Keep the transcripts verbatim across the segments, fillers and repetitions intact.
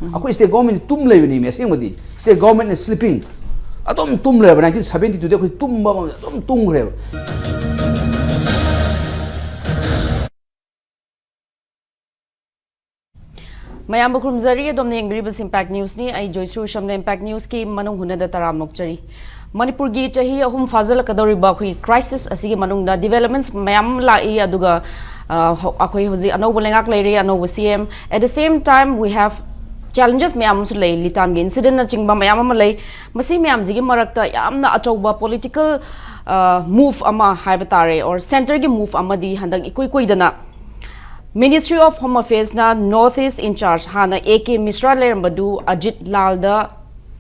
ꯑꯩꯈꯣꯏ state government ꯇꯨꯝ ꯂꯩꯕꯅꯤꯃꯦ꯫ ꯑꯁꯦꯡꯕꯗꯤ state government ꯅ sleeping, ꯑꯗꯨꯝ ꯇꯨꯝ ꯂꯩꯔꯕ꯫ Nineteen seventy two ꯗꯤ ꯑꯩꯈꯣꯏ ꯇꯨꯝꯕ ꯑꯗꯨꯝ ꯇꯨꯝꯈ꯭ꯔꯦꯕ꯫ ꯃꯌꯥꯝꯕꯨ ꯈꯨꯔꯨꯝꯖꯔꯤ꯫ ꯑꯗꯣꯝꯅ ꯌꯦꯡꯕꯤꯔꯤꯕꯁꯤ Impact News ꯅꯤ꯫ ꯑꯩ ꯖꯣꯏꯁ꯭ꯔꯤ ꯎꯁꯝꯅ Impact News ꯀꯤ ꯃꯅꯨꯡ ꯍꯨꯠꯅꯗ ꯇꯔꯥꯝꯅ ꯑꯣꯛꯆꯔꯤ꯫ ꯃꯅꯤꯄꯨꯔꯒꯤ ꯆꯍꯤ ꯑꯍꯨꯝ ꯐꯥꯖꯤꯜꯂꯛꯀꯗꯧꯔꯤꯕ ꯑꯩꯈꯣꯏ crisis ꯑꯁꯤꯒꯤ ꯃꯅꯨꯡꯗ developments ꯃꯌꯥꯝ ꯑꯃ ꯂꯥꯛꯏ, ꯑꯗꯨꯒ, ꯑ, ꯍꯧ-, ꯑꯩꯈꯣꯏ ꯍꯧꯖꯤꯛ ꯑꯅꯧꯕ ꯂꯩꯉꯥꯛ ꯂꯩꯔꯦ, ꯑꯅꯧꯕ C M. At the same time, we have challenges ꯃꯌꯥꯝ ꯑꯃꯁꯨ ꯂꯩ, ꯂꯤꯇꯥꯟꯒꯤ incident ꯅꯆꯤꯡꯕ ꯃꯌꯥꯝ ꯑꯃ ꯂꯩ꯫ ꯃꯁꯤ ꯃꯌꯥꯝꯁꯤꯒꯤ ꯃꯔꯛꯇ ꯌꯥꯝꯅ ꯑꯆꯧꯕ political, ꯑ, move ꯑꯃ ꯍꯥꯏꯕ ꯇꯥꯔꯦ, or centre ꯒꯤ move ꯑꯃꯗꯤ ꯍꯟꯗꯛ ꯏꯀꯨꯏ ꯀꯨꯏꯗꯅ Ministry of Home Affairs ꯅ North East in charge ꯍꯥꯟꯅ A K ꯃꯤꯁ꯭ꯔꯥ ꯂꯩꯔꯝꯕꯗꯨ ꯑꯖꯤꯠ ꯂꯥꯜꯗ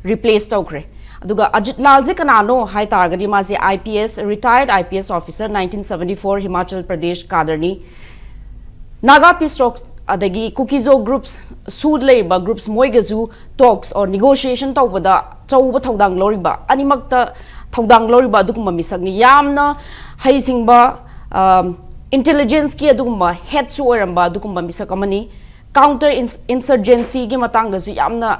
replace ꯇꯧꯈ꯭ꯔꯦ꯫ ꯑꯗꯨꯒ ꯑꯖꯤꯠ ꯂꯥꯜꯁꯦ ꯀꯅꯥꯅꯣ ꯍꯥꯏ ꯇꯥꯔꯒꯗꯤ, ꯃꯥꯁꯦ I P S, retired I P S officer, nineteen seventy four, Himachal Pradesh ꯀꯥꯗꯔꯅꯤ꯫ Naga peace talks ꯑꯗꯒꯤ ꯀꯨꯀꯤꯖꯣ groups, ꯁꯨ ꯂꯩꯔꯤꯕ groups, ꯃꯣꯏꯒꯁꯨ talks or negotiation ꯇꯧꯕꯗ ꯑꯆꯧꯕ ꯊꯧꯗꯥꯡ ꯂꯧꯔꯤꯕ, ꯑꯅꯤꯃꯛꯇ ꯊꯧꯗꯥꯡ ꯂꯧꯔꯤꯕ ꯑꯗꯨꯒꯨꯝꯕ ꯃꯤꯁꯛꯅꯤ꯫ ꯌꯥꯝꯅ ꯍꯩꯁꯤꯡꯕ, ꯑꯝ, intelligence ꯀꯤ ꯑꯗꯨꯒꯨꯝꯕ head ꯁꯨ ꯑꯣꯏꯔꯝꯕ ꯑꯗꯨꯒꯨꯝꯕ ꯃꯤꯁꯛ ꯑꯃꯅꯤ꯫ Counter ins-, insurgency ꯒꯤ ꯃꯇꯥꯡꯗꯁꯨ ꯌꯥꯝꯅ,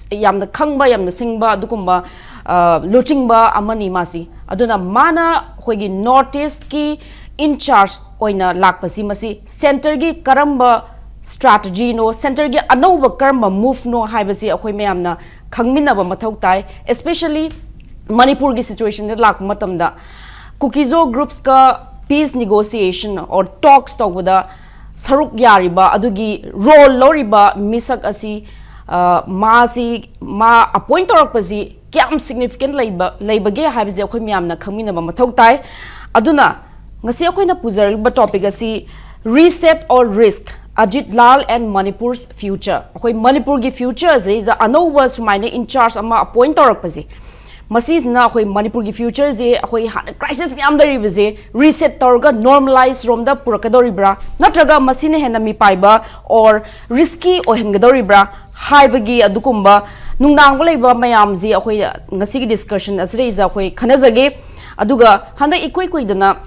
ꯌꯥꯝꯅ ꯈꯪꯕ, ꯌꯥꯝꯅ ꯁꯤꯡꯕ ꯑꯗꯨꯒꯨꯝꯕ, ꯑ, ꯂꯨꯆꯤꯡꯕ ꯑꯃꯅꯤ ꯃꯥꯁꯤ꯫ ꯑꯗꯨꯅ ꯃꯥꯅ ꯑꯩꯈꯣꯏꯒꯤ North East ꯀꯤ in charge ꯑꯣꯏꯅ ꯂꯥꯛꯄꯁꯤ, ꯃꯁꯤ centre ꯒꯤ ꯀꯔꯝꯕ strategy ꯅꯣ, centre ꯒꯤ ꯑꯅꯧꯕ ꯀꯔꯝꯕ move ꯅꯣ ꯍꯥꯏꯕꯁꯤ ꯑꯩꯈꯣꯏ ꯃꯌꯥꯝꯅ ꯈꯪꯃꯤꯟꯅꯕ ꯃꯊꯧ ꯇꯥꯏ꯫ Especially ꯃꯅꯤꯄꯨꯔꯒꯤ situation ꯗ ꯂꯥꯛꯄ ꯃꯇꯝꯗ, ꯀꯨꯀꯤꯖꯣ groups ꯀ peace negotiation or talks ꯇꯧꯕꯗ ꯁꯔꯨꯛ ꯌꯥꯔꯤꯕ, ꯑꯗꯨꯒꯤ role ꯂꯧꯔꯤꯕ ꯃꯤꯁꯛ ꯑꯁꯤ, ꯑ, ꯃꯥꯁꯤ, ꯃꯥ appoint ꯇꯧꯔꯛꯄꯁꯤ ꯀꯌꯥꯝ significant ꯂꯩꯕ, ꯂꯩꯕꯒꯦ ꯍꯥꯏꯕꯁꯦ ꯑꯩꯈꯣꯏ ꯃꯌꯥꯝꯅ ꯈꯪꯃꯤꯟꯅꯕ ꯃꯊꯧ ꯇꯥꯏ꯫ ꯑꯗꯨꯅ ꯉꯁꯤ ꯑꯩꯈꯣꯏꯅ ꯄꯨꯖꯔꯤꯕ topic ꯑꯁꯤ Reset or Risk, Ajit Lal and Manipur's Future꯫ ꯑꯩꯈꯣꯏ ꯃꯅꯤꯄꯨꯔꯒꯤ future ꯁꯤꯗꯩꯁꯤꯗ ꯑꯅꯧꯕ ꯁꯨꯃꯥꯏꯅ in charge ꯑꯃ appoint ꯇꯧꯔꯛꯄꯁꯦ, ꯃꯁꯤꯁꯤꯅ ꯑꯩꯈꯣꯏ ꯃꯅꯤꯄꯨꯔꯒꯤ future ꯁꯦ, ꯑꯩꯈꯣꯏ ꯍꯥꯟꯅ crisis ꯃꯌꯥꯝ ꯂꯩꯔꯤꯕꯁꯦ reset ꯇꯧꯔꯒ normalize ꯔꯣꯝꯗ ꯄꯨꯔꯛꯀꯗꯧꯔꯤꯕ꯭ꯔꯥ, ꯅꯠꯇ꯭ꯔꯒ ꯃꯁꯤꯅ ꯍꯦꯟꯅ ꯃꯤꯄꯥꯏꯕ or risky ꯑꯣꯏꯍꯟꯒꯗꯧꯔꯤꯕ꯭ꯔꯥ ꯍꯥꯏꯕꯒꯤ ꯑꯗꯨꯒꯨꯝꯕ ꯅꯨꯡꯅꯥꯡꯕ ꯂꯩꯕ ꯃꯌꯥꯝꯁꯤ ꯑꯩꯈꯣꯏ ꯉꯁꯤꯒꯤ discussion ꯑꯁꯤꯗꯩꯁꯤꯗ ꯑꯩꯈꯣꯏ ꯈꯟꯅꯖꯒꯦ꯫ ꯑꯗꯨꯒ ꯍꯟꯗꯛ ꯏꯀꯨꯏ ꯀꯨꯏꯗꯅ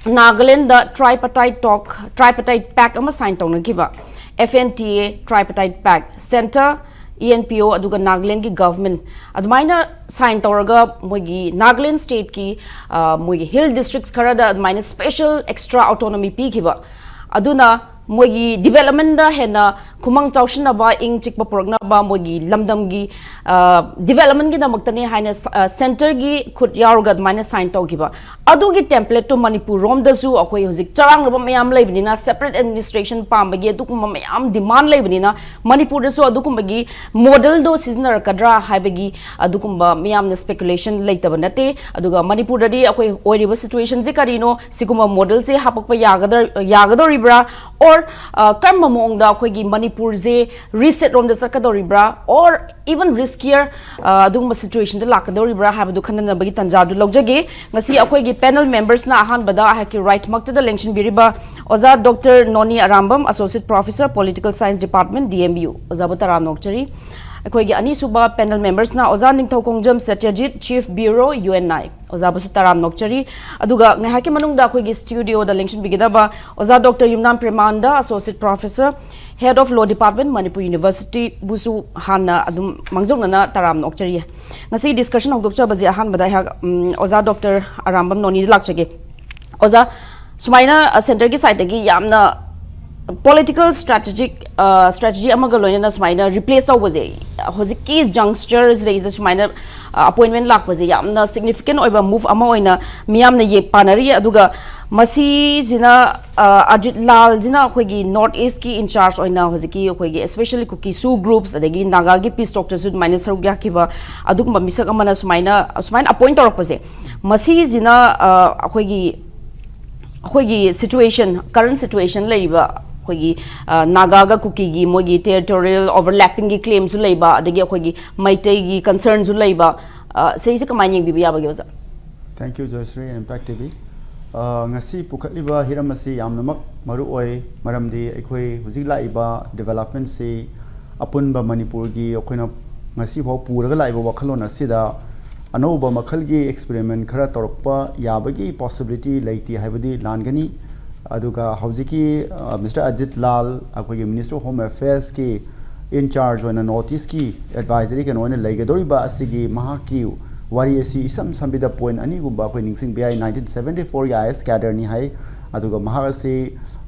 Nagaland tripartite talk, tripartite pact ꯑꯃ sign ꯇꯧꯅꯈꯤꯕ, F N T A tripartite pact, centre, E N P ꯑꯣ ꯑꯗꯨꯒ ꯅꯥꯒꯥꯂꯦꯟꯒꯤ ꯒꯚꯔꯟꯃꯦꯟ ꯑꯗꯨꯃꯥꯏꯅ ꯁꯥꯏꯟ ꯇꯧꯔꯒ ꯃꯣꯏꯒꯤ ꯅꯥꯒꯥꯂꯦꯟ ꯁ꯭ꯇꯦꯠꯀꯤ ꯃꯣꯏꯒꯤ ꯍꯤꯜ ꯗꯤꯁꯇ꯭ꯔꯤꯛꯁ ꯈꯔꯗ ꯑꯗꯨꯃꯥꯏꯅ ꯁ꯭ꯄꯦꯁꯦꯜ ꯑꯦꯛꯁꯇ꯭ꯔꯥ ꯑꯣꯇꯣꯅꯣꯃꯤ ꯄꯤꯈꯤꯕ꯫ ꯑꯗꯨꯅ ꯃꯣꯏꯒꯤ ꯗꯤꯕꯦꯂꯞꯃꯦꯟꯗ ꯍꯦꯟꯅ ꯈꯨꯃꯥꯡ ꯆꯥꯎꯁꯤꯟꯅꯕ, ꯏꯪ ꯆꯤꯛꯄ ꯄꯨꯔꯛꯅꯕ, ꯃꯣꯏꯒꯤ ꯂꯝꯗꯝꯒꯤ ꯗꯤꯕꯦꯂꯞꯃꯦꯟꯒꯤꯗꯃꯛꯇꯅꯦ ꯍꯥꯏꯅ ꯁꯦꯟꯇꯔꯒꯤ ꯈꯨꯠ ꯌꯥꯎꯔꯒ ꯑꯗꯨꯃꯥꯏꯅ ꯁꯥꯏꯟ ꯇꯧꯈꯤꯕ꯫ ꯑꯗꯨꯒꯤ ꯇꯦꯝꯄ꯭ꯂꯦꯠꯇꯣ ꯃꯅꯤꯄꯨꯔ ꯔꯣꯝꯗꯁꯨ ꯑꯩꯈꯣꯏ ꯍꯧꯖꯤꯛ ꯆꯔꯥꯡꯅꯕ ꯃꯌꯥꯝ ꯂꯩꯕꯅꯤꯅ, ꯁꯦꯄꯔꯦꯠ ꯑꯦꯗꯃꯤꯅꯤꯁꯇ꯭ꯔꯦꯁꯟ ꯄꯥꯝꯕꯒꯤ ꯑꯗꯨꯒꯨꯝꯕ ꯃꯌꯥꯝ ꯗꯤꯃꯥꯟ ꯂꯩꯕꯅꯤꯅ, ꯃꯅꯤꯄꯨꯔꯗꯁꯨ ꯑꯗꯨꯒꯨꯝꯕꯒꯤ ꯃꯣꯗꯦꯜꯗꯣ ꯁꯤꯖꯤꯟꯅꯔꯛꯀꯗ꯭ꯔꯥ ꯍꯥꯏꯕꯒꯤ ꯑꯗꯨꯒꯨꯝꯕ ꯃꯌꯥꯝꯅ ꯁ꯭ꯄꯦꯀꯨꯂꯦꯁꯟ ꯂꯩꯇꯕ ꯅꯠꯇꯦ꯫ ꯑꯗꯨꯒ ꯃꯅꯤꯄꯨꯔꯗꯗꯤ ꯑꯩꯈꯣꯏ ꯑꯣꯏꯔꯤꯕ ꯁꯤꯆꯨꯋꯦꯁꯟꯁꯦ ꯀꯔꯤꯅꯣ, ꯁꯤꯒꯨꯝꯕ ꯃꯣꯗꯦꯜꯁꯦ ꯍꯥꯄꯛꯄ ꯌꯥꯒꯗ꯭ꯔ-, ꯌꯥꯒꯗꯧꯔꯤꯕ꯭ꯔꯥ, ꯑꯣꯔ ꯀꯔꯝꯕ ꯃꯑꯣꯡꯗ ꯑꯩꯈꯣꯏꯒꯤ ꯃꯅꯤꯄꯨꯔꯁꯦ ꯔꯤꯁꯦꯠ ꯔꯣꯝꯗ ꯆꯠꯀꯗꯧꯔꯤꯕ꯭ꯔꯥ, ꯑꯣꯔ ꯏꯚꯟ ꯔꯤꯁꯀꯤꯌꯔ ꯑꯗꯨꯒꯨꯝꯕ ꯁꯤꯆꯨꯋꯦꯁꯟꯗ ꯂꯥꯛꯀꯗꯧꯔꯤꯕ꯭ꯔꯥ ꯍꯥꯏꯕꯗꯨ ꯈꯟꯅꯅꯕꯒꯤ ꯇꯥꯟꯖꯥꯗꯨ ꯂꯧꯖꯒꯦ꯫ ꯉꯁꯤ ꯑꯩꯈꯣꯏꯒꯤ ꯄꯦꯅꯦꯜ ꯃꯦꯝꯕꯔꯁꯅ ꯑꯍꯥꯟꯕꯗ ꯑꯩꯍꯥꯛꯀꯤ ꯔꯥꯏꯠꯃꯛꯇꯗ ꯂꯦꯡꯁꯤꯟꯕꯤꯔꯤꯕ ꯑꯣꯖꯥ ꯗꯣꯛꯇꯔ ꯅꯣꯅꯤ Arambam, Associate Professor, Political Science Department, D M U, ꯑꯣꯖꯥꯕꯨ ꯇꯔꯥꯝꯅ ꯑꯣꯛꯆꯔꯤ꯫ ꯑꯩꯈꯣꯏꯒꯤ ꯑꯅꯤꯁꯨꯕ ꯄꯦꯅꯦꯜ ꯃꯦꯝꯕꯔꯁꯅ ꯑꯣꯖꯥ ꯅꯤꯡꯊꯧꯈꯣꯡꯖꯝ ꯁꯇ꯭ꯌꯖꯤꯠ, Chief Bureau, U N I, ꯑꯣꯖꯥꯕꯨꯁꯨ ꯇꯔꯥꯝꯅ ꯑꯣꯛꯆꯔꯤ꯫ ꯑꯗꯨꯒ ꯉꯥꯏꯍꯥꯛꯀꯤ ꯃꯅꯨꯡꯗ ꯑꯩꯈꯣꯏꯒꯤ ꯁ꯭ꯇꯨꯗꯤꯑꯣꯗ ꯂꯦꯡꯁꯤꯟꯕꯤꯒꯗꯕ ꯑꯣꯖꯥ ꯗꯣꯛꯇꯔ ꯌꯨꯝꯅꯥꯝ ꯄ꯭ꯔꯦꯃꯥꯅꯟꯗ, Associate Professor, Head of Law Department, Manipur University, ꯕꯨꯁꯨ ꯍꯥꯟꯅ ꯑꯗꯨꯝ ꯃꯥꯡꯖꯧꯅꯅ ꯇꯔꯥꯝꯅ ꯑꯣꯛꯆꯔꯤ꯫ ꯉꯁꯤ ꯗꯤꯁꯀꯁꯟ ꯍꯧꯗꯣꯛꯆꯕꯁꯦ ꯑꯍꯥꯟꯕꯗ ꯑꯩꯍꯥꯛ, ꯎꯝ, ꯑꯣꯖꯥ ꯗꯣꯛꯇꯔ ꯑꯔꯥꯝꯕꯝ ꯅꯣꯅꯤꯗ ꯂꯥꯛꯆꯒꯦ꯫ ꯑꯣꯖꯥ, ꯁꯨꯃꯥꯏꯅ, ꯑ, ꯁꯦꯟꯇꯔꯒꯤ ꯁꯥꯏꯠꯇꯒꯤ ꯌꯥꯝꯅ ꯄꯣꯂꯤꯇꯤꯀꯦꯜ ꯁ꯭ꯇ꯭ꯔꯦꯇꯦꯖꯤꯛ, ꯑ, ꯁ꯭ꯇ꯭ꯔꯦꯇꯦꯖꯤ ꯑꯃꯒ ꯂꯣꯏꯅꯅ ꯁꯨꯃꯥꯏꯅ ꯔꯤꯄ꯭ꯂꯦꯁ ꯇꯧꯕꯁꯦ, ꯍꯧꯖꯤꯛꯀꯤ ꯖꯪꯁꯇꯔꯁꯤꯗꯩꯁꯤꯗ ꯁꯨꯃꯥꯏꯅ, ꯑ, ꯑꯄꯣꯏꯟꯃꯦꯟ ꯂꯥꯛꯄꯁꯦ ꯌꯥꯝꯅ ꯁꯤꯒꯅꯤꯐꯤꯀꯦꯟ ꯑꯣꯏꯕ ꯃꯨꯚ ꯑꯃ ꯑꯣꯏꯅ ꯃꯤꯌꯥꯝꯅ ꯌꯦ-, ꯄꯥꯅꯔꯤ꯫ ꯑꯗꯨꯒ ꯃꯁꯤꯁꯤꯅ, ꯑ, ꯑꯖꯤꯠ ꯂꯥꯜꯁꯤꯅ ꯑꯩꯈꯣꯏꯒꯤ ꯅꯣꯔꯠ ꯏꯁꯀꯤ ꯏꯟꯆꯥꯔꯖ ꯑꯣꯏꯅ ꯍꯧꯖꯤꯛꯀꯤ ꯑꯩꯈꯣꯏꯒꯤ especially ꯀꯨꯀꯤ ꯁꯨ ꯒ꯭ꯔꯨꯞꯁ ꯑꯗꯒꯤ ꯅꯥꯒꯥꯒꯤ ꯄꯤꯁ ꯇꯣꯛꯇꯁꯨ ꯑꯗꯨꯃꯥꯏꯅ ꯁꯔꯨꯛ ꯌꯥꯈꯤꯕ ꯑꯗꯨꯒꯨꯝꯕ ꯃꯤꯁꯛ ꯑꯃꯅ ꯁꯨꯃꯥꯏꯅ, ꯁꯨꯃꯥꯏꯅ ꯑꯄꯣꯏꯟ ꯇꯧꯔꯛꯄꯁꯦ, ꯃꯁꯤꯁꯤꯅ, ꯑ, ꯑꯩꯈꯣꯏꯒꯤ, ꯑꯩꯈꯣꯏꯒꯤ ꯁꯤꯆꯨꯋꯦꯁꯟ, ꯀꯔꯦꯟ ꯁꯤꯆꯨꯋꯦꯁꯟ ꯂꯩꯔꯤꯕ ꯑꯩꯈꯣꯏꯒꯤ, ꯑ, ꯅꯥꯒꯥꯒ ꯀꯨꯀꯤꯒꯤ ꯃꯣꯏꯒꯤ ꯇꯦꯔꯤꯇꯣꯔꯤꯌꯦꯜ ꯑꯣꯚꯔꯂꯦꯄꯤꯡꯒꯤ ꯀ꯭ꯂꯦꯝꯁꯨ ꯂꯩꯕ, ꯑꯗꯒꯤ ꯑꯩꯈꯣꯏꯒꯤ ꯃꯩꯇꯩꯒꯤ ꯀꯟꯁꯔꯟꯁꯨ ꯂꯩꯕ, ꯑ, ꯁꯤꯁꯦ ꯀꯃꯥꯏꯅ ꯌꯦꯡꯕꯤꯕ ꯌꯥꯕꯒꯦ, ꯑꯣꯖꯥ? Thank you, Joyshri and Impact T V. ꯑ, ꯉꯁꯤ ꯄꯨꯈꯠꯂꯤꯕ ꯍꯤꯔꯝ ꯑꯁꯤ ꯌꯥꯝꯅꯃꯛ ꯃꯔꯨ ꯑꯣꯏ, ꯃꯔꯝꯗꯤ ꯑꯩꯈꯣꯏ ꯍꯧꯖꯤꯛ ꯂꯥꯛꯏꯕ ꯗꯤꯕꯦꯂꯞꯃꯦꯟꯁꯤ ꯑꯄꯨꯟꯕ ꯃꯅꯤꯄꯨꯔꯒꯤ ꯑꯩꯈꯣꯏꯅ ꯉꯁꯤꯐꯥꯎ ꯄꯨꯔꯒ ꯂꯥꯛꯏꯕ ꯋꯥꯈꯜꯂꯣꯟ ꯑꯁꯤꯗ ꯑꯅꯧꯕ ꯃꯈꯜꯒꯤ ꯑꯦꯛꯁꯄꯦꯔꯤꯃꯦꯟ ꯈꯔ ꯇꯧꯔꯛꯄ ꯌꯥꯕꯒꯤ ꯄꯣꯁꯤꯕꯤꯂꯤꯇꯤ ꯂꯩꯇꯦ ꯍꯥꯏꯕꯗꯤ ꯂꯥꯟꯒꯅꯤ꯫ ꯑꯗꯨꯒ ꯍꯧꯖꯤꯛꯀꯤ, ꯑ, ꯃꯤꯁꯇꯔ ꯑꯖꯤꯠ ꯂꯥꯜ, ꯑꯩꯈꯣꯏꯒꯤ ꯃꯤꯅꯤꯁꯇꯔ ꯑꯣꯐ ꯍꯣꯝ ꯑꯦꯐꯤꯌꯔꯁꯀꯤ in charge ꯑꯣꯏꯅ North East ꯀꯤ advisory ꯀꯩꯅꯣ ꯑꯣꯏꯅ ꯂꯩꯒꯗꯧꯔꯤꯕ ꯑꯁꯤꯒꯤ ꯃꯍꯥꯛꯀꯤ ꯋꯥꯔꯤ ꯑꯁꯤ ꯏꯁꯝ ꯁꯝꯕꯤꯗ point ꯑꯅꯤꯒꯨꯝꯕ ꯑꯩꯈꯣꯏ ꯅꯤꯡꯁꯤꯡꯕ ꯌꯥꯏ꯫ Nineteen seventy four ꯒꯤ IAS cadre ꯅꯤ ꯍꯥꯏ, ꯑꯗꯨꯒ ꯃꯍꯥꯛ ꯑꯁꯤ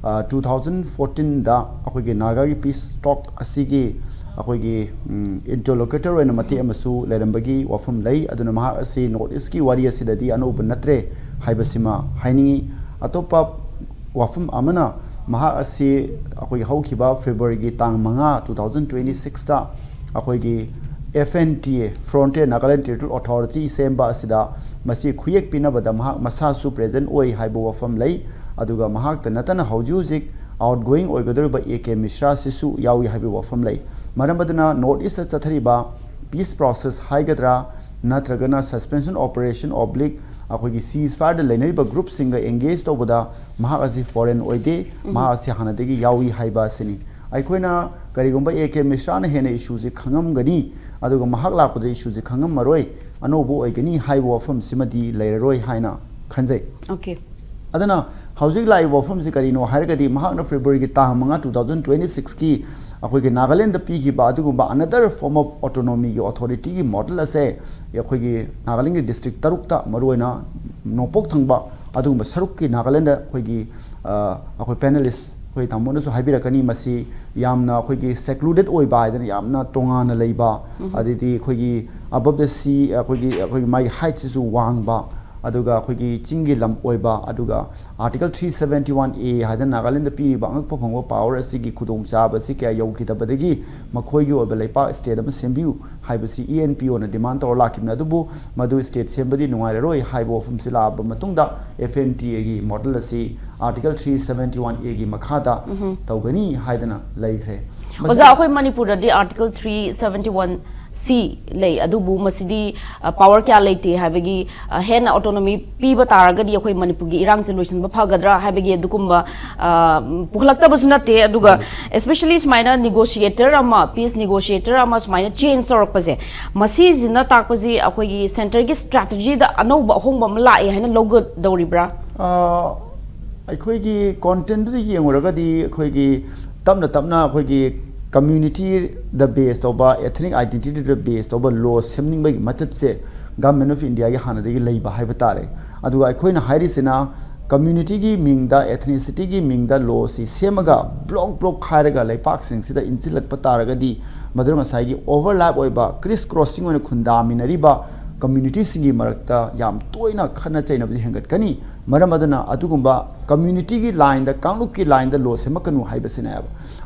two thousand fourteen ꯗ ꯑꯩꯈꯣꯏꯒꯤ ꯅꯥꯒꯥꯒꯤ peace talk ꯑꯁꯤꯒꯤ ꯑꯩꯈꯣꯏꯒꯤ interlocutor ꯑꯣꯏꯅ ꯃꯇꯦꯛ ꯑꯃꯁꯨ ꯂꯩꯔꯝꯕꯒꯤ ꯋꯥꯐꯝ ꯂꯩ꯫ ꯑꯗꯨꯅ ꯃꯍꯥꯛ ꯑꯁꯤ North East ꯀꯤ ꯋꯥꯔꯤ ꯑꯁꯤꯗꯗꯤ ꯑꯅꯧꯕ ꯅꯠꯇ꯭ꯔꯦ ꯍꯥꯏꯕꯁꯤꯃ ꯍꯥꯏꯅꯤꯡꯏ꯫ ꯑꯇꯣꯞꯄ ꯋꯥꯐꯝ ꯑꯃꯅ, ꯃꯍꯥꯛ ꯑꯁꯤ ꯑꯩꯈꯣꯏꯒꯤ ꯍꯧꯈꯤꯕ February ꯒꯤ ꯇꯥꯡ ꯃꯉꯥ, two thousand twenty six ꯇ ꯑꯩꯈꯣꯏꯒꯤ F N T A, Frontier Nagaland Territorial Authority ꯁꯦꯝꯕ ꯑꯁꯤꯗ ꯃꯁꯤ ꯈꯨꯌꯦꯛ ꯄꯤꯅꯕꯗ ꯃꯍꯥꯛ ꯃꯁꯥꯁꯨ present ꯑꯣꯏ ꯍꯥꯏꯕ ꯋꯥꯐꯝ ꯂꯩ꯫ ꯑꯗꯨꯒ ꯃꯍꯥꯛꯇ ꯅꯠꯇꯅ ꯍꯧꯖꯤꯛ ꯍꯧꯖꯤꯛ outgoing ꯑꯣꯏꯒꯗꯧꯔꯤꯕ A K Mishra ꯁꯤꯁꯨ ꯌꯥꯎꯏ ꯍꯥꯏꯕꯒꯤ ꯋꯥꯐꯝ ꯂꯩ꯫ ꯃꯔꯝ ꯑꯗꯨꯅ North East ꯇ ꯆꯠꯊꯔꯤꯕ peace process ꯍꯥꯏꯒꯗ꯭ꯔꯥ, ꯅꯠꯇ꯭ꯔꯒꯅ suspension operation oblique ꯑꯩꯈꯣꯏꯒꯤ ceasefire ꯗ ꯂꯩꯅꯔꯤꯕ group ꯁꯤꯡꯒ engage ꯇꯧꯕꯗ ꯃꯍꯥꯛ ꯑꯁꯤ foreign ꯑꯣꯏꯗꯦ, ꯃꯍꯥꯛ ꯑꯁꯤ ꯍꯥꯟꯅꯗꯒꯤ ꯌꯥꯎꯏ ꯍꯥꯏꯕ ꯑꯁꯤꯅꯤ꯫ ꯑꯩꯈꯣꯏꯅ ꯀꯔꯤꯒꯨꯝꯕ A K Mishra ꯅ ꯍꯦꯟꯅ issue ꯁꯤ ꯈꯪꯉꯝꯒꯅꯤ, ꯑꯗꯨꯒ ꯃꯍꯥꯛ ꯂꯥꯛꯄꯗ issue ꯁꯤ ꯈꯪꯉꯝꯃꯔꯣꯏ, ꯑꯅꯧꯕ ꯑꯣꯏꯒꯅꯤ ꯍꯥꯏꯕ ꯋꯥꯐꯝꯁꯤꯃꯗꯤ ꯂꯩꯔꯔꯣꯏ ꯍꯥꯏꯅ ꯈꯟꯖꯩ꯫ Okay. ꯑꯗꯨꯅ ꯍꯧꯖꯤꯛ ꯂꯥꯛꯏꯕ ꯋꯥꯐꯝꯁꯤ ꯀꯔꯤꯅꯣ ꯍꯥꯏꯔꯒꯗꯤ, ꯃꯍꯥꯛꯅ February ꯒꯤ ꯇꯥꯡ ꯃꯉꯥ, two thousand twenty six ꯀꯤ ꯑꯩꯈꯣꯏꯒꯤ ꯅꯥꯒꯥꯂꯦꯟꯗ ꯄꯤꯈꯤꯕ ꯑꯗꯨꯒꯨꯝꯕ another form of autonomy ꯒꯤ authority ꯒꯤ model ꯑꯁꯦ ꯑꯩꯈꯣꯏꯒꯤ ꯅꯥꯒꯥꯂꯦꯟꯒꯤ district ꯇꯔꯨꯛꯇ, ꯃꯔꯨꯑꯣꯏꯅ ꯅꯣꯡꯄꯣꯛ ꯊꯪꯕ ꯑꯗꯨꯒꯨꯝꯕ ꯁꯔꯨꯛꯀꯤ ꯅꯥꯒꯥꯂꯦꯟꯗ ꯑꯩꯈꯣꯏꯒꯤ, ꯑ, ꯑꯩꯈꯣꯏ panelist ꯑꯩꯈꯣꯏ ꯇꯥꯃꯣꯅꯁꯨ ꯍꯥꯏꯕꯤꯔꯛꯀꯅꯤ, ꯃꯁꯤ ꯌꯥꯝꯅ ꯑꯩꯈꯣꯏꯒꯤ secluded ꯑꯣꯏꯕ ꯍꯥꯏꯗꯅ, ꯌꯥꯝꯅ ꯇꯣꯉꯥꯟꯅ ꯂꯩꯕ, ꯑꯗꯩꯗꯤ ꯑꯩꯈꯣꯏꯒꯤ above the sea, ꯑꯩꯈꯣꯏꯒꯤ, ꯑꯩꯈꯣꯏꯒꯤ ꯃꯥꯒꯤ height ꯁꯤꯁꯨ ꯋꯥꯡꯕ, ꯑꯗꯨꯒ ꯑꯩꯈꯣꯏꯒꯤ ꯆꯤꯡꯒꯤ ꯂꯝ ꯑꯣꯏꯕ, ꯑꯗꯨꯒ Article three seventy one A ꯍꯥꯏꯗꯅ ꯅꯥꯒꯥꯂꯦꯟꯗ ꯄꯤꯔꯤꯕ ꯑꯉꯛꯄ ꯐꯪꯕ power ꯑꯁꯤꯒꯤ ꯈꯨꯗꯣꯡꯆꯥꯕ ꯑꯁꯤ ꯀꯌꯥ ꯌꯧꯈꯤꯗꯕꯗꯒꯤ ꯃꯈꯣꯏꯒꯤ ꯑꯣꯏꯕ ꯂꯩꯄꯥꯛ state ꯑꯃ ꯁꯦꯝꯕꯤꯌꯨ ꯍꯥꯏꯕꯁꯤ E N P O ꯅ demand ꯇꯧꯔ ꯂꯥꯛꯈꯤꯕꯅꯤ꯫ ꯑꯗꯨꯕꯨ ꯃꯗꯨ state ꯁꯦꯝꯕꯗꯤ ꯅꯨꯡꯉꯥꯏꯔꯔꯣꯏ ꯍꯥꯏꯕ ꯋꯥꯐꯝꯁꯤ ꯂꯥꯛꯑꯕ ꯃꯇꯨꯡꯗ F N T A ꯒꯤ model ꯑꯁꯤ Article three seventy one A ꯒꯤ ꯃꯈꯥꯗ ꯇꯧꯒꯅꯤ ꯍꯥꯏꯗꯅ ꯂꯩꯈ꯭ꯔꯦ꯫ ꯃꯁꯤ ꯑꯣꯖꯥ, ꯑꯩꯈꯣꯏ ꯃꯅꯤꯄꯨꯔꯗꯗꯤ Article three seventy one C ꯂꯩ, ꯑꯗꯨꯕꯨ ꯃꯁꯤꯗꯤ, ꯑ, power ꯀꯌꯥ ꯂꯩꯇꯦ ꯍꯥꯏꯕꯒꯤ, ꯑ, ꯍꯦꯟꯅ autonomy ꯄꯤꯕ ꯇꯥꯔꯒꯗꯤ ꯑꯩꯈꯣꯏ ꯃꯅꯤꯄꯨꯔꯒꯤ ꯏꯔꯥꯡꯁꯦ ꯂꯣꯏꯁꯤꯟꯕ ꯐꯒꯗ꯭ꯔꯥ ꯍꯥꯏꯕꯒꯤ ꯑꯗꯨꯒꯨꯝꯕ, ꯑ, ꯄꯨꯈꯠꯂꯛꯇꯕꯁꯨ ꯅꯠꯇꯦ꯫ ꯑꯗꯨꯒ especially ꯁꯨꯃꯥꯏꯅ negotiator ꯑꯃ, peace negotiator ꯑꯃ ꯁꯨꯃꯥꯏꯅ change ꯇꯧꯔꯛꯄꯁꯦ, ꯃꯁꯤꯁꯤꯅ ꯇꯥꯛꯄꯁꯤ ꯑꯩꯈꯣꯏꯒꯤ centre ꯒꯤ strategy ꯗ ꯑꯅꯧꯕ ꯑꯍꯣꯡꯕ ꯑꯃ ꯂꯥꯛꯑꯦ ꯍꯥꯏꯅ ꯂꯧꯒꯗꯧꯔꯤꯕ꯭ꯔꯥ? ꯑ, ꯑꯩꯈꯣꯏꯒꯤ content ꯗꯨꯗ ꯌꯦꯡꯉꯨꯔꯒꯗꯤ ꯑꯩꯈꯣꯏꯒꯤ ꯇꯞꯅ ꯇꯞꯅ ꯑꯩꯈꯣꯏꯒꯤ ꯀꯝꯃ꯭ꯌꯨꯅꯤꯇꯤꯗ ꯕꯦꯁ ꯇꯧꯕ, ꯏꯊꯅꯤꯛ ꯑꯥꯏꯗꯦꯟꯇꯤꯇꯤꯗ ꯕꯦꯁ ꯇꯧꯕ ꯂꯣ ꯁꯦꯝꯅꯤꯡꯕꯒꯤ ꯃꯆꯠꯁꯦ ꯒꯚꯔꯟꯃꯦꯟ ꯑꯣꯐ ꯏꯟꯗꯤꯌꯥꯒꯤ ꯍꯥꯟꯅꯗꯒꯤ ꯂꯩꯕ ꯍꯥꯏꯕ ꯇꯥꯔꯦ꯫ ꯑꯗꯨꯒ ꯑꯩꯈꯣꯏꯅ ꯍꯥꯏꯔꯤꯁꯤꯅ ꯀꯝꯃ꯭ꯌꯨꯅꯤꯇꯤꯒꯤ ꯃꯤꯡꯗ, ꯑꯦꯊꯅꯤꯁꯤꯇꯤꯒꯤ ꯃꯤꯡꯗ ꯂꯣꯁꯤ ꯁꯦꯝꯃꯒ ꯕ꯭ꯂꯣꯛ ꯕ꯭ꯂꯣꯛ ꯈꯥꯏꯔꯒ ꯂꯩꯄꯥꯛꯁꯤꯡꯁꯤꯗ ꯏꯟꯁꯤꯜꯂꯛꯄ ꯇꯥꯔꯒꯗꯤ, ꯃꯗꯨꯅ ꯉꯁꯥꯏꯒꯤ ꯑꯣꯚꯔꯂꯦꯞ ꯑꯣꯏꯕ, ꯀ꯭ꯔꯤꯁ ꯀ꯭ꯔꯣꯁꯤꯡ ꯑꯣꯏꯅ ꯈꯨꯟꯗꯥꯃꯤꯟꯅꯔꯤꯕ ꯀꯝꯃ꯭ꯌꯨꯅꯤꯇꯤꯁꯤꯡꯒꯤ ꯃꯔꯛꯇ ꯌꯥꯝ ꯇꯣꯏꯅ ꯈꯠꯅ ꯆꯩꯅꯕꯁꯤ ꯍꯦꯟꯒꯠꯀꯅꯤ꯫ ꯃꯔꯝ ꯑꯗꯨꯅ ꯑꯗꯨꯒꯨꯝꯕ ꯀꯝꯃ꯭ꯌꯨꯅꯤꯇꯤꯒꯤ ꯂꯥꯏꯟꯗ, ꯀꯥꯡꯂꯨꯞꯀꯤ ꯂꯥꯏꯟꯗ ꯂꯣ ꯁꯦꯝꯃꯛꯀꯅꯨ ꯍꯥꯏꯕꯁꯤꯅꯦꯕ꯫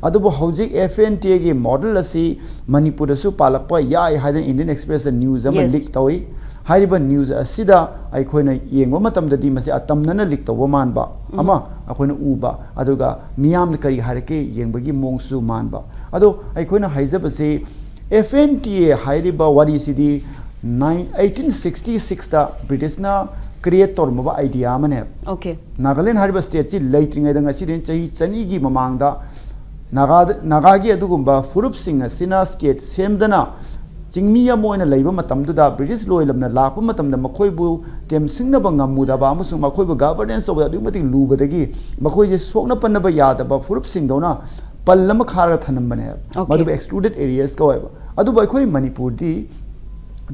ꯑꯗꯨꯕꯨ ꯍꯧꯖꯤꯛ ꯑꯦꯐ ꯑꯦꯟ ꯇꯤ ꯑꯦꯒꯤ ꯃꯣꯗꯦꯜ ꯑꯁꯤ ꯃꯅꯤꯄꯨꯔꯗꯁꯨ ꯄꯥꯜꯂꯛꯄ ꯌꯥꯏ ꯍꯥꯏꯗꯅ ꯏꯟꯗꯤꯌꯟ ꯑꯦꯛꯁꯄ꯭ꯔꯦꯁꯇ ꯅ꯭ꯌꯨꯁ ꯑꯃ Yes. ꯂꯤꯛ ꯇꯧꯏ꯫ ꯍꯥꯏꯔꯤꯕ ꯅ꯭ꯌꯨꯁ ꯑꯁꯤꯗ ꯑꯩꯈꯣꯏꯅ ꯌꯦꯡꯕ ꯃꯇꯝꯗꯗꯤ ꯃꯁꯤ ꯑꯇꯝꯅꯅ ꯂꯤꯛ ꯇꯧꯕ ꯃꯥꯟꯕ ꯑꯃ ꯑꯩꯈꯣꯏꯅ ꯎꯕ, ꯑꯗꯨꯒ ꯃꯤꯌꯥꯝꯅ ꯀꯔꯤ ꯍꯥꯏꯔꯛꯀꯦ ꯌꯦꯡꯕꯒꯤ ꯃꯑꯣꯡꯁꯨ ꯃꯥꯟꯕ꯫ ꯑꯗꯣ ꯑꯩꯈꯣꯏꯅ ꯍꯥꯏꯖꯕꯁꯤ, ꯑꯦꯐ ꯑꯦꯟ ꯇꯤ ꯑꯦ ꯍꯥꯏꯔꯤꯕ ꯋꯥꯔꯤꯁꯤꯗꯤ ꯅꯥꯏꯟ ꯑꯩꯠꯇꯤꯟ ꯁꯤꯛꯁꯇꯤ ꯁꯤꯛꯁꯇ ꯕ꯭ꯔꯤꯇꯤꯁꯅ ꯀ꯭ꯔꯤꯌꯦꯠ ꯇꯧꯔꯝꯃꯕ ꯑꯥꯏꯗꯤꯌꯥ ꯑꯃꯅꯦꯕ꯫ Okay. ꯅꯥꯒꯥꯂꯦꯟ ꯍꯥꯏꯔꯤꯕ ꯁ꯭ꯇꯦꯠꯁꯤ ꯂꯩꯇ꯭ꯔꯤꯉꯩꯗ ꯉꯁꯤꯗꯒꯤ ꯆꯍꯤ ꯆꯅꯤꯒꯤ ꯃꯃꯥꯡꯗ ꯅꯥꯒꯥꯗ, ꯅꯥꯒꯥꯒꯤ ꯑꯗꯨꯒꯨꯝꯕ ꯐꯨꯔꯨꯞꯁꯤꯡ ꯑꯁꯤꯅ ꯁ꯭ꯇꯦꯠ ꯁꯦꯝꯗꯅ ꯆꯤꯡꯃꯤ ꯑꯃ ꯑꯣꯏꯅ ꯂꯩꯕ ꯃꯇꯝꯗꯨꯗ, ꯕ꯭ꯔꯤꯇꯤꯁ ꯂꯣꯏꯂꯝꯅ ꯂꯥꯛꯄ ꯃꯇꯝꯗ ꯃꯈꯣꯏꯕꯨ ꯇꯦꯝꯁꯤꯡꯅꯕ ꯉꯝꯃꯨꯗꯕ ꯑꯃꯁꯨꯡ ꯃꯈꯣꯏꯕꯨ ꯒꯚꯔꯅꯦꯟꯁ ꯇꯧꯕꯗ ꯑꯗꯨꯛꯀꯤ ꯃꯇꯤꯛ ꯂꯨꯕꯗꯒꯤ ꯃꯈꯣꯏꯁꯦ ꯁꯣꯛꯅ ꯄꯟꯅꯕ ꯌꯥꯗꯕ ꯐꯨꯔꯨꯞꯁꯤꯡꯗꯧꯅ ꯄꯜ ꯑꯃ ꯈꯥꯔꯒ ꯊꯅꯝꯕꯅꯦꯕ꯫ Okay. ꯃꯗꯨꯕꯨ excluded areas ꯀꯧꯋꯦꯕ꯫ ꯑꯗꯨꯕꯨ ꯑꯩꯈꯣꯏ ꯃꯅꯤꯄꯨꯔꯗꯤ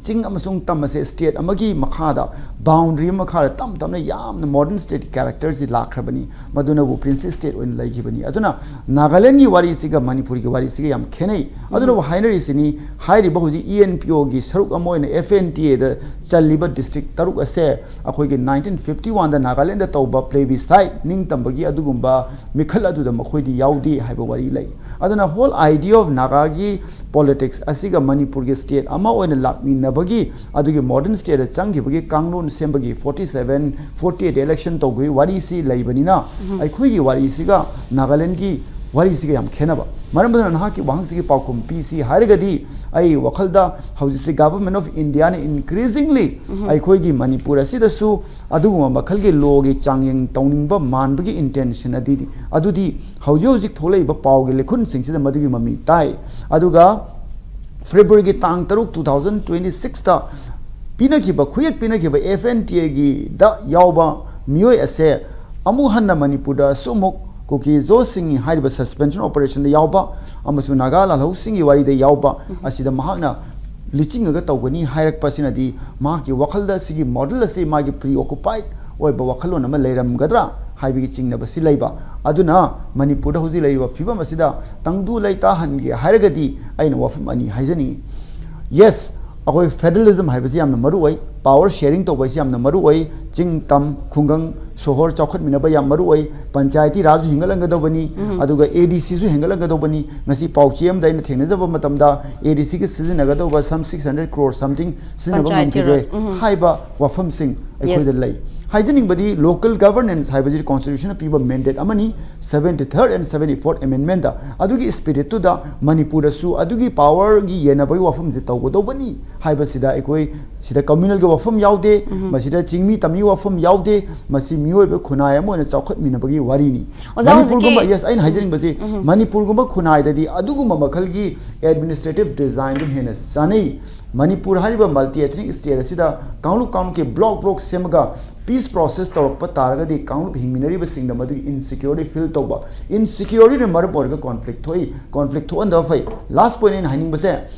ꯆꯤꯡ ꯑꯃꯁꯨꯡ ꯇꯝ ꯑꯁꯦ ꯁ꯭ꯇꯦꯠ ꯑꯃꯒꯤ ꯃꯈꯥꯗ, ꯕꯥꯎꯟꯗꯔꯤ ꯑꯃ ꯃꯈꯥꯗ ꯇꯞ ꯇꯞꯅ ꯌꯥꯝꯅ ꯃꯣꯗꯔꯟ ꯁ꯭ꯇꯦꯠꯀꯤ ꯀꯦꯔꯦꯛꯇꯔꯁꯤ ꯂꯥꯛꯈ꯭ꯔꯕꯅꯤ꯫ ꯃꯗꯨꯅꯕꯨ ꯄ꯭ꯔꯤꯟꯁꯂꯤ ꯁ꯭ꯇꯦꯠ ꯑꯣꯏꯅ ꯂꯩꯈꯤꯕꯅꯤ꯫ ꯑꯗꯨꯅ ꯅꯥꯒꯥꯂꯦꯟꯒꯤ ꯋꯥꯔꯤꯁꯤꯒ ꯃꯅꯤꯄꯨꯔꯒꯤ ꯋꯥꯔꯤꯁꯤꯒ ꯌꯥꯝ ꯈꯦꯠꯅꯩ꯫ ꯑꯗꯨꯅꯕꯨ ꯍꯥꯏꯅꯔꯤꯁꯤꯅꯤ, ꯍꯥꯏꯔꯤꯕ ꯍꯧꯖꯤꯛ ꯏ ꯑꯦꯟ ꯄꯤ ꯑꯣꯒꯤ ꯁꯔꯨꯛ ꯑꯃ ꯑꯣꯏꯅ ꯑꯦꯐ ꯑꯦꯟ ꯇꯤ ꯑꯦꯗ ꯆꯜꯂꯤꯕ ꯗꯤꯁꯇ꯭ꯔꯤꯛ ꯇꯔꯨꯛ ꯑꯁꯦ ꯑꯩꯈꯣꯏꯒꯤ ꯅꯥꯏꯟꯇꯤꯟ ꯐꯤꯐꯇꯤ ꯋꯥꯟꯗ ꯅꯥꯒꯥꯂꯦꯟꯗ ꯇꯧꯕ ꯄ꯭ꯂꯦꯕꯤꯁꯥꯏꯠ, ꯅꯤꯡꯇꯝꯕꯒꯤ ꯑꯗꯨꯒꯨꯝꯕ ꯃꯤꯈꯜ ꯑꯗꯨꯗ ꯃꯈꯣꯏꯗꯤ ꯌꯥꯎꯗꯦ ꯍꯥꯏꯕ ꯋꯥꯔꯤ ꯂꯩ꯫ ꯑꯗꯨꯅ whole idea of ꯅꯥꯒꯥꯒꯤ ꯄꯣꯂꯤꯇꯤꯛꯁ ꯑꯁꯤꯒ ꯃꯅꯤꯄꯨꯔꯒꯤ ꯁ꯭ꯇꯦꯠ ꯑꯃ ꯑꯣꯏꯅ ꯂꯥꯛꯃꯤꯟꯅꯕꯒꯤ ꯑꯗꯨꯒꯤ ꯃꯣꯗꯔꯟ ꯁ꯭ꯇꯦꯠꯇ ꯆꯪꯈꯤꯕꯒꯤ ꯀꯥꯡꯂꯣꯟ ꯁꯦꯝꯕꯒꯤ forty seven, forty eight election ꯇꯧꯕꯒꯤ ꯋꯥꯔꯤꯁꯤ ꯂꯩꯕꯅꯤꯅ, ꯑꯩꯈꯣꯏꯒꯤ ꯋꯥꯔꯤꯁꯤꯒ ꯅꯥꯒꯥꯂꯦꯟꯒꯤ ꯋꯥꯔꯤꯁꯤꯒ ꯌꯥꯝ ꯈꯦꯠꯅꯕ꯫ ꯃꯔꯝ ꯑꯗꯨꯅ ꯅꯍꯥꯛꯀꯤ ꯋꯥꯍꯪꯁꯤꯒꯤ ꯄꯥꯎꯈꯨꯝ ꯄꯤꯁꯤ ꯍꯥꯏꯔꯒꯗꯤ, ꯑꯩ ꯋꯥꯈꯜꯗ ꯍꯧꯖꯤꯛꯁꯤ ꯒꯚꯔꯟꯃꯦꯟ ꯑꯣꯐ ꯏꯟꯗꯤꯌꯥꯅ increasingly ꯑꯩꯈꯣꯏꯒꯤ ꯃꯅꯤꯄꯨꯔ ꯑꯁꯤꯗꯁꯨ ꯑꯗꯨꯒꯨꯝꯕ ꯃꯈꯜꯒꯤ ꯂꯣꯒꯤ ꯆꯥꯡꯌꯦꯡ ꯇꯧꯅꯤꯡꯕ ꯃꯥꯟꯕꯒꯤ ꯏꯟꯇꯦꯟꯁꯟ ꯑꯗꯨꯗꯤ, ꯑꯗꯨꯗꯤ ꯍꯧꯖꯤꯛ ꯍꯧꯖꯤꯛ ꯊꯣꯛꯂꯛꯏꯕ ꯄꯥꯎꯒꯤ ꯂꯤꯈꯨꯟꯁꯤꯡꯁꯤꯗ ꯃꯗꯨꯒꯤ ꯃꯃꯤ ꯇꯥꯏ꯫ ꯑꯗꯨꯒ ꯐꯦꯕ꯭ꯔꯨꯋꯥꯔꯤꯒꯤ ꯇꯥꯡ ꯇꯔꯨꯛ, ꯇꯨ ꯊꯥꯎꯖꯟ ꯇ꯭ꯋꯦꯟꯇꯤ ꯁꯤꯛꯁꯇ ꯄꯤꯅꯈꯤꯕ, ꯈꯨꯌꯦꯛ ꯄꯤꯅꯈꯤꯕ ꯑꯦꯐ ꯑꯦꯟ ꯇꯤ ꯑꯦꯒꯤꯗ ꯌꯥꯎꯕ ꯃꯤꯑꯣꯏ ꯑꯁꯦ ꯑꯃꯨꯛ ꯍꯟꯅ ꯃꯅꯤꯄꯨꯔꯗꯁꯨ ꯑꯃꯨꯛ ꯀꯨꯀꯤ ꯖꯣꯁꯤꯡ ꯍꯥꯏꯔꯤꯕ ꯁꯁꯄꯦꯟꯁꯟ ꯑꯣꯄꯔꯦꯁꯟꯗ ꯌꯥꯎꯕ ꯑꯃꯁꯨꯡ ꯅꯥꯒꯥ ꯂꯥꯜꯍꯧꯁꯤꯡꯒꯤ ꯋꯥꯔꯤꯗ ꯌꯥꯎꯕ ꯑꯁꯤꯗ ꯃꯍꯥꯛꯅ ꯂꯤꯆꯤꯡꯉꯒ ꯇꯧꯒꯅꯤ ꯍꯥꯏꯔꯛꯄ ꯑꯁꯤꯅꯗꯤ ꯃꯍꯥꯛꯀꯤ ꯋꯥꯈꯜꯗ ꯁꯤꯒꯤ ꯃꯣꯗꯦꯜ ꯑꯁꯤ ꯃꯥꯒꯤ ꯄ꯭ꯔꯤ ꯑꯣꯀꯨꯄꯥꯏꯠ ꯑꯣꯏꯕ ꯋꯥꯈꯜꯂꯣꯟ ꯑꯃ ꯂꯩꯔꯝꯒꯗ꯭ꯔꯥ ꯍꯥꯏꯕꯒꯤ ꯆꯤꯡꯅꯕꯁꯤ ꯂꯩꯕ꯫ ꯑꯗꯨꯅ ꯃꯅꯤꯄꯨꯔꯗ ꯍꯧꯖꯤꯛ ꯂꯩꯔꯤꯕ ꯐꯤꯕꯝ ꯑꯁꯤꯗ ꯇꯪꯗꯨ ꯂꯩꯇꯥꯍꯟꯒꯦ ꯍꯥꯏꯔꯒꯗꯤ ꯑꯩꯅ ꯋꯥꯐꯝ ꯑꯅꯤ ꯍꯥꯏꯖꯅꯤꯡꯏ꯫ ꯌꯦꯁ, ꯑꯩꯈꯣꯏ ꯐꯦꯗꯔꯦꯂꯤꯖꯝ ꯍꯥꯏꯕꯁꯤ ꯌꯥꯝꯅ ꯃꯔꯨ ꯑꯣꯏ, ꯄꯥꯋꯔ ꯁꯦꯌꯔꯤꯡ ꯇꯧꯕ ꯍꯥꯏꯁꯤ ꯌꯥꯝꯅ ꯃꯔꯨ ꯑꯣꯏ, ꯆꯤꯡ ꯇꯝ ꯈꯨꯡꯒꯪ ꯁꯣꯍꯣꯔ ꯆꯥꯎꯈꯠꯃꯤꯟꯅꯕ ꯌꯥꯝ ꯃꯔꯨ ꯑꯣꯏ, ꯄꯟꯆꯥꯌꯇꯤ ꯔꯥꯖꯁꯨ ꯍꯦꯟꯒꯠꯍꯟꯒꯗꯧꯕꯅꯤ, ꯑꯗꯨꯒ ꯑꯦ ꯗꯤ ꯁꯤꯁꯨ ꯍꯦꯟꯒꯠꯍꯟꯒꯗꯧꯕꯅꯤ꯫ ꯉꯁꯤ ꯄꯥꯎꯆꯦ ꯑꯃꯗ ꯑꯩꯅ ꯊꯦꯡꯅꯖꯕ ꯃꯇꯝꯗ ꯑꯦ ꯗꯤ ꯁꯤꯒꯤ ꯁꯤꯖꯤꯟꯅꯒꯗꯧꯕ some six hundred crore something ꯁꯤꯖꯤꯟꯅꯕ ꯄꯟꯆꯥꯌꯇꯤ ꯉꯝꯈꯤꯗ꯭ꯔꯦ ꯔꯥꯖ, ꯎꯝ꯫ ꯍꯥꯏꯕ ꯋꯥꯐꯝꯁꯤꯡ ꯑꯩꯈꯣꯏꯗ ꯌꯦꯁ꯫ ꯂꯩ꯫ ꯍꯥꯏꯖꯅꯤꯡꯕꯗꯤ ꯂꯣꯀꯦꯜ ꯒꯚꯔꯅꯦꯟꯁ ꯍꯥꯏꯕꯁꯤ ꯀꯣꯟꯁꯇꯤꯇ꯭ꯌꯨꯁꯟꯅ ꯄꯤꯕ ꯃꯦꯟꯗꯦꯠ ꯑꯃꯅꯤ, seventy third and seventy fourth amendment. ꯑꯗꯨꯒꯤ ꯁ꯭ꯄꯤꯔꯤꯠꯇꯨꯗ ꯃꯅꯤꯄꯨꯔꯗꯁꯨ ꯑꯗꯨꯒꯤ ꯄꯥꯋꯔꯒꯤ ꯌꯦꯟꯅꯕꯒꯤ ꯋꯥꯐꯝꯁꯦ ꯇꯧꯒꯗꯧꯕꯅꯤ ꯍꯥꯏꯕꯁꯤꯗ ꯑꯩꯈꯣꯏ ꯁꯤꯗ ꯀꯝꯃ꯭ꯌꯨꯅꯦꯜꯒꯤ ꯋꯥꯐꯝ ꯌꯥꯎꯗꯦ, ꯃꯁꯤꯗ ꯆꯤꯡꯃꯤ ꯇꯝꯃꯤ ꯋꯥꯐꯝ ꯌꯥꯎꯗꯦ, ꯃꯁꯤ ꯃꯤꯑꯣꯏꯕ ꯈꯨꯟꯅꯥꯏ ꯑꯃ ꯑꯣꯏꯅ ꯆꯥꯎꯈꯠꯃꯤꯟꯅꯕꯒꯤ ꯋꯥꯔꯤꯅꯤ꯫ ꯑꯣꯖꯥ, ꯃꯅꯤꯄꯨꯔꯒꯨꯝꯕ, ꯍꯧꯖꯤꯛꯀꯤ ꯌꯦꯁ, ꯑꯩꯅ ꯍꯥꯏꯖꯅꯤꯡꯕꯁꯤ, ꯃꯅꯤꯄꯨꯔꯒꯨꯝꯕ ꯈꯨꯟꯅꯥꯏꯗꯗꯤ ꯑꯗꯨꯒꯨꯝꯕ ꯃꯈꯜꯒꯤ ꯑꯦꯗꯃꯤꯅꯤꯁꯇ꯭ꯔꯦꯇꯤꯚ ꯗꯤꯖꯥꯏꯟꯗꯨꯅ ꯍꯦꯟꯅ ꯆꯥꯅꯩ꯫ ꯃꯅꯤꯄꯨꯔ ꯍꯥꯏꯔꯤꯕ ꯃꯜꯇꯤ ꯑꯦꯊꯅꯤꯛ ꯁ꯭ꯇꯦꯠ ꯑꯁꯤꯗ ꯀꯥꯡꯂꯨꯞ ꯀꯥꯡꯂꯨꯞꯀꯤ ꯕ꯭ꯂꯣꯛ ꯕ꯭ꯂꯣꯛ ꯁꯦꯝꯃꯒ ꯄꯤꯁ ꯄ꯭ꯔꯣꯁꯦꯁ ꯇꯧꯔꯛꯄ ꯇꯥꯔꯒꯗꯤ ꯀꯥꯡꯂꯨꯞ ꯍꯤꯡꯃꯤꯟꯅꯔꯤꯕꯁꯤꯡꯗ ꯃꯗꯨꯒꯤ ꯏꯟꯁꯤꯀ꯭ꯌꯣꯔꯤꯇꯤ ꯐꯤꯜ ꯇꯧꯕ, ꯏꯟꯁꯤꯀ꯭ꯌꯣꯔꯤꯇꯤꯅ ꯃꯔꯝ ꯑꯣꯏꯔꯒ ꯀꯣꯟꯐ꯭ꯂꯤꯛ ꯊꯣꯛꯏ, ꯀꯣꯟꯐ꯭ꯂꯤꯛ ꯊꯣꯛꯍꯟꯗꯕ ꯐꯩ꯫ ꯂꯥꯁ ꯄꯣꯏꯟꯠ ꯑꯩꯅ ꯍꯥꯏꯅꯤꯡꯕꯁꯦ,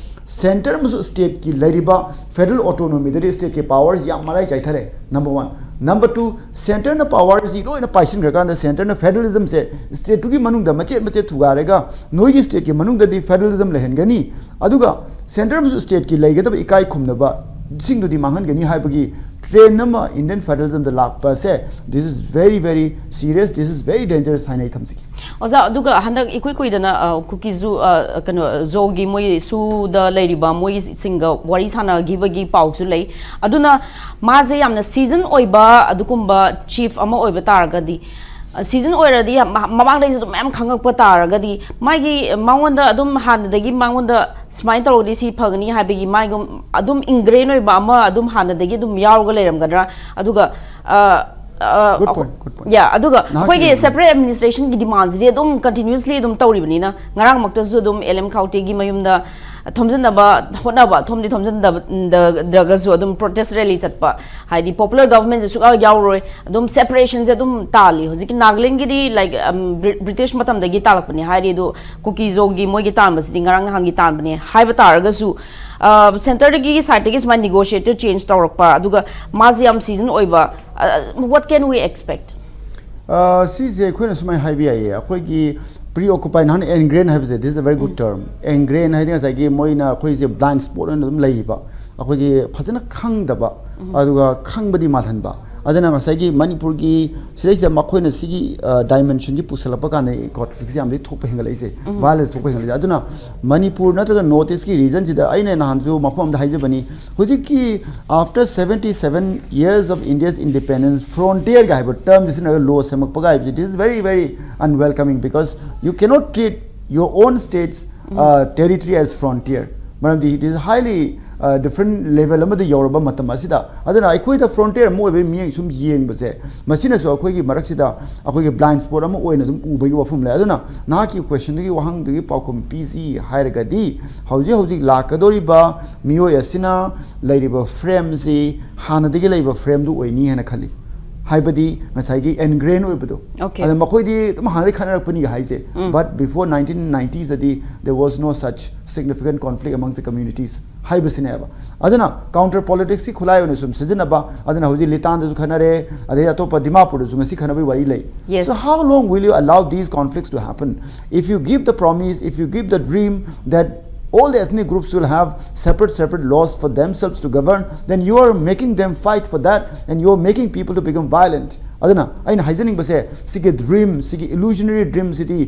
ꯁꯦꯟꯇꯔ ꯑꯃꯁꯨꯡ ꯁ꯭ꯇꯦꯠꯀꯤ ꯂꯩꯔꯤꯕ ꯐꯦꯗꯔꯦꯜ ꯑꯣꯇꯣꯅꯣꯃꯤꯗꯗꯤ ꯁ꯭ꯇꯦꯠꯀꯤ ꯄꯥꯋꯔꯁꯤ ꯌꯥꯝ ꯃꯔꯥꯏ ꯆꯥꯏꯊꯔꯦ, ꯅꯝꯕꯔ ꯋꯥꯟ꯫ ꯅꯝꯕꯔ ꯇꯨ, ꯁꯦꯟꯇꯔꯅ ꯄꯥꯋꯔꯁꯤ ꯂꯣꯏꯅ ꯄꯥꯏꯁꯤꯟꯈ꯭ꯔꯀꯥꯟꯗ ꯁꯦꯟꯇꯔꯅ ꯐꯦꯗꯔꯦꯂꯤꯖꯝꯁꯦ ꯁ꯭ꯇꯦꯠꯇꯨꯒꯤ ꯃꯅꯨꯡꯗ ꯃꯆꯦꯠ ꯃꯆꯦꯠ ꯊꯨꯒꯥꯏꯔꯒ ꯅꯣꯏꯒꯤ ꯁ꯭ꯇꯦꯠꯀꯤ ꯃꯅꯨꯡꯗꯗꯤ ꯐꯦꯗꯔꯦꯂꯤꯖꯝ ꯂꯩꯍꯟꯒꯅꯤ, ꯑꯗꯨꯒ ꯁꯦꯟꯇꯔ ꯑꯃꯁꯨꯡ ꯁ꯭ꯇꯦꯠꯀꯤ ꯂꯩꯒꯗꯕ ꯏꯀꯥꯏ ꯈꯨꯝꯅꯕꯁꯤꯡꯗꯨꯗꯤ ꯃꯥꯡꯍꯟꯒꯅꯤ ꯍꯥꯏꯕꯒꯤ ꯇ꯭ꯔꯦꯟ ꯑꯃ ꯏꯟꯗꯤꯌꯟ ꯐꯦꯗꯔꯦꯂꯤꯖꯝꯗ ꯂꯥꯛꯄꯁꯦ, this is very very serious, this is very dangerous ꯍꯥꯏꯅ ꯑꯩ ꯊꯝꯖꯒꯦ꯫ ꯑꯣꯖꯥ, ꯑꯗꯨꯒ ꯍꯟꯗꯛ ꯏꯀꯨꯏ ꯀꯨꯏꯗꯅ, ꯑ, ꯀꯨꯀꯤꯖꯨ, ꯑ, ꯀꯩꯅꯣ, ꯖꯣꯒꯤ ꯃꯣꯏ ꯁꯨꯗ ꯂꯩꯔꯤꯕ ꯃꯣꯏꯁꯤꯡꯒ ꯋꯥꯔꯤ ꯁꯥꯟꯅꯈꯤꯕꯒꯤ ꯄꯥꯎꯁꯨ ꯂꯩ꯫ ꯑꯗꯨꯅ ꯃꯥꯁꯦ ꯌꯥꯝꯅ ꯁꯤꯖꯟ ꯑꯣꯏꯕ ꯑꯗꯨꯒꯨꯝꯕ ꯆꯤꯐ ꯑꯃ ꯑꯣꯏꯕ ꯇꯥꯔꯒꯗꯤ, ꯑ, ꯁꯤꯖꯟ ꯑꯣꯏꯔꯗꯤ ꯌꯥꯝ ꯃ-, ꯃꯃꯥꯡꯗꯩꯁꯨ ꯑꯗꯨꯝ ꯃꯌꯥꯝ ꯈꯪꯉꯛꯄ ꯇꯥꯔꯒꯗꯤ, ꯃꯥꯒꯤ ꯃꯉꯣꯟꯗ ꯑꯗꯨꯝ ꯍꯥꯟꯅꯗꯒꯤ ꯃꯉꯣꯟꯗ ꯁꯨꯃꯥꯏꯅ ꯇꯧꯔꯗꯤ ꯁꯤ ꯐꯒꯅꯤ ꯍꯥꯏꯕꯒꯤ ꯃꯥꯒꯤ ꯑꯗꯨꯝ ꯏꯟꯒ꯭ꯔꯦꯟ ꯑꯣꯏꯕ ꯑꯃ ꯑꯗꯨꯝ ꯍꯥꯟꯅꯗꯒꯤ ꯑꯗꯨꯝ ꯌꯥꯎꯔꯒ ꯂꯩꯔꯝꯒꯗ꯭ꯔꯥ? ꯑꯗꯨꯒ, ꯑ, Good point, good point. ꯌꯥ, ꯑꯗꯨꯒ ꯑꯩꯈꯣꯏꯒꯤ separate administration ꯒꯤ demand ꯁꯤꯗꯤ ꯑꯗꯨꯝ continuously ꯑꯗꯨꯝ ꯇꯧꯔꯤꯕꯅꯤꯅ, ꯉꯔꯥꯡꯃꯛꯇꯁꯨ ꯑꯗꯨꯝ ꯑꯦꯜ ꯑꯦꯝ ꯈꯥꯎꯇꯦꯒꯤ ꯃꯌꯨꯝꯗ ꯊꯣꯝꯖꯤꯟꯅꯕ ꯍꯣꯠꯅꯕ, ꯊꯣꯝꯗꯤ ꯊꯣꯝꯖꯤꯟꯗ꯭ꯔꯒꯁꯨ ꯑꯗꯨꯝ protest rally ꯆꯠꯄ, ꯍꯥꯏꯗꯤ popular government ꯁꯦ ꯁꯨꯛꯌꯥꯎ ꯌꯥꯎꯔꯣꯏ, ꯑꯗꯨꯝ separation ꯁꯦ ꯑꯗꯨꯝ ꯇꯥꯜꯂꯤ꯫ ꯍꯧꯖꯤꯛꯀꯤ ꯅꯥꯒꯥꯂꯦꯟꯒꯤꯗꯤ, like, ꯕ꯭ꯔꯤꯇꯤꯁ ꯃꯇꯝꯗꯒꯤ ꯇꯥꯜꯂꯛꯄꯅꯤ ꯍꯥꯏꯔꯤ, ꯑꯗꯨ ꯀꯨꯀꯤꯖꯣꯒꯤ ꯃꯣꯏꯒꯤ ꯇꯥꯟꯕꯁꯤꯗꯤ ꯉꯔꯥꯡ ꯅꯍꯥꯟꯒꯤ ꯇꯥꯟꯕꯅꯦ ꯍꯥꯏꯕ ꯇꯥꯔꯒꯁꯨ, ꯁꯦꯟꯇꯔꯗꯒꯤ ꯁꯥꯏꯠꯇꯒꯤ ꯁꯨꯃꯥꯏꯅ negotiator change ꯇꯧꯔꯛꯄ, ꯑꯗꯨꯒ ꯃꯥꯁꯦ ꯌꯥꯝ season ꯑꯣꯏꯕ, what can we expect? ꯁꯤꯁꯦ ꯑꯩꯈꯣꯏꯅ ꯁꯨꯃꯥꯏꯅ ꯍꯥꯏꯕ ꯌꯥꯏꯌꯦ, ꯑꯩꯈꯣꯏꯒꯤ pre occupy, ꯅꯍꯥꯟ ingrain ꯍꯥꯏꯕꯁꯦ, this is a very good term. Ingrain ꯍꯥꯏꯗꯤ ꯉꯁꯥꯏꯒꯤ ꯃꯣꯏꯅ ꯑꯩꯈꯣꯏꯁꯦ blind spot ꯑꯣꯏꯅ ꯑꯗꯨꯝ ꯂꯩꯕ, ꯑꯩꯈꯣꯏꯒꯤ ꯐꯖꯅ ꯈꯪꯗꯕ, ꯑꯗꯨꯒ ꯈꯪꯕꯗꯤ ꯃꯥꯜꯍꯟꯕ꯫ ꯑꯗꯨꯅ ꯉꯁꯥꯏꯒꯤ ꯃꯅꯤꯄꯨꯔꯒꯤ ꯁꯤꯗꯩꯁꯤꯗ ꯃꯈꯣꯏꯅ ꯁꯤꯒꯤ dimension ꯁꯤ ꯄꯨꯁꯜꯂꯛꯄ ꯀꯥꯟꯗ conflict ꯁꯦ ꯌꯥꯝꯗꯤ ꯊꯣꯛꯄ ꯍꯦꯟꯒꯠꯂꯛꯏꯁꯦ, violence ꯊꯣꯛꯄ ꯍꯦꯟꯒꯠꯂꯛꯏꯁꯦ꯫ ꯑꯗꯨꯅ ꯃꯅꯤꯄꯨꯔ ꯅꯠꯇ꯭ꯔꯒ North East ꯀꯤ region ꯁꯤꯗ ꯑꯩꯅ ꯅꯍꯥꯟꯁꯨ ꯃꯐꯝ ꯑꯃꯗ ꯍꯥꯏꯖꯕꯅꯤ, ꯍꯧꯖꯤꯛꯀꯤ after seventy seven years of India's independence, frontier ꯒ ꯍꯥꯏꯕ term ꯁꯤ ꯁꯤꯖꯤꯟꯅꯔꯒ law ꯁꯦꯝꯃꯛꯄꯒ ꯍꯥꯏꯕꯁꯤ, this is very, very unwelcoming, because you cannot treat your own state's territory as frontier. ꯃꯔꯝꯗꯤ it is highly different level ꯑꯃꯗ ꯌꯧꯔꯕ ꯃꯇꯝ ꯑꯁꯤꯗ꯫ ꯑꯗꯨꯅ ꯑꯩꯈꯣꯏꯗ frontier ꯑꯃ ꯑꯣꯏꯕꯒꯤ ꯃꯤꯠꯌꯦꯡ ꯁꯨꯝ ꯌꯦꯡꯕꯁꯦ, ꯃꯁꯤꯅꯁꯨ ꯑꯩꯈꯣꯏꯒꯤ ꯃꯔꯛꯁꯤꯗ ꯑꯩꯈꯣꯏꯒꯤ blind spot ꯑꯃ ꯑꯣꯏꯅ ꯑꯗꯨꯝ ꯎꯕꯒꯤ ꯋꯥꯐꯝ ꯂꯩ꯫ ꯑꯗꯨꯅ ꯅꯍꯥꯛꯀꯤ question ꯗꯨꯒꯤ, ꯋꯥꯍꯪꯗꯨꯒꯤ ꯄꯥꯎꯈꯨꯝ ꯄꯤꯁꯤ ꯍꯥꯏꯔꯒꯗꯤ, ꯍꯧꯖꯤꯛ ꯍꯧꯖꯤꯛ ꯂꯥꯛꯀꯗꯧꯔꯤꯕ ꯃꯤꯑꯣꯏ ꯑꯁꯤꯅ ꯂꯩꯔꯤꯕ frame ꯁꯤ ꯍꯥꯟꯅꯗꯒꯤ ꯂꯩꯕ frame ꯗꯨ ꯑꯣꯏꯅꯤ ꯍꯥꯏꯅ ꯈꯜꯂꯤ꯫ ꯍꯥꯏꯕꯗꯤ ꯉꯁꯥꯏꯒꯤ ingrain ꯑꯣꯏꯕꯗꯣ꯫ Okay. ꯑꯗ ꯃꯈꯣꯏꯗꯤ ꯑꯗꯨꯝ ꯍꯥꯟꯅꯗꯒꯤ ꯈꯠꯅꯔꯛꯄꯅꯤꯒ ꯍꯥꯏꯁꯦ, but before nineteen ninety study there was no such significant conflict among the communities ꯍꯥꯏꯕꯁꯤꯅꯦꯕ꯫ ꯑꯗꯨꯅ counter politics ꯀꯤ ꯈꯨꯠꯂꯥꯏ ꯑꯣꯏꯅ ꯁꯨꯝ ꯁꯤꯖꯤꯟꯅꯕ, ꯑꯗꯨꯅ ꯍꯧꯖꯤꯛ ꯂꯤꯇꯥꯟꯗꯁꯨ ꯈꯠꯅꯔꯦ, ꯑꯗꯩ ꯑꯇꯣꯞꯄ ꯗꯤꯃꯥꯄꯨꯔꯗꯁꯨ ꯉꯁꯤ ꯈꯠꯅꯕꯒꯤ ꯋꯥꯔꯤ ꯂꯩ꯫ Yes. So how long will you allow these conflicts to happen? If you give the promise, if you give the dream that all the ethnic groups will have separate, separate laws for themselves to govern, then you are making them fight for that, and you are making people to become violent. ꯑꯗꯨꯅ ꯑꯩꯅ ꯍꯥꯏꯖꯅꯤꯡꯕꯁꯦ, ꯁꯤꯒꯤ dream, ꯁꯤꯒꯤ illusionary dream ꯁꯤꯗꯤ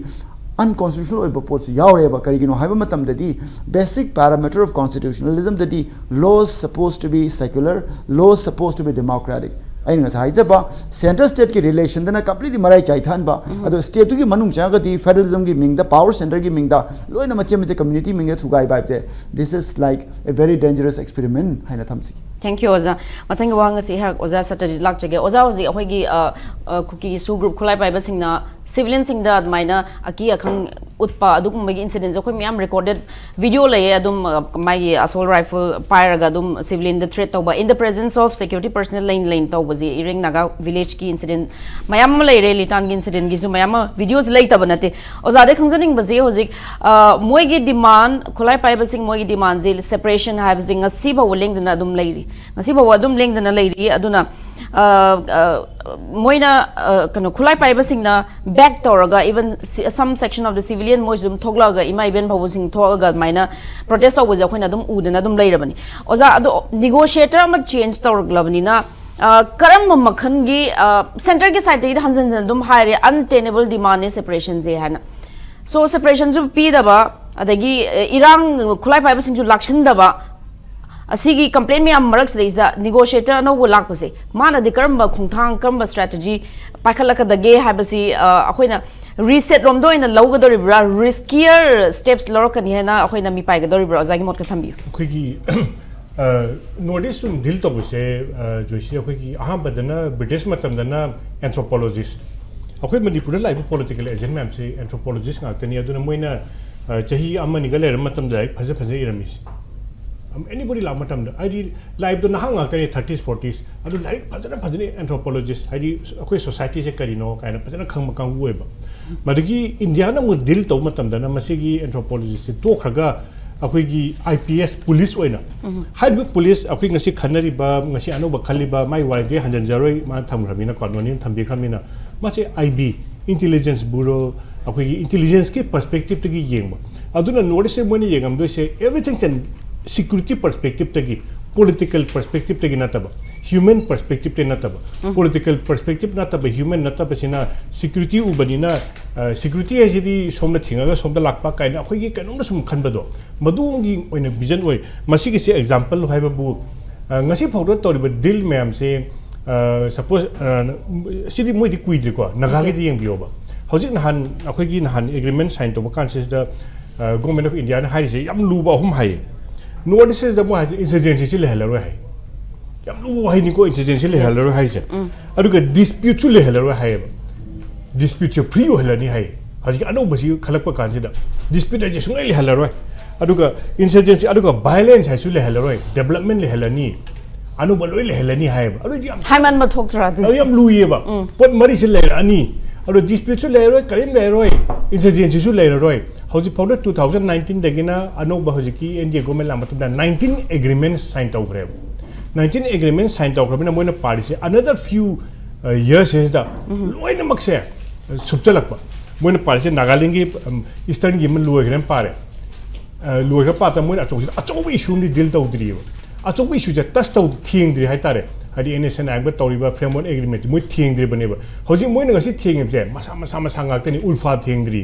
unconstitutional ꯑꯣꯏꯕ ꯄꯣꯠꯁꯨ ꯌꯥꯎꯔꯦꯕ꯫ ꯀꯔꯤꯒꯤꯅꯣ ꯍꯥꯏꯕ ꯃꯇꯝꯗꯗꯤ, basic parameter of constitutionalism ꯗꯗꯤ laws supposed to be secular, laws supposed to be democratic. ꯑꯩꯅ ꯉꯁꯥꯏ ꯍꯥꯏꯖꯕ central state ꯀꯤ relation ꯗꯅ completely ꯃꯔꯥꯏ ꯆꯥꯏꯊꯍꯟꯕ, ꯑꯗꯣ state ꯇꯨꯒꯤ ꯃꯅꯨꯡ ꯆꯪꯉꯒꯗꯤ federalism ꯒꯤ ꯃꯤꯡꯗ, power center ꯒꯤ ꯃꯤꯡꯗ, ꯂꯣꯏꯅ ꯃꯆꯦ ꯃꯆꯦ community ꯃꯤꯡꯗ ꯊꯨꯒꯥꯏꯕ ꯍꯥꯏꯕꯁꯦ, this is like a very dangerous experiment ꯍꯥꯏꯅ ꯊꯝꯖꯒꯦ꯫ Thank you, ꯑꯣꯖꯥ꯫ ꯃꯊꯪꯒꯤ ꯋꯥꯍꯪ ꯑꯁꯤ ꯑꯩꯍꯥꯛ ꯑꯣꯖꯥ ꯁꯇ꯭ꯌꯖꯤꯠ ꯂꯥꯛꯆꯒꯦ꯫ ꯑꯣꯖꯥ, ꯍꯧꯖꯤꯛ ꯑꯩꯈꯣꯏꯒꯤ, ꯑ, ꯑ, ꯀꯨꯀꯤ ꯏꯁꯨ ꯒ꯭ꯔꯨꯞ ꯈꯨꯠꯂꯥꯏ ꯄꯥꯏꯕꯁꯤꯡꯅ ꯁꯤꯚꯤꯂꯤꯌꯟꯁꯤꯡꯗ ꯑꯗꯨꯃꯥꯏꯅ ꯑꯀꯤ ꯑꯈꯪ ꯎꯠꯄ ꯑꯗꯨꯒꯨꯝꯕꯒꯤ ꯏꯟꯁꯤꯗꯦꯟꯁꯦ ꯑꯩꯈꯣꯏ ꯃꯌꯥꯝ ꯔꯦꯀꯣꯔꯗꯦꯠ ꯚꯤꯗꯤꯑꯣ ꯂꯩꯌꯦ꯫ ꯑꯗꯨꯝ, ꯑ, ꯃꯥꯒꯤ ꯑꯁꯣꯜ ꯔꯥꯏꯐꯜ ꯄꯥꯏꯔꯒ ꯑꯗꯨꯝ ꯁꯤꯚꯤꯂꯤꯌꯟꯗ ꯊ꯭ꯔꯦꯠ ꯇꯧꯕ, in the presence of security personnel ꯂꯩꯅ ꯂꯩꯅ ꯇꯧꯕꯁꯦ ꯏꯔꯦꯡ ꯅꯥꯒꯥ ꯚꯤꯂꯦꯖꯀꯤ ꯏꯟꯁꯤꯗꯦꯟ ꯃꯌꯥꯝ ꯑꯃ ꯂꯩꯔꯦ꯫ ꯂꯤꯇꯥꯟꯒꯤ ꯏꯟꯁꯤꯗꯦꯟꯒꯤꯁꯨ ꯃꯌꯥꯝ ꯑꯃ ꯚꯤꯗꯤꯑꯣꯁꯦ ꯂꯩꯇꯕ ꯅꯠꯇꯦ꯫ ꯑꯣꯖꯥꯗꯩ ꯈꯪꯖꯅꯤꯡꯕꯁꯦ ꯍꯧꯖꯤꯛ, ꯑ, ꯃꯣꯏꯒꯤ ꯗꯤꯃꯥꯟ, ꯈꯨꯠꯂꯥꯏ ꯄꯥꯏꯕꯁꯤꯡ ꯃꯣꯏꯒꯤ ꯗꯤꯃꯥꯟꯁꯦ ꯁꯦꯄꯔꯦꯁꯟ ꯍꯥꯏꯕꯁꯦ ꯉꯁꯤ ꯐꯥꯎꯕ ꯂꯦꯡꯗꯅ ꯑꯗꯨꯝ ꯂꯩꯔꯤ꯫ ꯉꯁꯤ ꯐꯥꯎꯕ ꯑꯗꯨꯝ ꯂꯦꯡꯗꯅ ꯂꯩꯔꯤ꯫ ꯑꯗꯨꯅ, ꯑ, ꯑ, ꯃꯣꯏꯅ, ꯑ, ꯀꯩꯅꯣ, ꯈꯨꯠꯂꯥꯏ ꯄꯥꯏꯕꯁꯤꯡꯅ ꯕꯦꯛ ꯇꯧꯔꯒ, even si-, some section of the civilian ꯃꯣꯏꯁꯨ ꯑꯗꯨꯝ ꯊꯣꯛꯂꯛꯑꯒ ꯏꯃꯥ ꯏꯕꯦꯟ ꯐꯥꯎꯕꯁꯤꯡ ꯊꯣꯛꯑꯒ ꯑꯗꯨꯃꯥꯏꯅ ꯄ꯭ꯔꯣꯇꯦꯁ ꯇꯧꯕꯁꯦ ꯑꯩꯈꯣꯏꯅ ꯑꯗꯨꯝ ꯎꯗꯅ ꯑꯗꯨꯝ ꯂꯩꯔꯕꯅꯤ꯫ ꯑꯣꯖꯥ, ꯑꯗꯣ ꯅꯤꯒꯣꯁꯤꯌꯦꯇꯔ ꯑꯃ ꯆꯦꯟꯖ ꯇꯧꯔꯛꯂꯕꯅꯤꯅ, ꯑ, ꯀꯔꯝꯕ ꯃꯈꯜꯒꯤ, ꯑ, ꯁꯦꯟꯇꯔꯒꯤ ꯁꯥꯏꯠꯇꯒꯤꯗꯤ ꯍꯟꯖꯟ ꯍꯟꯖꯟ ꯑꯗꯨꯝ ꯍꯥꯏꯔꯦ, untenable demandꯅꯦ ꯁꯦꯄꯔꯦꯁꯟꯁꯦ ꯍꯥꯏꯅ꯫ So, ꯁꯦꯄꯔꯦꯁꯟꯁꯨ ꯄꯤꯗꯕ, ꯑꯗꯒꯤ, ꯑ, ꯏꯔꯥꯡ, ꯈꯨꯠꯂꯥꯏ ꯄꯥꯏꯕꯁꯤꯡꯁꯨ ꯂꯥꯛꯁꯤꯟꯗꯕ, ꯑꯁꯤꯒꯤ ꯀꯝꯄ꯭ꯂꯦꯟ ꯃꯌꯥꯝ ꯃꯔꯛꯁꯤꯗꯩꯁꯤꯗ ꯅꯤꯒꯣꯁꯤꯌꯦꯇꯔ ꯑꯅꯧꯕ ꯂꯥꯛꯄꯁꯦ, ꯃꯥꯅꯗꯤ ꯀꯔꯝꯕ ꯈꯣꯡꯊꯥꯡ, ꯀꯔꯝꯕ ꯁ꯭ꯇ꯭ꯔꯦꯇꯦꯖꯤ ꯄꯥꯏꯈꯠꯂꯛꯀꯗꯒꯦ ꯍꯥꯏꯕꯁꯤ, ꯑ, ꯑꯩꯈꯣꯏꯅ ꯔꯤꯁꯦꯠ ꯔꯣꯝꯗ ꯑꯣꯏꯅ ꯂꯧꯒꯗꯧꯔꯤꯕ꯭ꯔꯥ, ꯔꯤꯁꯀꯤꯌꯔ ꯁ꯭ꯇꯦꯞꯁ ꯂꯧꯔꯛꯀꯅꯤ ꯍꯥꯏꯅ ꯑꯩꯈꯣꯏꯅ ꯃꯤꯄꯥꯏꯒꯗꯧꯔꯤꯕ꯭ꯔꯥ? ꯑꯣꯖꯥꯒꯤ ꯃꯣꯠꯀ ꯊꯝꯕꯤꯌꯨ꯫ ꯑꯩꯈꯣꯏꯒꯤ ꯅꯣꯔꯠ ꯏꯁ ꯁꯨꯝ ꯗꯤꯜ ꯇꯧꯕꯁꯦ, ꯑ, ꯖꯣꯏꯁꯤ, ꯑꯩꯈꯣꯏꯒꯤ ꯑꯍꯥꯟꯕꯗꯅ ꯕ꯭ꯔꯤꯇꯤꯁ ꯃꯇꯝꯗꯅ ꯑꯦꯟꯊ꯭ꯔꯣꯄꯣꯂꯣꯖꯤꯁ, ꯑꯩꯈꯣꯏ ꯃꯅꯤꯄꯨꯔꯗ ꯂꯥꯛꯏꯕ ꯄꯣꯂꯤꯇꯤꯀꯦꯜ ꯑꯦꯖꯦꯟ ꯃꯌꯥꯝꯁꯦ ꯑꯦꯟꯊ꯭ꯔꯣꯄꯣꯂꯣꯖꯤꯁ ꯉꯥꯛꯇꯅꯤ꯫ ꯑꯗꯨꯅ ꯃꯣꯏꯅ, ꯑ, ꯆꯍꯤ ꯑꯃ ꯑꯅꯤꯒ ꯂꯩꯔꯕ ꯃꯇꯝꯗ ꯂꯥꯏꯔꯤꯛ ꯐꯖ ꯐꯖ ꯏꯔꯝꯃꯤꯁꯦ꯫ ꯑꯦꯅꯤꯕꯣꯗꯤ ꯂꯥꯛꯄ ꯃꯇꯝꯗ, ꯍꯥꯏꯗꯤ, ꯂꯥꯛꯏꯕꯗꯣ ꯅꯍꯥ ꯉꯥꯛꯇꯅꯤ, ꯊꯥꯔꯇꯤꯁ, ꯐꯣꯔꯇꯤꯁ꯫ ꯑꯗꯨ ꯂꯥꯏꯔꯤꯛ ꯐꯖꯅ ꯐꯖꯅ ꯑꯦꯟꯊ꯭ꯔꯣꯄꯣꯂꯣꯖꯤꯁ, ꯍꯥꯏꯗꯤ ꯑꯩꯈꯣꯏ ꯁꯣꯁꯥꯏꯇꯤꯁꯦ ꯀꯔꯤꯅꯣ ꯀꯥꯏꯅ ꯐꯖꯅ ꯈꯪꯕ ꯀꯥꯡꯕꯨ ꯑꯣꯏꯕ꯫ ꯃꯗꯒꯤ ꯏꯟꯗꯤꯌꯥꯅ ꯑꯃꯨꯛ ꯗꯤꯜ ꯇꯧꯕ ꯃꯇꯝꯗꯅ ꯃꯁꯤꯒꯤ ꯑꯦꯟꯊ꯭ꯔꯣꯄꯣꯂꯣꯖꯤꯁꯁꯦ ꯇꯣꯛꯈ꯭ꯔꯒ ꯑꯩꯈꯣꯏꯒꯤ ꯑꯥꯏ ꯄꯤ ꯑꯦꯁ ꯄꯨꯂꯤꯁ ꯑꯣꯏꯅ, ꯍꯥꯏꯔꯤꯕ ꯄꯨꯂꯤꯁ, ꯑꯩꯈꯣꯏ ꯉꯁꯤ ꯈꯟꯅꯔꯤꯕ, ꯉꯁꯤ ꯑꯅꯧꯕ ꯈꯜꯂꯤꯕ, ꯃꯥꯏ ꯋꯥꯔꯤꯗꯤ ꯍꯟꯖꯤꯟꯖꯔꯣꯏ, ꯃꯥꯅ ꯊꯝꯈ꯭ꯔꯕꯅꯤꯅꯀꯣ, ꯅꯣꯅꯤꯅ ꯊꯝꯕꯤꯈ꯭ꯔꯕꯅꯤꯅ, ꯃꯁꯤ ꯑꯥꯏ ꯕꯤ, ꯏꯟꯇꯤꯂꯤꯖꯦꯟꯁ ꯕ꯭ꯌꯨꯔꯣ, ꯑꯩꯈꯣꯏꯒꯤ ꯏꯟꯇꯤꯂꯤꯖꯦꯟꯁꯀꯤ ꯄꯔꯁꯄꯦꯛꯇꯤꯞꯇꯒꯤ ꯌꯦꯡꯕ꯫ ꯑꯗꯨꯅ ꯅꯣꯔꯠ ꯏꯁꯁꯦ ꯃꯣꯏꯅ ꯌꯦꯡꯉꯝꯗꯣꯏꯁꯦ ꯑꯦꯕ꯭ꯔꯤꯊꯤꯡ ꯑꯦꯟ ꯁꯤꯀ꯭ꯌꯨꯔꯤꯇꯤ ꯄꯔꯁꯄꯦꯛꯇꯤꯞꯇꯒꯤ, ꯄꯣꯂꯤꯇꯤꯀꯦꯜ ꯄꯔꯁꯄꯦꯛꯇꯤꯞꯇꯒꯤ ꯅꯠꯇꯕ, ꯍ꯭ꯌꯨꯃꯦꯟ ꯄꯔꯁꯄꯦꯛꯇꯤꯞꯇꯒꯤ ꯅꯠꯇꯕ꯫ ꯄꯣꯂꯤꯇꯤꯀꯦꯜ ꯄꯔꯁꯄꯦꯛꯇꯤꯞ ꯅꯠꯇꯕ, ꯍ꯭ꯌꯨꯃꯦꯟ ꯅꯠꯇꯕꯁꯤꯅ, ꯁꯤꯀ꯭ꯌꯨꯔꯤꯇꯤ ꯎꯕꯅꯤꯅ, ꯑ, ꯁꯤꯀ꯭ꯌꯨꯔꯤꯇꯤ ꯍꯥꯏꯁꯤꯗꯤ ꯁꯣꯝꯗ ꯊꯤꯡꯉꯒ ꯁꯣꯝꯗ ꯂꯥꯛꯄ ꯀꯥꯏꯅ ꯑꯩꯈꯣꯏꯒꯤ ꯀꯩꯅꯣꯝꯗ ꯁꯨꯝ ꯈꯟꯕꯗꯣ, ꯃꯗꯨꯒꯤ ꯑꯣꯏꯅ ꯚꯤꯖꯟ ꯑꯣꯏ꯫ ꯃꯁꯤꯒꯤꯁꯦ ꯑꯦꯛꯖꯥꯝꯄꯜ ꯍꯥꯏꯕꯕꯨ, ꯑ, ꯉꯁꯤ ꯐꯥꯎꯗ ꯇꯧꯔꯤꯕ ꯗꯤꯜ ꯃꯌꯥꯝꯁꯦ, ꯑ, ꯁꯄꯣꯁ, ꯑ, ꯁꯤꯗꯤ ꯃꯣꯏꯗꯤ ꯀꯨꯏꯗ꯭ꯔꯤꯀꯣ, ꯅꯥꯒꯥꯒꯤꯗꯤ ꯌꯦꯡꯕꯤꯌꯣꯕ꯫ ꯍꯧꯖꯤꯛ ꯅꯍꯥꯟ ꯑꯩꯈꯣꯏꯒꯤ ꯅꯍꯥꯟ ꯑꯦꯒ꯭ꯔꯤꯃꯦꯟ ꯁꯥꯏꯟ ꯇꯧꯕ ꯀꯥꯟꯁꯤꯗ, ꯑ, ꯒꯣꯔꯃꯦꯟ ꯑꯣꯐ ꯏꯟꯗꯤꯌꯥꯅ ꯍꯥꯏꯔꯤꯁꯦ ꯌꯥꯝ ꯂꯨꯕ ꯑꯍꯨꯝ ꯍꯥꯏꯌꯦ꯫ ꯅꯣꯔꯠ ꯏꯁꯁꯤꯗ ꯃꯣꯏ ꯍꯥꯏꯁꯦ ꯏꯟꯁꯔꯖꯦꯟꯁꯤꯁꯤ ꯂꯩꯍꯜꯂꯔꯣꯏ ꯍꯥꯏ꯫ ꯌꯥꯝ ꯂꯨꯕ ꯋꯥꯍꯩꯅꯤꯀꯣ, insurgency ꯂꯩꯍꯜꯂꯔꯣꯏ ꯍꯥꯏꯁꯦ꯫ ꯑꯗꯨꯒ dispute ꯁꯨ ꯂꯩꯍꯜꯂꯔꯣꯏ ꯍꯥꯏꯌꯦꯕ꯫ Dispute ꯁꯦ free ꯑꯣꯏꯍꯜꯂꯅꯤ ꯍꯥꯏꯌꯦ꯫ ꯍꯧꯖꯤꯛꯀꯤ ꯑꯅꯧꯕꯁꯤ ꯈꯜꯂꯛꯄ ꯀꯥꯟꯁꯤꯗ dispute ꯍꯥꯏꯁꯦ ꯁꯨꯡꯂꯩ ꯂꯩꯍꯜꯂꯔꯣꯏ꯫ ꯑꯗꯨꯒ insurgency, ꯑꯗꯨꯒ violence ꯍꯥꯏꯁꯨ ꯂꯩꯍꯜꯂꯔꯣꯏ, development ꯂꯩꯍꯜꯂꯅꯤ, ꯑꯅꯧꯕ ꯂꯣꯏ ꯂꯩꯍꯜꯂꯅꯤ ꯍꯥꯏꯌꯦꯕ꯫ ꯑꯗꯨꯗꯤ ꯌꯥꯝ ꯍꯥꯏꯃꯟꯕ ꯊꯣꯛꯇ꯭ꯔꯥ ꯑꯗꯨꯗꯤ? ꯑꯗꯨ ꯌꯥꯝ ꯂꯨꯏꯌꯦꯕ꯫ ꯄꯣꯠ ꯃꯔꯤꯁꯦ ꯂꯩꯔꯛꯑꯅꯤ, ꯑꯗꯣ dispute ꯁꯨ ꯂꯩꯔꯔꯣꯏ, ꯀꯔꯤꯝ ꯂꯩꯔꯔꯣꯏ, insurgency ꯁꯨ ꯂꯩꯔꯔꯣꯏ꯫ ꯍꯧꯖꯤꯛ ꯐꯥꯎꯗ two thousand nineteen ꯗꯒꯤꯅ ꯑꯅꯧꯕ ꯍꯧꯖꯤꯛꯀꯤ N D A government ꯂꯥꯛꯄ ꯃꯇꯝꯗ nineteen agreement sign ꯇꯧꯈ꯭ꯔꯦꯕ꯫ Nineteen agreement sign ꯇꯧꯈ꯭ꯔꯕꯅꯤꯅ ꯃꯣꯏꯅ ꯄꯥꯔꯤꯁꯦ another few years ꯁꯤꯗ ꯂꯣꯏꯅꯃꯛꯁꯦ ꯁꯨꯞꯆꯜꯂꯛꯄ꯫ ꯃꯣꯏꯅ ꯄꯥꯔꯤꯁꯦ ꯅꯥꯒꯥꯂꯦꯟꯒꯤ eastern ꯒꯤ ꯑꯃ ꯂꯣꯏꯈ꯭ꯔꯦꯅ ꯄꯥꯔꯦ꯫ ꯂꯣꯏꯈ꯭ꯔ ꯄꯥꯗ ꯃꯣꯏꯅ ꯑꯆꯧꯕꯁꯤꯗ ꯑꯆꯧꯕ issue ꯑꯃꯗꯤ deal ꯇꯧꯗ꯭ꯔꯤꯑꯕ꯫ ꯑꯆꯧꯕ issue ꯁꯦ touch ꯇꯧ, ꯊꯦꯡꯗ꯭ꯔꯤ ꯍꯥꯏꯇꯥꯔꯦ꯫ ꯍꯥꯏꯗꯤ N S N I ꯒ ꯇꯧꯔꯤꯕ framework agreement ꯁꯦ ꯃꯣꯏ ꯊꯦꯡꯗ꯭ꯔꯤꯕꯅꯦꯕ꯫ ꯍꯧꯖꯤꯛ ꯃꯣꯏꯅ ꯉꯁꯤ ꯊꯦꯡꯉꯤꯕꯁꯦ ꯃꯁꯥ ꯃꯁꯥ ꯃꯁꯥ ꯉꯥꯛꯇꯅꯤ꯫ ꯎꯜꯐꯥ ꯊꯦꯡꯗ꯭ꯔꯤ,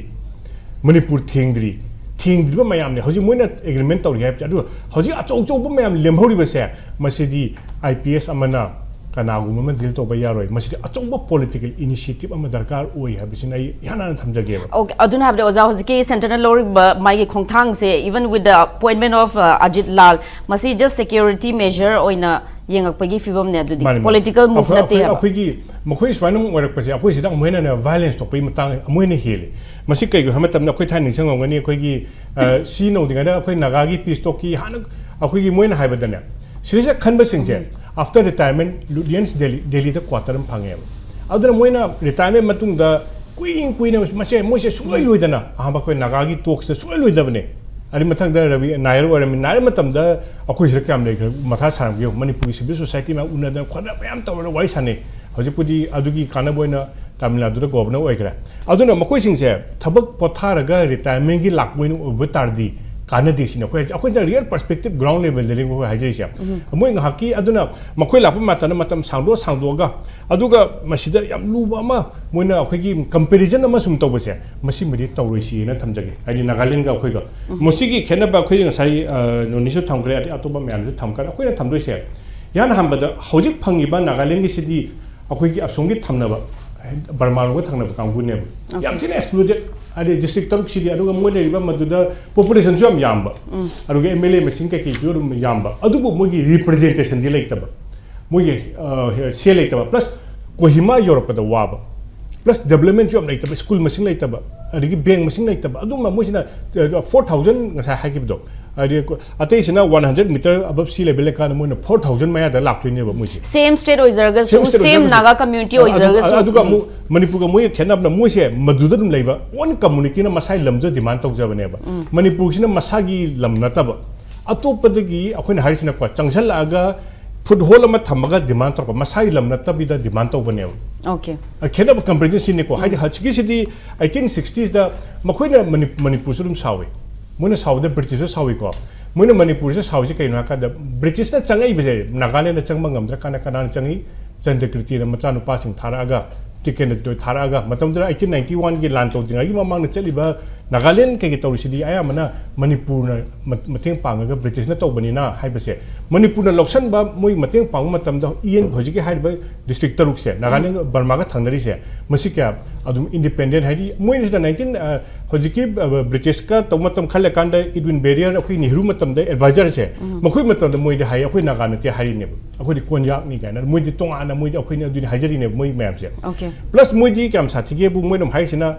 ꯃꯅꯤꯄꯨꯔ ꯊꯦꯡꯗ꯭ꯔꯤ, ꯊꯦꯡꯗ꯭ꯔꯤꯕ ꯃꯌꯥꯝꯅꯤ ꯍꯧꯖꯤꯛ ꯃꯣꯏꯅ agreement ꯇꯧꯔꯤ ꯍꯥꯏꯕꯁꯦ꯫ ꯑꯗꯨꯒ ꯍꯧꯖꯤꯛ ꯑꯆꯧ ꯑꯆꯧꯕ ꯃꯌꯥꯝ ꯂꯦꯝꯍꯧꯔꯤꯕꯁꯦ, ꯃꯁꯤꯗꯤ I P S ꯑꯃꯅ ꯀꯅꯥꯒꯨꯝꯕ ꯑꯃ deal ꯇꯧꯕ ꯌꯥꯔꯣꯏ꯫ ꯃꯁꯤꯗꯤ ꯑꯆꯧꯕ political initiative ꯑꯃ ꯗꯔꯀꯥꯔ ꯑꯣꯏ ꯍꯥꯏꯕꯁꯤꯅ ꯑꯩ ꯏꯍꯥꯟ ꯍꯥꯟꯅ ꯊꯝꯖꯒꯦꯕ꯫ Okay, ꯑꯗꯨꯅ ꯍꯥꯏꯕꯗꯤ ꯑꯣꯖꯥ, ꯍꯧꯖꯤꯛꯀꯤ centre ꯅ ꯂꯧꯔꯤꯕ ꯃꯥꯒꯤ ꯈꯣꯡꯊꯥꯡꯁꯦ, even with the appointment of uh, Ajit Lal, ꯃꯁꯤ just security measure ꯑꯣꯏꯅ ꯌꯦꯡꯉꯛꯄꯒꯤ ꯐꯤꯕꯝꯅꯦ ꯑꯗꯨꯗꯤ, ꯃꯥꯅꯤ, ꯃꯥꯅꯤ꯫ political move ꯑꯩꯈꯣꯏ, ꯅꯠꯇꯦ ꯑꯩꯈꯣꯏ, ꯍꯥꯏꯕ꯫ ꯑꯩꯈꯣꯏꯒꯤ ꯃꯈꯣꯏ ꯁꯨꯃꯥꯏꯅ ꯑꯃꯨꯛ ꯑꯣꯏꯔꯛꯄꯁꯦ, ꯑꯩꯈꯣꯏ ꯁꯤꯗ ꯑꯃꯨꯛ ꯍꯦꯟꯅ violence ꯊꯣꯛꯄꯒꯤ ꯃꯇꯥꯡ ꯑꯃꯨꯛ ꯍꯦꯟꯅ ꯍꯦꯜꯂꯤ꯫ ꯃꯁꯤ ꯀꯩꯒꯤꯅꯣ ꯍꯥꯏꯕ ꯃꯇꯝꯗ ꯑꯩꯈꯣꯏ ꯊꯥꯏꯅ ꯅꯤꯡꯁꯤꯡꯉꯝꯒꯅꯤ, ꯑꯩꯈꯣꯏꯒꯤ ꯑ, ꯁꯤ ꯅꯧꯗ꯭ꯔꯤꯉꯩꯗ ꯑꯩꯈꯣꯏ ꯅꯥꯒꯥꯒꯤ peace talk ꯀꯤ ꯍꯥꯟꯅ ꯑꯩꯈꯣꯏꯒꯤ ꯃꯣꯏꯅ ꯍꯥꯏꯕꯗꯅꯦ, ꯁꯤꯗꯩꯁꯤꯗ ꯈꯟꯕꯁꯤꯡꯁꯦ, after retirement Lutyens Delhi, ꯗꯦꯜꯂꯤꯗ quarter ꯑꯃ ꯐꯪꯉꯦꯕ꯫ ꯑꯗꯨꯅ ꯃꯣꯏꯅ retirement ꯃꯇꯨꯡꯗ ꯀꯨꯏꯅ ꯀꯨꯏꯅ ꯃꯁꯦ ꯃꯣꯏꯁꯦ ꯁꯨꯡꯂꯣꯏ ꯂꯣꯏꯗꯅ ꯑꯍꯥꯟꯕ ꯑꯩꯈꯣꯏ ꯅꯥꯒꯥꯒꯤ talks ꯁꯦ ꯁꯨꯡꯂꯣꯏ ꯂꯣꯏꯗꯕꯅꯦ꯫ ꯑꯗꯩ ꯃꯊꯪꯗ ꯔꯕꯤ ꯅꯥꯏꯔ ꯑꯣꯏꯔꯝꯃꯤ꯫ ꯅꯥꯏꯔ ꯃꯇꯝꯗ ꯑꯩꯈꯣꯏ ꯁꯤꯗ ꯀꯌꯥꯝ ꯂꯩꯈ꯭ꯔꯦ ꯃꯊꯥ ꯁꯥꯔꯝꯒꯦ ꯌꯦꯡꯉꯨ꯫ ꯃꯅꯤꯄꯨꯔꯒꯤ civil society ꯃꯌꯥꯝ ꯎꯅꯗꯅ ꯈꯣꯠꯅ ꯃꯌꯥꯝ ꯇꯧꯔꯒ ꯋꯥꯔꯤ ꯁꯥꯟꯅꯩ꯫ ꯍꯧꯖꯤꯛꯄꯨꯗꯤ ꯑꯗꯨꯒꯤ ꯀꯥꯟꯅꯕ ꯑꯣꯏꯅ ꯇꯥꯃꯤꯜ ꯅꯥꯗꯨꯗ governor ꯑꯣꯏꯈ꯭ꯔꯦ꯫ ꯑꯗꯨꯅ ꯃꯈꯣꯏꯁꯤꯡꯁꯦ ꯊꯕꯛ ꯄꯣꯊꯥꯔꯒ retirement ꯒꯤ ꯂꯥꯛꯄ ꯑꯣꯏꯅ ꯑꯣꯏꯕ ꯇꯥꯔꯗꯤ ꯀꯥꯟꯅꯗꯦ ꯁꯤꯅꯤ ꯑꯩꯈꯣꯏ, ꯑꯩꯈꯣꯏꯅ real perspective ground level ꯗꯅꯤ ꯑꯩꯈꯣꯏ ꯍꯥꯏꯖꯔꯤꯁꯦ꯫ ꯃꯣꯏ ꯉꯥꯏꯍꯥꯛꯀꯤ, ꯑꯗꯨꯅ ꯃꯈꯣꯏ ꯂꯥꯛꯄ ꯃꯇꯝꯗ ꯃꯇꯝ ꯁꯥꯡꯗꯣꯛ ꯁꯥꯡꯗꯣꯛꯑꯒ, ꯑꯗꯨꯒ ꯃꯁꯤꯗ ꯌꯥꯝ ꯂꯨꯕ ꯑꯃ, ꯃꯣꯏꯅ ꯑꯩꯈꯣꯏꯒꯤ comparison ꯑꯃ ꯁꯨꯝ ꯇꯧꯕꯁꯦ, ꯃꯁꯤꯃꯗꯤ ꯇꯧꯔꯣꯏꯁꯤꯅ ꯊꯝꯖꯒꯦ꯫ ꯍꯥꯏꯗꯤ ꯅꯥꯒꯥꯂꯦꯟꯒ ꯑꯩꯈꯣꯏꯒ꯫ ꯃꯁꯤꯒꯤ ꯈꯦꯠꯅꯕ ꯑꯩꯈꯣꯏ ꯉꯁꯥꯏ, ꯑ, ꯅꯣꯅꯤꯁꯨ ꯊꯝꯈ꯭ꯔꯦ, ꯑꯗꯩ ꯑꯇꯣꯞꯄ ꯃꯌꯥꯝꯁꯨ ꯊꯝꯈ꯭ꯔꯦ꯫ ꯑꯩꯈꯣꯏꯅ ꯊꯝꯗꯣꯏꯁꯦ, ꯏꯍꯥꯟ ꯍꯥꯟꯕꯗ ꯍꯧꯖꯤꯛ ꯐꯪꯉꯤꯕ ꯅꯥꯒꯥꯂꯦꯟꯒꯤꯁꯤꯗꯤ ꯑꯩꯈꯣꯏꯒꯤ ꯑꯁꯣꯝꯒꯤ ꯊꯪꯅꯕ, ꯕꯔꯃꯥꯔꯣꯝꯒ ꯊꯪꯅꯕ ꯀꯥꯡꯕꯨꯅꯦꯕ꯫ ꯌꯥꯝ ꯊꯤꯅ excluded, ꯍꯥꯏꯗꯤ district ꯇꯔꯨꯛꯁꯤꯗꯤ, ꯑꯗꯨꯒ ꯃꯣꯏ ꯂꯩꯔꯤꯕ ꯃꯗꯨꯗ population ꯁꯨ ꯌꯥꯝ ꯌꯥꯝꯕ, ꯑꯗꯨꯒ M L A ꯃꯁꯤꯡ ꯀꯩꯀꯩꯁꯨ ꯑꯗꯨꯝ ꯌꯥꯝꯕ, ꯑꯗꯨꯕꯨ ꯃꯣꯏꯒꯤ representation ꯗꯤ ꯂꯩꯇꯕ꯫ ꯃꯣꯏꯒꯤ ꯁꯦꯜ ꯂꯩꯇꯕ, ꯄ꯭ꯂꯁ ꯀꯣꯍꯤꯃꯥ ꯌꯧꯔꯛꯄꯗ ꯋꯥꯕ, ꯄ꯭ꯂꯁ ꯗꯦꯕꯂꯞꯃꯦꯟꯁꯨ ꯌꯥꯝ ꯂꯩꯇꯕ, ꯁ꯭ꯀꯨꯜ ꯃꯁꯤꯡ ꯂꯩꯇꯕ, ꯑꯗꯒꯤ ꯕꯦꯡ ꯃꯁꯤꯡ ꯂꯩꯇꯕ, ꯑꯗꯨꯝꯕ ꯃꯣꯏꯁꯤꯅ ꯐꯣꯔ ꯊꯥꯎꯖꯟ ꯉꯁꯥꯏ ꯍꯥꯏꯈꯤꯕꯗꯣ, ꯍꯥꯏꯗꯤ ꯑꯇꯩꯁꯤꯅ ꯋꯥꯟ ꯍꯟꯗ꯭ꯔꯦꯠ ꯃꯤꯇꯔ ꯑꯕꯞ ꯁꯤ ꯂꯦꯚꯦꯜ ꯂꯩꯀꯥꯟꯗ ꯃꯣꯏꯅ ꯐꯣꯔ ꯊꯥꯎꯖꯟ ꯃꯌꯥꯗ ꯂꯥꯛꯇꯣꯏꯅꯦꯕ ꯃꯣꯏꯁꯦ꯫ ꯁꯦꯝ ꯁ꯭ꯇꯦꯠ ꯑꯣꯏꯖꯔꯒꯁꯨ, Same state ꯁꯦꯝ ꯑꯣꯏꯖꯔꯒꯁꯨ꯫ ꯅꯥꯒꯥ ꯀꯝꯃ꯭ꯌꯨꯅꯤꯇꯤ ꯑꯗꯨ- ꯑꯣꯏꯖꯔꯒꯁꯨ꯫ ꯑꯗꯨꯒ ꯑꯃꯨꯛ ꯃꯅꯤꯄꯨꯔꯒ ꯃꯣꯏꯒ ꯈꯦꯠꯅꯕꯅ, ꯃꯣꯏꯁꯦ ꯃꯗꯨꯗ ꯑꯗꯨꯝ ꯂꯩꯕ, ꯑꯣꯟ ꯀꯝꯃꯨꯅꯤꯇꯤꯅ ꯃꯁꯥꯒꯤ ꯂꯝꯁꯨ ꯗꯤꯃꯥꯟ ꯇꯧꯖꯕꯅꯦꯕ꯫ ꯃꯅꯤꯄꯨꯔꯁꯤꯅ ꯃꯁꯥꯒꯤ ꯂꯝ ꯅꯠꯇꯕ, ꯑꯇꯣꯞꯄꯗꯒꯤ ꯑꯩꯈꯣꯏꯅ ꯍꯥꯏꯔꯤꯁꯤꯅꯀꯣ, ꯆꯪꯁꯜꯂꯛꯑꯒ ꯐꯨꯠ ꯍꯣꯜ ꯑꯃ ꯊꯝꯃꯒ ꯗꯤꯃꯥꯟ ꯇꯧꯔꯛꯄ, ꯃꯁꯥꯒꯤ ꯂꯝ ꯅꯠꯇꯕꯤꯗ ꯗꯤꯃꯥꯟ ꯇꯧꯕꯅꯦꯕ꯫ ꯑꯣꯀꯦ꯫ ꯑ, ꯈꯦꯠꯅꯕ ꯀꯝꯄꯦꯔꯤꯖꯟ ꯁꯤꯅꯤꯀꯣ꯫ ꯍꯥꯏꯗꯤ ꯍꯧꯖꯤꯛꯀꯤꯁꯤꯗꯤ ꯑꯩꯠꯇꯤꯟ ꯁꯤꯛꯁꯇꯤꯁꯇ ꯃꯈꯣꯏꯅ ꯃꯅꯤ- ꯃꯅꯤꯄꯨꯔꯁꯨ ꯑꯗꯨꯝ ꯁꯥꯎꯏ, ꯃꯣꯏꯅ ꯁꯥꯎꯕꯗ ꯕ꯭ꯔꯤꯇꯤꯁꯁꯨ ꯁꯥꯎꯏꯀꯣ꯫ ꯃꯣꯏꯅ ꯃꯅꯤꯄꯨꯔꯁꯦ ꯁꯥꯎꯏꯁꯦ ꯀꯩꯅꯣ ꯍꯥꯏꯀꯥꯟꯗ, ꯕ꯭ꯔꯤꯇꯤꯁꯅ ꯆꯪꯉꯛꯏꯕꯁꯦ ꯅꯥꯒꯥꯂꯦꯟꯗ ꯆꯪꯕ ꯉꯝꯗ꯭ꯔꯀꯥꯟꯗ ꯀꯅꯥꯅ ꯆꯪꯉꯤ? ꯆꯟꯗ꯭ꯔꯀ꯭ꯔꯤꯇꯤꯅ ꯃꯆꯥꯅꯨꯄꯥꯁꯤꯡ ꯊꯥꯔꯛꯑꯒ, ꯇꯤꯀꯦꯟꯗ꯭ꯔꯖꯤꯠ ꯊꯥꯔꯛꯑꯒ, ꯃꯇꯝꯗꯨꯗ ꯑꯩꯠꯇꯤꯟ ꯅꯥꯏꯟꯇꯤ ꯋꯥꯟꯒꯤ ꯂꯥꯟ ꯇꯧꯗ꯭ꯔꯤꯉꯩꯒꯤ ꯃꯃꯥꯡꯗ ꯆꯠꯂꯤꯕ ꯅꯥꯒꯥꯂꯦꯟ ꯀꯩꯀꯩ ꯇꯧꯔꯤꯁꯤꯗꯤ ꯑꯌꯥꯝꯕꯅ ꯃꯅꯤꯄꯨꯔꯅ ꯃ- ꯃꯇꯦꯡ ꯄꯥꯡꯉꯒ ꯕ꯭ꯔꯤꯇꯤꯁꯅ ꯇꯧꯕꯅꯤꯅ ꯍꯥꯏꯕꯁꯦ, ꯃꯅꯤꯄꯨꯔꯅ ꯂꯧꯁꯟꯕ, ꯃꯣꯏ ꯃꯇꯦꯡ ꯄꯥꯡꯕ ꯃꯇꯝꯗ ꯏ ꯑꯦꯟ ꯍꯧꯖꯤꯛꯀꯤ ꯍꯥꯏꯔꯤꯕ ꯗꯤꯁꯇ꯭ꯔꯤꯛ ꯇꯔꯨꯛꯁꯦ, ꯅꯥꯒꯥꯂꯦꯟ ꯕꯔꯃꯥꯒ ꯊꯪꯅꯔꯤꯁꯦ, ꯃꯁꯤ ꯀꯌꯥ ꯑꯗꯨꯝ ꯏꯟꯗꯤꯄꯦꯟꯗꯦꯟ, ꯍꯥꯏꯗꯤ ꯃꯣꯏꯅꯁꯤꯅ ꯅꯥꯏꯟꯇꯤꯟ, ꯑ, ꯍꯧꯖꯤꯛꯀꯤ, ꯑ, ꯕ꯭ꯔꯤꯇꯤꯁꯀ ꯇꯧꯕ ꯃꯇꯝ ꯈꯔ ꯂꯩꯀꯥꯟꯗ ꯏꯗꯋꯤꯟ ꯕꯦꯔꯤꯌꯔ, ꯑꯩꯈꯣꯏ ꯅꯦꯍꯔꯨ ꯃꯇꯝꯗ ꯑꯦꯗꯚꯥꯏꯖꯔꯁꯦ, ꯃꯈꯣꯏ ꯃꯇꯝꯗ ꯃꯣꯏꯗꯤ ꯍꯥꯏ, "ꯑꯩꯈꯣꯏ ꯅꯥꯒꯥ ꯅꯠꯇꯦ" ꯍꯥꯏꯔꯤꯅꯦꯕ, "ꯑꯩꯈꯣꯏꯗꯤ ꯀꯣꯟꯌꯥꯛꯅꯤ" ꯀꯥꯏꯅ ꯃꯣꯏꯗꯤ ꯇꯣꯉꯥꯟꯅ ꯃꯣꯏꯗꯤ ꯑꯩꯈꯣꯏꯅ ꯑꯗꯨꯅꯤ ꯍꯥꯏꯖꯔꯤꯅꯦꯕ ꯃꯣꯏ ꯃꯌꯥꯝꯁꯦ꯫ ꯑꯣꯀꯦ꯫ ꯄ꯭ꯂꯁ ꯃꯣꯏꯗꯤ ꯀꯌꯥꯝ ꯁꯥꯊꯤꯒꯦꯕꯨ, ꯃꯣꯏꯅ ꯑꯃꯨꯛ ꯍꯥꯏꯔꯤꯁꯤꯅ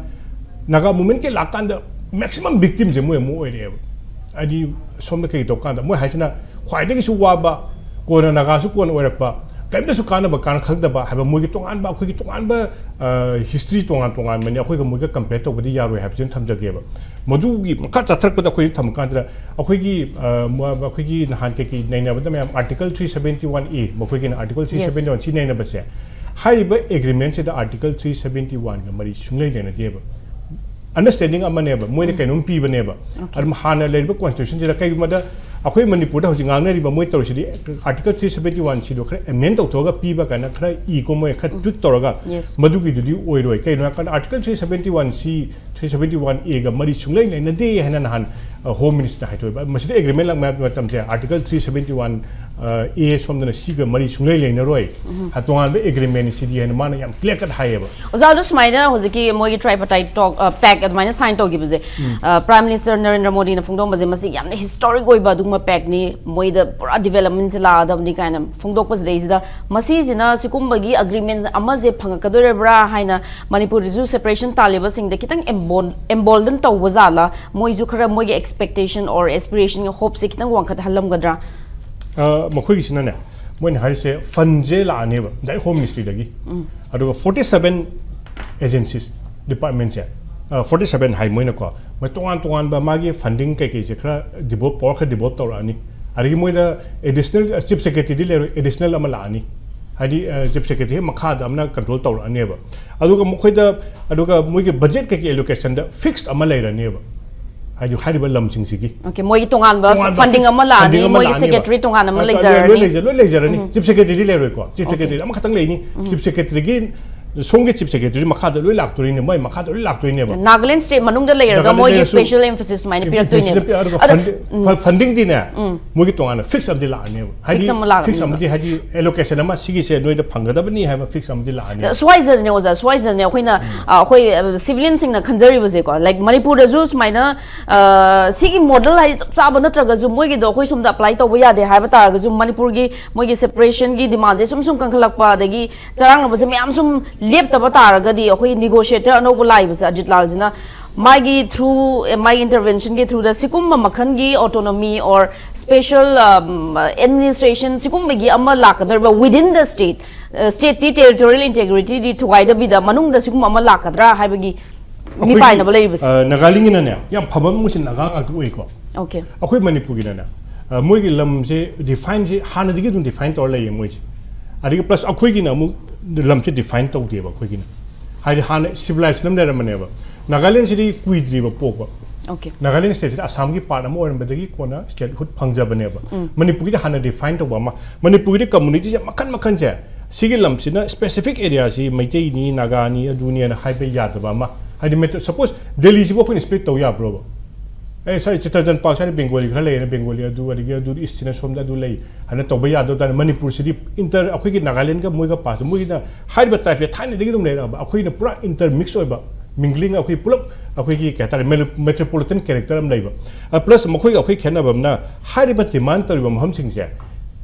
ꯅꯥꯒꯥ ꯃꯨꯚꯃꯦꯟꯠꯀꯤ ꯂꯥꯛꯀꯥꯟꯗ ꯃꯦꯛꯁꯤꯃꯝ ꯚꯤꯛꯇꯤꯝꯁꯦ ꯃꯣꯏ ꯑꯃꯨꯛ ꯑꯣꯏꯔꯛꯑꯦꯕ꯫ ꯍꯥꯏꯗꯤ ꯁꯣꯝꯗ ꯀꯩ ꯇꯧꯀꯥꯟꯗ ꯃꯣꯏ ꯍꯥꯏꯁꯤꯅ ꯈ꯭ꯋꯥꯏꯗꯒꯤꯁꯨ ꯋꯥꯕ, ꯀꯣꯟꯅ ꯅꯥꯒꯥꯁꯨ ꯀꯣꯟꯅ ꯑꯣꯏꯔꯛꯄ, ꯀꯔꯤꯝꯇꯁꯨ ꯀꯥꯟꯅꯕ ꯀꯥꯟꯅ ꯈꯪꯗꯕ ꯍꯥꯏꯕ, ꯃꯣꯏꯒꯤ ꯇꯣꯉꯥꯟꯕ, ꯑꯩꯈꯣꯏꯒꯤ ꯇꯣꯉꯥꯟꯕ ꯍꯤꯁꯇ꯭ꯔꯤ ꯇꯣꯉꯥꯟ ꯇꯣꯉꯥꯟꯕꯅꯤ, ꯑꯩꯈꯣꯏꯒ ꯃꯣꯏꯒ ꯀꯝꯄꯦꯌꯔ ꯇꯧꯕꯗꯤ ꯌꯥꯔꯣꯏ ꯍꯥꯏꯕꯁꯤ ꯑꯗꯨꯝ ꯊꯝꯖꯒꯦꯕ꯫ ꯃꯗꯨꯒꯤ ꯃꯈꯥ ꯆꯠꯊꯔꯛꯄꯗ ꯑꯩꯈꯣꯏ ꯊꯝꯃꯀꯥꯟꯗ ꯑꯩꯈꯣꯏꯒꯤ, ꯑ, ꯃ- ꯑꯩꯈꯣꯏꯒꯤ ꯅꯍꯥꯟ ꯀꯩꯀꯩ ꯅꯩꯅꯕꯗ ꯃꯌꯥꯝ ꯑꯥꯔꯇꯤꯀꯜ ꯊ꯭ꯔꯤ ꯁꯚꯦꯟꯇꯤ ꯋꯥꯟ ꯑꯦ, ꯃꯈꯣꯏꯒꯤꯅ ꯑꯥꯔꯇꯤꯀꯜ ꯊ꯭ꯔꯤ ꯁꯚꯦꯟꯇꯤ ꯋꯥꯟ ꯁꯤ ꯅꯩꯅꯕꯁꯦ, ꯍꯥꯏꯔꯤꯕ ꯑꯦꯒ꯭ꯔꯤꯃꯦꯟꯁꯤꯗ ꯑꯥꯔꯇꯤꯀꯜ ꯊ꯭ꯔꯤ ꯁꯚꯦꯟꯇꯤ ꯋꯥꯟꯒ ꯃꯔꯤ ꯁꯨꯡꯂꯩ ꯂꯩꯅꯗꯦꯕ꯫ ꯑꯟꯗꯔꯁ꯭ꯇꯦꯟꯗꯤꯡ ꯑꯃꯅꯦꯕ, ꯃꯣꯏꯅ ꯀꯩꯅꯣꯝ ꯄꯤꯕꯅꯦꯕ꯫ ꯑꯗꯨꯝ ꯍꯥꯟꯅ ꯂꯩꯔꯤꯕ ꯀꯣꯟꯁꯇꯤꯇ꯭ꯌꯨꯁꯟꯁꯤꯗ, ꯀꯩꯒꯨꯝꯕꯗ ꯑꯩꯈꯣꯏ ꯃꯅꯤꯄꯨꯔꯗ ꯍꯧꯖꯤꯛ ꯉꯥꯡꯅꯔꯤꯕ ꯃꯣꯏ ꯇꯧꯔꯤꯁꯤꯗꯤ ꯑꯥꯔꯇꯤꯀꯜ ꯊ꯭ꯔꯤ ꯁꯚꯦꯟꯇꯤ ꯋꯥꯟ ꯁꯤꯗꯣ ꯈꯔ ꯑꯦꯃꯦꯟ ꯇꯧꯊꯣꯛꯑꯒ ꯄꯤꯕ ꯀꯥꯏꯅ ꯈꯔ ꯏꯀꯣ, ꯃꯣꯏ ꯈꯔ ꯇ꯭ꯋꯤꯛ ꯇꯧꯔꯒ, Yes. ꯃꯗꯨꯒꯤꯗꯨꯗꯤ ꯑꯣꯏꯔꯣꯏ꯫ ꯀꯩꯒꯤꯅꯣ ꯍꯥꯏꯔꯀꯥꯟꯗ ꯑꯥꯔꯇꯤꯀꯜ ꯊ꯭ꯔꯤ ꯁꯚꯦꯟꯇꯤ ꯋꯥꯟ ꯁꯤ, ꯊ꯭ꯔꯤ ꯁꯚꯦꯟꯇꯤ ꯋꯥꯟ ꯑꯦꯒ ꯃꯔꯤ ꯁꯨꯡꯂꯩ ꯂꯩꯅꯗꯦ ꯍꯥꯏꯅ ꯅꯍꯥꯟ, ꯑ, ꯍꯣꯝ ꯃꯤꯅꯤꯁꯇꯔꯅ ꯍꯥꯏꯗꯣꯛꯑꯦꯕ꯫ ꯃꯁꯤꯗ ꯑꯦꯒ꯭ꯔꯤꯃꯦꯟ ꯂꯥꯛꯅꯕ ꯃꯇꯝꯁꯦ ꯑꯥꯔꯇꯤꯀꯜ ꯊ꯭ꯔꯤ ꯁꯚꯦꯟꯇꯤ ꯋꯥꯟ ꯑꯦ ꯁꯣꯝꯗꯅ ꯁꯤꯒ ꯃꯔꯤ ꯁꯨꯡꯂꯩ ꯂꯩꯅꯔꯣꯏ, ꯇꯣꯉꯥꯟꯕ ꯑꯦꯒ꯭ꯔꯤꯃꯦꯟ ꯁꯤꯗꯤ ꯍꯥꯏꯅ ꯃꯥꯅ ꯌꯥꯝ ꯀ꯭ꯂꯤꯌꯥꯔ ꯀꯠ ꯍꯥꯏꯌꯦꯕ꯫ ꯑꯣꯖꯥ, ꯑꯗꯨ ꯁꯨꯃꯥꯏꯅ ꯍꯧꯖꯤꯛꯀꯤ ꯃꯣꯏꯒꯤ tripartite talk pact ꯑꯗꯨꯃꯥꯏꯅ ꯁꯥꯏꯟ ꯇꯧꯈꯤꯕꯁꯦ, ꯄ꯭ꯔꯥꯏꯝ ꯃꯤꯅꯤꯁꯇꯔ ꯅꯔꯦꯟꯗ꯭ꯔ ꯃꯣꯗꯤꯅ ꯐꯣꯡꯗꯣꯛꯑꯝꯕꯁꯦ ꯃꯁꯤ ꯌꯥꯝꯅ ꯍꯤꯁꯇꯣꯔꯤꯛ ꯑꯣꯏꯕ ꯑꯗꯨꯒꯨꯝꯕ ꯄꯦꯛꯅꯤ, ꯃꯣꯏꯗ ꯄꯨꯔꯥ ꯗꯤꯕꯦꯂꯞꯃꯦꯟꯁꯦ ꯂꯥꯛꯑꯗꯕꯅꯤ ꯀꯥꯏꯅ ꯐꯣꯡꯗꯣꯛꯄꯁꯤꯗꯩꯁꯤꯗ, ꯃꯁꯤꯁꯤꯅ ꯁꯤꯒꯨꯝꯕꯒꯤ ꯑꯦꯒ꯭ꯔꯤꯃꯦꯟ ꯑꯃꯁꯦ ꯐꯪꯉꯛꯀꯗꯣꯔꯤꯕ꯭ꯔꯥ ꯍꯥꯏꯅ ꯃꯅꯤꯄꯨꯔꯗꯁꯨ ꯁꯦꯄꯔꯦꯁꯟ ꯇꯥꯜꯂꯤꯕꯁꯤꯡꯗ ꯈꯤꯇꯪ ꯑꯦꯝꯕꯣꯜꯗꯟ ꯇꯧꯕ ꯖꯥꯠꯂ? ꯃꯣꯏꯁꯨ ꯈꯔ ꯃꯣꯏꯒꯤ ꯑꯦꯛꯁꯄꯦꯛꯇꯦꯁꯟ ꯑꯣꯔ ꯑꯦꯁꯄꯤꯔꯦꯁꯟꯒꯤ ꯍꯣꯞꯁꯦ ꯈꯤꯇꯪ ꯋꯥꯡꯈꯠꯍꯜꯂꯝꯒꯗ꯭ꯔꯥ? ꯃꯈꯣꯏꯒꯤꯁꯤꯅꯅꯦ, ꯃꯣꯏꯅ ꯍꯥꯏꯔꯤꯁꯦ ꯐꯟꯁꯦ ꯂꯥꯛꯑꯅꯦꯕ ꯗꯥꯏꯔꯦꯛ ꯍꯣꯝ ꯃꯤꯅꯤꯁꯇ꯭ꯔꯤꯗꯒꯤ, ꯑꯗꯨꯒ ꯐꯣꯔꯇꯤ ꯁꯕꯦꯟ ꯑꯦꯖꯦꯟꯁꯤꯁ ꯗꯤꯄꯥꯔꯠꯃꯦꯟꯁꯦ, ꯐꯣꯔꯇꯤ ꯁꯕꯦꯟ ꯍꯥꯏ ꯃꯣꯏꯅꯀꯣ, ꯃꯣꯏ ꯇꯣꯉꯥꯟ ꯇꯣꯉꯥꯟꯕ ꯃꯥꯒꯤ ꯐꯟꯗꯤꯡ ꯀꯩꯀꯩꯁꯦ ꯈꯔ ꯗꯤꯕꯣꯞ, ꯄꯋꯥꯔ ꯈꯔ ꯗꯤꯕꯣꯞ ꯇꯧꯔꯛꯑꯅꯤ꯫ ꯑꯗꯒꯤ ꯃꯣꯏꯗ ꯑꯦꯗꯤꯁꯅꯦꯜ ꯆꯤꯐ ꯁꯦꯀ꯭ꯔꯦꯇꯔꯤꯗꯤ ꯂꯩꯔꯣꯏ, ꯑꯦꯗꯤꯁꯅꯦꯜ ꯑꯃ ꯂꯥꯛꯑꯅꯤ꯫ ꯍꯥꯏꯗꯤ ꯆꯤꯐ ꯁꯦꯀ꯭ꯔꯦꯇꯔꯤ ꯃꯈꯥꯗ ꯑꯃꯅ ꯀꯟꯇ꯭ꯔꯣꯜ ꯇꯧꯔꯛꯑꯅꯦꯕ꯫ ꯑꯗꯨꯒ ꯃꯈꯣꯏꯗ, ꯑꯗꯨꯒ ꯃꯣꯏꯒꯤ ꯕꯖꯦꯠ ꯀꯩꯀꯩ ꯑꯦꯂꯣꯀꯦꯁꯟꯗ ꯐꯤꯛꯁ ꯑꯃ ꯂꯩꯔꯅꯦꯕ, ꯍꯥꯏꯗꯤ ꯍꯥꯏꯔꯤꯕ ꯂꯝꯁꯤꯡꯁꯤꯒꯤ꯫ ꯑꯣꯀꯦ, ꯃꯣꯏꯒꯤ ꯇꯣꯉꯥꯟꯕ ꯇꯣꯉꯥꯟꯕ ꯐꯟꯗꯤꯡ fix- ꯑꯃ ꯂꯥꯛꯑꯅꯤ, funding ꯑꯃ ꯃꯣꯏꯒꯤ ꯂꯥꯛꯑꯅꯦꯕ꯫ ꯇꯣꯉꯥꯟꯕ ꯑꯃ ꯑ, ꯂꯣꯏ ꯂꯩꯖꯔꯅꯤ꯫ ꯂꯩꯖ-, ꯂꯣꯏ ꯂꯩꯖꯔꯅꯤ꯫ ꯎꯝ꯫ ꯆꯤꯐ ꯁꯦꯀ꯭ꯔꯦꯇꯔꯤꯗꯤ ꯂꯩꯔꯣꯏꯀꯣ꯫ Chief okay. ꯁꯦꯀ꯭ꯔꯦꯇꯔꯤ ꯑꯃꯈꯛꯇꯪ ꯂꯩꯅꯤ꯫ ꯆꯤꯐ ꯁꯦꯀ꯭ꯔꯦꯇꯔꯤꯒꯤ, ꯁꯣꯝꯒꯤ ꯆꯤꯐ ꯁꯦꯀ꯭ꯔꯦꯇꯔꯤ ꯃꯈꯥꯗ ꯂꯣꯏ ꯂꯥꯛꯇꯣꯔꯤꯅꯦ, ꯃꯣꯏ ꯃꯈꯥꯗ ꯂꯣꯏ ꯂꯥꯛꯇꯣꯏꯅꯦꯕ꯫ ꯅꯥꯒꯥꯂꯦꯟ ꯁ꯭ꯇꯦꯠ ꯃꯅꯨꯡꯗ ꯂꯩꯔꯒ ꯅꯥꯒꯥꯂꯦꯟ ꯃꯣꯏꯒꯤ ꯂꯩꯔꯁꯨ ꯁ꯭ꯄꯦꯁꯤꯌꯦꯜ ꯑꯦꯝꯐꯦꯁꯤꯁ ꯁꯨꯃꯥꯏꯅ ꯄꯤꯔꯛꯇꯣꯏꯅꯦꯕ꯫ ꯑꯗꯨꯒ ꯑꯗ, ꯐꯟꯗꯤ-, ꯐ-, ꯐꯟꯗꯤꯡꯗꯤꯅꯦ, ꯃꯣꯏꯒꯤ ꯇꯣꯉꯥꯟꯅ ꯐꯤꯛꯁ ꯑꯃꯗꯤ ꯂꯥꯛꯑꯅꯦꯕ꯫ ꯍꯥꯏꯗꯤ ꯐꯤꯛꯁ ꯑꯃ ꯂꯥꯛꯑꯅꯦꯕ꯫ ꯐꯤꯛꯁ ꯑꯃꯗꯤ, ꯍꯥꯏꯗꯤ ꯑꯦꯂꯣꯀꯦꯁꯟ ꯑꯃ, ꯁꯤꯒꯤꯁꯦ ꯅꯣꯏꯗ ꯐꯪꯒꯗꯕꯅꯤ ꯍꯥꯏꯕ ꯐꯤꯛꯁ ꯑꯃꯗꯤ ꯂꯥꯛꯑꯅꯦꯕ꯫ ꯁ꯭ꯋꯥꯏꯁꯤꯗꯅꯦ ꯑꯣꯖꯥ, ꯁ꯭ꯋꯥꯏꯁꯤꯗꯅꯦ ꯑꯩꯈꯣꯏꯅ, ꯑ, ꯑꯩꯈꯣꯏ, ꯑ, ꯁꯤꯚꯤꯂꯤꯌꯟꯁꯤꯡꯅ ꯈꯟꯖꯔꯤꯕꯁꯦꯀꯣ, ꯂꯥꯏꯛ, ꯃꯅꯤꯄꯨꯔꯗꯁꯨ ꯁꯨꯃꯥꯏꯅ, ꯑ, ꯁꯤꯒꯤ ꯃꯣꯗꯦꯜ ꯍꯥꯏꯗꯤ ꯆꯞ ꯆꯥꯕ ꯅꯠꯇ꯭ꯔꯒꯁꯨ, ꯃꯣꯏꯒꯤꯗꯣ ꯑꯩꯈꯣꯏ ꯁꯣꯝꯗ ꯑꯦꯄ꯭ꯂꯥꯏ ꯇꯧꯕ ꯌꯥꯗꯦ ꯍꯥꯏꯕ ꯇꯥꯔꯒꯁꯨ, ꯃꯅꯤꯄꯨꯔꯒꯤ ꯃꯣꯏꯒꯤ ꯁꯦꯄꯔꯦꯁꯟꯒꯤ ꯗꯤꯃꯥꯟꯁꯦ ꯁꯨꯝ ꯁꯨꯝ ꯀꯟꯈꯠꯂꯛꯄ, ꯑꯗꯒꯤ ꯆꯔꯥꯡꯅꯕꯁꯦ ꯃꯌꯥꯝ ꯁꯨꯝ ꯂꯦꯞꯇꯕ ꯇꯥꯔꯒꯗꯤ, ꯑꯩꯈꯣꯏ ꯅꯤꯒꯣꯁꯤꯌꯦꯇꯔ ꯑꯅꯧꯕ ꯂꯥꯛꯏꯕꯁꯦ ꯑꯖꯤꯠ ꯂꯥꯜꯁꯤꯅ, ꯃꯥꯒꯤ ꯊ꯭ꯔꯨ, ꯃꯥꯒꯤ ꯏꯟꯇꯔꯚꯦꯟꯁꯟꯒꯤ ꯊ꯭ꯔꯨꯗ ꯁꯤꯒꯨꯝꯕ ꯃꯈꯜꯒꯤ autonomy or special, um, administration ꯁꯤꯒꯨꯝꯕꯒꯤ ꯑꯃ ꯂꯥꯛꯀꯗꯧꯔꯤꯕ within the state, ꯁ꯭ꯇꯦꯠꯇꯤ ꯇꯦꯔꯤꯇꯣꯔꯤꯌꯦꯜ ꯏꯟꯇꯦꯒ꯭ꯔꯤꯇꯤꯗꯤ ꯊꯨꯒꯥꯏꯗꯕꯤꯗ ꯃꯅꯨꯡꯗ ꯁꯤꯒꯨꯝꯕ ꯑꯃ ꯂꯥꯛꯀꯗ꯭ꯔꯥ ꯍꯥꯏꯕꯒꯤ ꯑꯩꯈꯣꯏꯒꯤ, ꯃꯤꯄꯥꯏꯅꯕ ꯂꯩꯔꯤꯕꯁꯦ꯫ ꯑ, ꯅꯥꯒꯥꯂꯦꯟꯒꯤꯅꯅꯦ, ꯌꯥꯝ ꯐꯕ ꯑꯃ ꯃꯣꯏꯁꯦ ꯅꯥꯒꯥ ꯉꯥꯛꯇ ꯑꯣꯏꯀꯣ꯫ ꯑꯣꯀꯦ꯫ ꯑꯩꯈꯣꯏ ꯃꯅꯤꯄꯨꯔꯒꯤꯅꯅꯦ, ꯑ, ꯃꯣꯏꯒꯤ ꯂꯝꯁꯦ ꯗꯤꯐꯥꯏꯟꯁꯦ ꯍꯥꯟꯅꯗꯒꯤ ꯑꯗꯨꯝ ꯗꯤꯐꯥꯏꯟ ꯇꯧꯔ ꯂꯩꯌꯦ ꯃꯣꯏꯁꯦ꯫ ꯑꯗꯒꯤ ꯄ꯭ꯂꯁ ꯑꯩꯈꯣꯏꯒꯤꯅ ꯑꯃꯨꯛ ꯂꯝꯁꯦ ꯗꯤꯐꯥꯏꯟ ꯇꯧꯗꯦꯕ ꯑꯩꯈꯣꯏꯒꯤꯅ꯫ ꯍꯥꯏꯗꯤ ꯍꯥꯟꯅ ꯁꯤꯚꯤꯂꯥꯏꯖꯦꯁꯟ ꯑꯃ ꯂꯩꯔꯝꯕꯅꯦꯕ꯫ ꯅꯥꯒꯥꯂꯦꯟꯁꯤꯗꯤ ꯀꯨꯏꯗ꯭ꯔꯤꯕ ꯄꯣꯛꯄ꯫ ꯑꯣꯀꯦ꯫ ꯅꯥꯒꯥꯂꯦꯟ ꯁ꯭ꯇꯦꯠꯁꯤꯗ ꯑꯁꯥꯝꯒꯤ ꯄꯥꯔꯠ ꯑꯃ ꯑꯣꯏꯔꯝꯕꯗꯒꯤ ꯀꯣꯟꯅ ꯁ꯭ꯇꯦꯠꯍꯨꯗ ꯐꯪꯖꯕꯅꯦꯕ꯫ ꯃꯅꯤꯄꯨꯔꯒꯤꯗꯤ ꯍꯥꯟꯅ ꯗꯤꯐꯥꯏꯟ ꯇꯧꯕ ꯑꯃ, ꯃꯅꯤꯄꯨꯔꯒꯤꯗꯤ ꯀꯝꯃꯨꯅꯤꯇꯤꯁꯦ ꯃꯈꯟ ꯃꯈꯟꯁꯦ, ꯁꯤꯒꯤ ꯂꯝꯁꯤꯅ ꯁ꯭ꯄꯦꯁꯤꯐꯤꯛ ꯑꯦꯔꯤꯌꯥꯁꯤ ꯃꯩꯇꯩꯅꯤ, ꯅꯥꯒꯥꯅꯤ, ꯑꯗꯨꯅꯦꯅ ꯍꯥꯏꯕ ꯌꯥꯗꯕ ꯑꯃ, ꯍꯥꯏꯗꯤ ꯃꯦꯇ-, ꯁꯄꯣꯁ ꯗꯦꯜꯂꯤꯁꯤꯕꯨ ꯑꯩꯈꯣꯏꯅ ꯁ꯭ꯄ꯭ꯂꯤꯠ ꯇꯧ ꯌꯥꯕ꯭ꯔꯣꯕ? ꯑꯦ ꯁꯥꯏ ꯆꯤꯇꯔꯟꯖꯟ ꯄꯥꯛ ꯁꯥꯏꯗ ꯕꯦꯡꯒꯣꯂꯤ ꯈꯔ ꯂꯩꯌꯦꯅ, ꯕꯦꯡꯒꯣꯂꯤ ꯑꯗꯨ ꯑꯗꯒꯤ ꯑꯗꯨ ꯏꯁꯁꯤꯅ ꯁꯣꯝꯗ ꯑꯗꯨ ꯂꯩ ꯍꯥꯏꯅ ꯇꯧꯕ ꯌꯥꯗꯕ ꯇꯥꯔꯗꯤ, ꯃꯅꯤꯄꯨꯔꯁꯤꯗꯤ ꯏꯟꯇꯔ ꯑꯩꯈꯣꯏꯒꯤ ꯅꯥꯒꯥꯂꯦꯟꯒ ꯃꯣꯏꯒ ꯄꯥꯁ ꯃꯣꯏꯒꯤꯅ ꯍꯥꯏꯔꯤꯕ ꯇ꯭ꯔꯥꯏꯕꯁꯦ ꯊꯥꯏꯅꯗꯒꯤ ꯑꯗꯨꯝ ꯂꯩꯔꯛꯑꯕ, ꯑꯩꯈꯣꯏꯅ ꯄꯨꯔꯥ ꯏꯟꯇꯔ ꯃꯤꯛꯁ ꯑꯣꯏꯕ, ꯃꯤꯡꯒ꯭ꯂꯤꯡ, ꯑꯩꯈꯣꯏ ꯄꯨꯂꯞ ꯑꯩꯈꯣꯏꯒꯤ ꯀꯩ ꯍꯥꯏꯇꯥꯔꯦ, ꯃꯦꯇ꯭ꯔꯣꯄꯣꯂꯤꯇꯟ ꯀꯦꯔꯦꯛꯇꯔ ꯑꯃ ꯂꯩꯕ꯫ ꯄ꯭ꯂꯁ ꯃꯈꯣꯏꯒ ꯑꯩꯈꯣꯏ ꯈꯦꯠꯅꯕ ꯑꯃꯅ ꯍꯥꯏꯔꯤꯕ ꯗꯤꯃꯥꯟ ꯇꯧꯔꯤꯕ ꯃꯐꯝꯁꯤꯡꯁꯦ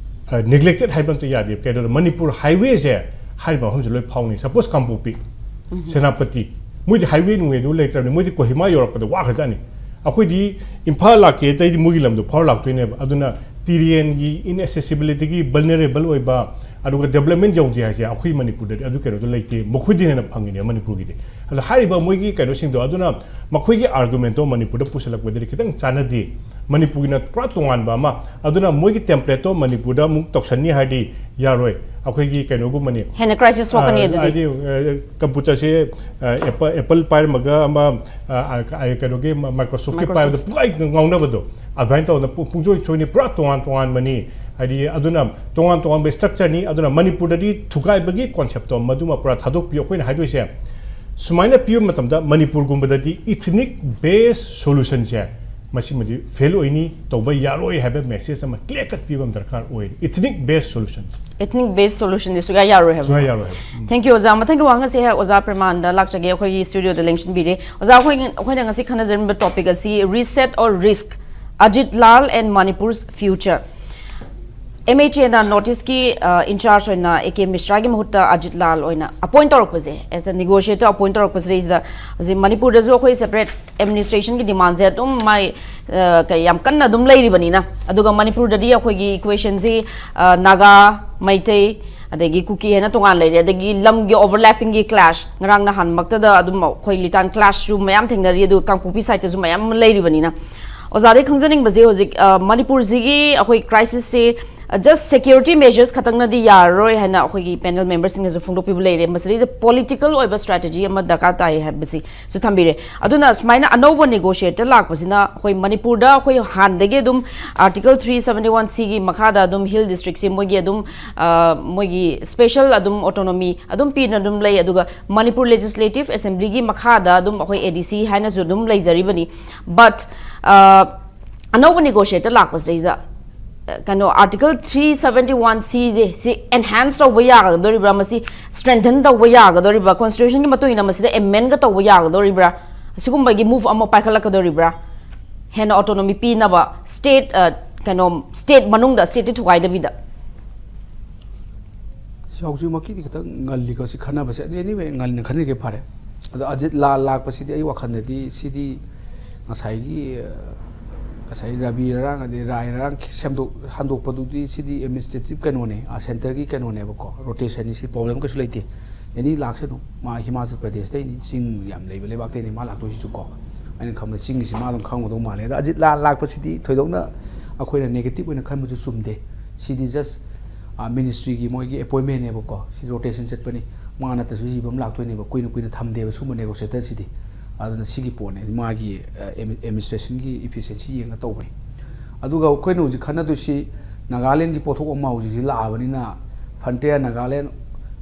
ꯅꯦꯒ꯭ꯂꯦꯛꯇꯦꯠ ꯍꯥꯏꯕ ꯑꯝꯇ ꯌꯥꯗꯦ꯫ ꯀꯩꯅꯣꯗ ꯃꯅꯤꯄꯨꯔ ꯍꯥꯏꯋꯦꯁꯦ ꯍꯥꯏꯔꯤꯕ ꯃꯐꯝꯁꯦ ꯂꯣꯏ ꯐꯥꯎꯅꯤ꯫ ꯁꯄꯣꯁ ꯀꯥꯡꯄꯣꯛꯄꯤ, ꯁꯦꯅꯥꯄꯇꯤ, ꯃꯣꯏꯗꯤ ꯍꯥꯏꯋꯦ ꯅꯨꯡꯋꯦꯗꯨ ꯂꯩꯇ꯭ꯔꯕꯅꯤ, ꯃꯣꯏꯗꯤ ꯀꯣꯍꯤꯃꯥ ꯌꯧꯔꯛꯄꯗ ꯋꯥꯈ꯭ꯔꯖꯥꯠꯅꯤ꯫ ꯑꯩꯈꯣꯏꯗꯤ ꯏꯝꯐꯥꯜ ꯂꯥꯛꯀꯦ ꯑꯇꯩꯗꯤ ꯃꯣꯏꯒꯤ ꯂꯝꯗꯣ ꯐꯥꯎꯔ ꯂꯥꯛꯇꯣꯏꯅꯦꯕ꯫ ꯑꯗꯨꯅ ꯇꯤꯔꯦꯟꯒꯤ ꯏꯟꯑꯦꯁꯦꯁꯤꯕꯤꯂꯤꯇꯤꯒꯤ ꯚꯜꯅꯔꯦꯕꯜ ꯑꯣꯏꯕ, ꯑꯗꯨꯒ ꯗꯦꯕꯂꯞꯃꯦꯟ ꯌꯧꯗꯦ ꯍꯥꯏꯁꯦ ꯑꯩꯈꯣꯏ ꯃꯅꯤꯄꯨꯔꯗꯗꯤ ꯑꯗꯨ ꯀꯩꯅꯣꯗꯣ ꯂꯩꯇꯦ, ꯃꯈꯣꯏꯗꯤ ꯍꯦꯟꯅ ꯐꯪꯉꯤꯅꯦ ꯃꯅꯤꯄꯨꯔꯒꯤꯗꯤ꯫ ꯑꯗꯣ ꯍꯥꯏꯔꯤꯕ ꯃꯣꯏꯒꯤ ꯀꯩꯅꯣꯁꯤꯡꯗꯣ, ꯑꯗꯨꯅ ꯃꯈꯣꯏꯒꯤ ꯑꯥꯔꯒꯨꯃꯦꯟꯇꯣ ꯃꯅꯤꯄꯨꯔꯗ ꯄꯨꯁꯤꯜꯂꯛꯄꯗꯗꯤ ꯈꯤꯇꯪ ꯆꯥꯟꯅꯗꯦ꯫ ꯃꯅꯤꯄꯨꯔꯒꯤꯅ ꯄꯨꯔꯥ ꯇꯣꯉꯥꯟꯕ ꯑꯃ, ꯑꯗꯨꯅ ꯃꯣꯏꯒꯤ ꯇꯦꯝꯄ꯭ꯂꯦꯠꯇꯣ ꯃꯅꯤꯄꯨꯔꯗ ꯑꯃꯨꯛ ꯇꯧꯁꯟꯅꯤ ꯍꯥꯏꯔꯗꯤ ꯌꯥꯔꯣꯏ꯫ ꯑꯩꯈꯣꯏꯒꯤ ꯀꯩꯅꯣꯒꯨꯝꯕꯅꯤ꯫ ꯍꯦꯟꯅ ꯀ꯭ꯔꯥꯏꯁꯤꯁ ꯊꯣꯛꯀꯅꯤ ꯑꯗꯨꯗꯤ꯫ ꯍꯥꯏꯗꯤ ꯀꯝꯄ꯭ꯌꯨꯇꯔꯁꯦ ꯑꯦꯄꯜ ꯄꯥꯏꯔꯝꯃꯒ ꯑꯃ ꯑ, ꯑ, ꯀꯩꯅꯣꯒꯤ ꯃꯥꯏꯀ꯭ꯔꯣꯁꯣꯐꯀꯤ Microsoft. ꯄꯥꯏꯕꯗ ꯄꯨꯡꯉꯥꯏ ꯉꯥꯎꯅꯕꯗꯣ ꯑꯗꯨꯃꯥꯏꯅ ꯇꯧꯗꯅ ꯄꯨ- ꯄꯨꯡꯆꯣꯏ ꯆꯣꯏꯅꯤ, ꯄꯨꯔꯥ ꯇꯣꯉꯥꯟ ꯇꯣꯉꯥꯟꯕꯅꯤ꯫ ꯍꯥꯏꯗꯤ ꯑꯗꯨꯅ ꯇꯣꯉꯥꯟ ꯇꯣꯉꯥꯟꯕ ꯁ꯭ꯇ꯭ꯔꯛꯆꯔꯅꯤ꯫ ꯑꯗꯨꯅ ꯃꯅꯤꯄꯨꯔꯗꯗꯤ ꯊꯨꯒꯥꯏꯕꯒꯤ ꯀꯣꯟꯁꯦꯞꯇꯣ ꯃꯗꯨꯃ ꯄꯨꯔꯥ ꯊꯥꯗꯣꯛꯄꯤꯌꯨ꯫ ꯑꯩꯈꯣꯏꯅ ꯍꯥꯏꯗꯣꯏꯁꯦ ꯁꯨꯃꯥꯏꯅ ꯄꯤꯕ ꯃꯇꯝꯗ ꯃꯅꯤꯄꯨꯔꯒꯨꯝꯕꯗꯗꯤ ꯏꯊꯅꯤꯛ ꯕꯦꯁ ꯁꯣꯂꯨꯁꯟꯁꯦ ꯃꯁꯤꯃꯗꯤ ꯐꯦꯜ ꯑꯣꯏꯅꯤ, ꯇꯧꯕ ꯌꯥꯔꯣꯏ ꯍꯥꯏꯕ ꯃꯦꯁꯦꯖ ꯑꯃ ꯀ꯭ꯂꯤꯌꯥꯔ ꯀꯠ ꯄꯤꯕ ꯑꯃ ꯗꯔꯀꯥꯔ ꯑꯣꯏ꯫ ꯏꯊꯅꯤꯛ ꯕꯦꯁ ꯁꯣꯂꯨꯁꯟ Ethnic based solution ꯗꯤ ꯁꯨꯡꯌꯥ ꯌꯥꯔꯣꯏ ꯍꯥꯏꯕ꯫ ꯁꯨꯡꯌꯥ ꯌꯥꯔꯣꯏ ꯍꯥꯏꯕ꯫ ꯎꯝ꯫ Thank you ꯑꯣꯖꯥ꯫ ꯃꯊꯪꯒꯤ ꯋꯥꯍꯪ ꯑꯁꯦ ꯑꯣꯖꯥ ꯄ꯭ꯔꯦꯃꯥꯅꯟꯗ ꯂꯥꯛꯆꯒꯦ, ꯑꯩꯈꯣꯏꯒꯤ ꯁ꯭ꯇꯨꯗꯤꯑꯣꯗ ꯂꯦꯡꯁꯤꯟꯕꯤꯔꯦ꯫ ꯑꯣꯖꯥ, ꯑꯩꯈꯣꯏ ꯑꯩꯈꯣꯏꯅ ꯉꯁꯤ ꯈꯟꯅꯖꯔꯝꯕ ꯇꯣꯄꯤꯛ ꯑꯁꯤ Reset or Risk, Ajit Lal and Manipur's Future꯫ MHA ꯅ ꯅꯣꯔꯠ ꯏꯁꯀꯤ ꯏꯟꯆꯥꯔꯖ ꯑꯣꯏꯅ ꯑꯦ ꯀꯦ ꯃꯤꯁ꯭ꯔꯥꯒꯤ ꯃꯍꯨꯠꯇ ꯑꯖꯤꯠ ꯂꯥꯜ ꯑꯣꯏꯅ ꯑꯄꯣꯏꯟ ꯇꯧꯔꯛꯄꯁꯦ, ꯑꯦꯁ ꯑꯦ ꯅꯤꯒꯣꯁꯤꯌꯦꯇꯔ ꯑꯄꯣꯏꯟ ꯇꯧꯔꯛꯄꯁꯤꯗꯩꯁꯤꯗ ꯍꯧꯖꯤꯛ ꯃꯅꯤꯄꯨꯔꯗꯁꯨ ꯑꯩꯈꯣꯏ ꯁꯦꯄꯔꯦꯠ ꯑꯦꯗꯃꯤꯅꯤꯁꯇ꯭ꯔꯦꯁꯟꯒꯤ ꯗꯤꯃꯥꯟꯁꯦ ꯑꯗꯨꯝ ꯃꯥꯏ ꯑ, ꯀꯩ- ꯌꯥꯝ ꯀꯟꯅ ꯑꯗꯨꯝ ꯂꯩꯔꯤꯕꯅꯤꯅ꯫ ꯑꯗꯨꯒ ꯃꯅꯤꯄꯨꯔꯗꯗꯤ ꯑꯩꯈꯣꯏꯒꯤ ꯏꯀ꯭ꯋꯦꯁꯟꯁꯤ ꯅꯥꯒꯥ, ꯃꯩꯇꯩ, ꯑꯗꯒꯤ ꯀꯨꯀꯤ ꯍꯥꯏꯅ ꯇꯣꯉꯥꯟ ꯂꯩꯔꯦ, ꯑꯗꯒꯤ ꯂꯝꯒꯤ ꯑꯣꯚꯔꯂꯦꯄꯤꯡꯒꯤ ꯀ꯭ꯂꯥꯁ, ꯉꯔꯥꯡ ꯅꯍꯥꯟꯃꯛꯇꯗ ꯑꯗꯨꯝ ꯑꯩꯈꯣꯏ ꯂꯤꯇꯥꯟ ꯀ꯭ꯂꯥꯁꯁꯨ ꯃꯌꯥꯝ ꯊꯦꯡꯅꯔꯤ, ꯑꯗꯨꯒ ꯀꯥꯡꯄꯣꯛꯄꯤ ꯁꯥꯏꯠꯇꯁꯨ ꯃꯌꯥꯝ ꯑꯃ ꯂꯩꯔꯤꯕꯅꯤꯅ꯫ ꯑꯣꯖꯥꯗꯒꯤ ꯈꯪꯖꯅꯤꯡꯕꯁꯦ ꯍꯧꯖꯤꯛ ꯑ, ꯃꯅꯤꯄꯨꯔꯁꯤꯒꯤ ꯑꯩꯈꯣꯏ ꯀ꯭ꯔꯥꯏꯁꯤꯁꯁꯤ Just security measures ꯈꯛꯇꯪꯅꯗꯤ ꯌꯥꯔꯔꯣꯏ ꯍꯥꯏꯅ ꯑꯩꯈꯣꯏꯒꯤ ꯄꯦꯅꯦꯜ ꯃꯦꯝꯕꯔꯁꯤꯡꯅꯁꯨ ꯐꯣꯡꯗꯣꯛꯄꯤꯕ ꯂꯩꯔꯦ꯫ ꯃꯁꯤꯗꯩꯗ ꯄꯣꯂꯤꯇꯤꯀꯦꯜ ꯑꯣꯏꯕ ꯁ꯭ꯇ꯭ꯔꯦꯇꯦꯖꯤ ꯑꯃ ꯗꯔꯀꯥꯔ ꯇꯥꯏ ꯍꯥꯏꯕꯁꯤꯁꯨ ꯊꯝꯕꯤꯔꯦ꯫ ꯑꯗꯨꯅ ꯁꯨꯃꯥꯏꯅ ꯑꯅꯧꯕ ꯅꯦꯒꯣꯁꯤꯌꯦꯇꯔ ꯂꯥꯛꯄꯁꯤꯅ ꯑꯩꯈꯣꯏ ꯃꯅꯤꯄꯨꯔꯗ ꯑꯩꯈꯣꯏ ꯍꯥꯟꯗꯒꯤ ꯑꯗꯨꯝ Article three seventy one C ꯒꯤ ꯃꯈꯥꯗ ꯑꯗꯨꯝ ꯍꯤꯜ ꯗꯤꯁꯇ꯭ꯔꯤꯛꯁꯤ ꯃꯣꯏꯒꯤ ꯑꯗꯨꯝ, ꯑ, ꯃꯣꯏꯒꯤ ꯁ꯭ꯄꯦꯁꯦꯜ ꯑꯗꯨꯝ ꯑꯣꯇꯣꯅꯣꯃꯤ ꯑꯗꯨꯝ ꯄꯤꯅ ꯑꯗꯨꯝ ꯂꯩ꯫ ꯑꯗꯨꯒ ꯃꯅꯤꯄꯨꯔ ꯂꯦꯖꯤꯁꯂꯦꯇꯤꯚ ꯑꯦꯁꯦꯝꯕ꯭ꯂꯤꯒꯤ ꯃꯈꯥꯗ ꯑꯗꯨꯝ ꯑꯩꯈꯣꯏ A D C ꯍꯥꯏꯅꯁꯨ ꯑꯗꯨꯝ ꯂꯩꯖꯔꯤꯕꯅꯤ꯫ But, ꯑ, ꯑꯅꯧꯕ ꯅꯦꯒꯣꯁꯤꯌꯦꯇꯔ ꯂꯥꯛꯄꯁꯤꯗꯩꯁꯤꯗ, ꯑ, ꯀꯩꯅꯣ, Article three seventy one C ꯁꯦ, ꯁꯤ ꯑꯦꯟꯍꯥꯟꯁ ꯇꯧꯕ ꯌꯥꯒꯗꯣꯔꯤꯕ꯭ꯔꯥ, ꯃꯁꯤ ꯁ꯭ꯇ꯭ꯔꯦꯡꯊꯟ ꯇꯧꯕ ꯌꯥꯒꯗꯣꯔꯤꯕ꯭ꯔꯥ, ꯀꯣꯟꯁꯇꯤꯇ꯭ꯌꯨꯁꯟꯒꯤ ꯃꯇꯨꯡ ꯏꯟꯅ ꯃꯁꯤꯗ ꯑꯦꯃꯦꯟꯒ ꯇꯧꯕ ꯌꯥꯒꯗꯣꯔꯤꯕ꯭ꯔꯥ, ꯑꯁꯤꯒꯨꯝꯕꯒꯤ ꯃꯨꯚ ꯑꯃ ꯄꯥꯏꯈꯠꯂꯛꯀꯗꯣꯔꯤꯕ꯭ꯔꯥ, ꯍꯦꯟꯅ ꯑꯣꯇꯣꯅꯣꯃꯤ ꯄꯤꯅꯕ ꯁ꯭ꯇꯦꯠ, ꯑ, ꯀꯩꯅꯣ, ꯁ꯭ꯇꯦꯠ ꯃꯅꯨꯡꯗ ꯁ꯭ꯇꯦꯠꯇꯤ ꯊꯨꯒꯥꯏꯗꯕꯤꯗ? ꯁꯤ ꯍꯧꯖꯤꯛꯃꯛꯀꯤꯗꯤ ꯈꯤꯇꯪ ꯉꯜꯂꯤꯀꯣ ꯁꯤ ꯈꯟꯅꯕꯁꯦ꯫ ꯑꯗꯨ anyway, ꯉꯟꯅ ꯈꯟꯅꯒꯦ ꯐꯔꯦ꯫ ꯑꯗꯣ ꯑꯖꯤꯠ ꯂꯥꯜ ꯂꯥꯛꯄꯁꯤꯗꯤ ꯑꯩ ꯋꯥꯈꯜꯗꯗꯤ ꯁꯤꯗꯤ ꯉꯁꯥꯏꯒꯤ, ꯑ, ꯉꯁꯥꯏ ꯔꯕꯤ ꯔꯥꯡ ꯑꯗꯩ ꯔꯥꯏ ꯔꯥꯡ ꯁꯦꯝꯗꯣꯛ-, ꯍꯟꯗꯣꯛꯄꯗꯨꯗꯤ ꯁꯤꯗꯤ ꯑꯦꯗꯃꯤꯅꯤꯁꯇ꯭ꯔꯦꯇꯤꯚ ꯀꯩꯅꯣꯅꯦ, ꯑ, ꯁꯦꯟꯇꯔꯒꯤ ꯀꯩꯅꯣꯅꯦꯕꯀꯣ, ꯔꯣꯇꯦꯁꯟꯅꯤ, ꯁꯤ ꯄ꯭ꯔꯣꯕ꯭ꯂꯦꯝ ꯀꯩꯁꯨ ꯂꯩꯇꯦ꯫ ꯑꯦꯅꯤ ꯂꯥꯛꯁꯅꯨ, ꯃꯥ ꯍꯤꯃꯥꯆꯜ ꯄ꯭ꯔꯗꯦꯁꯇꯩꯅꯤ, ꯆꯤꯡ ꯌꯥꯝ ꯂꯩꯕ ꯂꯩꯕꯥꯛꯇꯩꯅꯤ ꯃꯥ ꯂꯥꯛꯇꯣꯏꯁꯤꯁꯨꯀꯣ꯫ ꯑꯩꯅ ꯈꯟꯕꯗ ꯆꯤꯡꯒꯤꯁꯤ ꯃꯥ ꯑꯗꯨꯝ ꯈꯪꯒꯗꯧ ꯃꯥꯜꯂꯦ꯫ ꯑꯗ ꯑꯖꯤꯠ ꯂꯥ-, ꯂꯥꯛꯄꯁꯤꯗꯤ ꯊꯣꯏꯗꯣꯛꯅ ꯑꯩꯈꯣꯏꯅ ꯅꯦꯒꯦꯇꯤꯚ ꯑꯣꯏꯅ ꯈꯟꯕꯁꯨ ꯆꯨꯝꯗꯦ꯫ ꯁꯤꯗꯤ ꯖꯁ, ꯑ, ꯃꯤꯅꯤꯁꯇ꯭ꯔꯤꯒꯤ ꯃꯣꯏꯒꯤ ꯑꯦꯄꯣꯏꯟꯃꯦꯟꯅꯦꯕꯀꯣ, ꯁꯤ ꯔꯣꯇꯦꯁꯟ ꯆꯠꯄꯅꯤ꯫ ꯃꯥ ꯅꯠꯇ꯭ꯔꯁꯨ ꯖꯤꯕ ꯑꯃ ꯂꯥꯛꯇꯣꯏꯅꯦꯕ, ꯀꯨꯏꯅ ꯀꯨꯏꯅ ꯊꯝꯗꯦꯕ ꯁꯨꯝꯕ ꯅꯦꯒꯣꯁꯤꯌꯦꯇꯔꯁꯤꯗꯤ꯫ ꯑꯗꯨꯅ ꯁꯤꯒꯤ ꯄꯣꯠꯅꯦ, ꯃꯥꯒꯤ, ꯑ, ꯑꯦꯃꯤ-, ꯑꯦꯗꯃꯤꯅꯤꯁꯇ꯭ꯔꯦꯁꯟꯒꯤ ꯏꯐꯤꯁꯤꯌꯦꯟꯁꯤ ꯌꯦꯡꯉ ꯇꯧꯕꯅꯤ꯫ ꯑꯗꯨꯒ ꯑꯩꯈꯣꯏꯅ ꯍꯧꯖꯤꯛ ꯈꯟꯅꯗꯣꯏꯁꯤ ꯅꯥꯒꯥꯂꯦꯟꯒꯤ ꯄꯣꯠꯊꯣꯛ ꯑꯃ ꯍꯧꯖꯤꯛꯁꯤ ꯂꯥꯛꯑꯕꯅꯤꯅ, ꯐ꯭ꯔꯟꯇꯤꯌꯔ ꯅꯥꯒꯥꯂꯦꯟ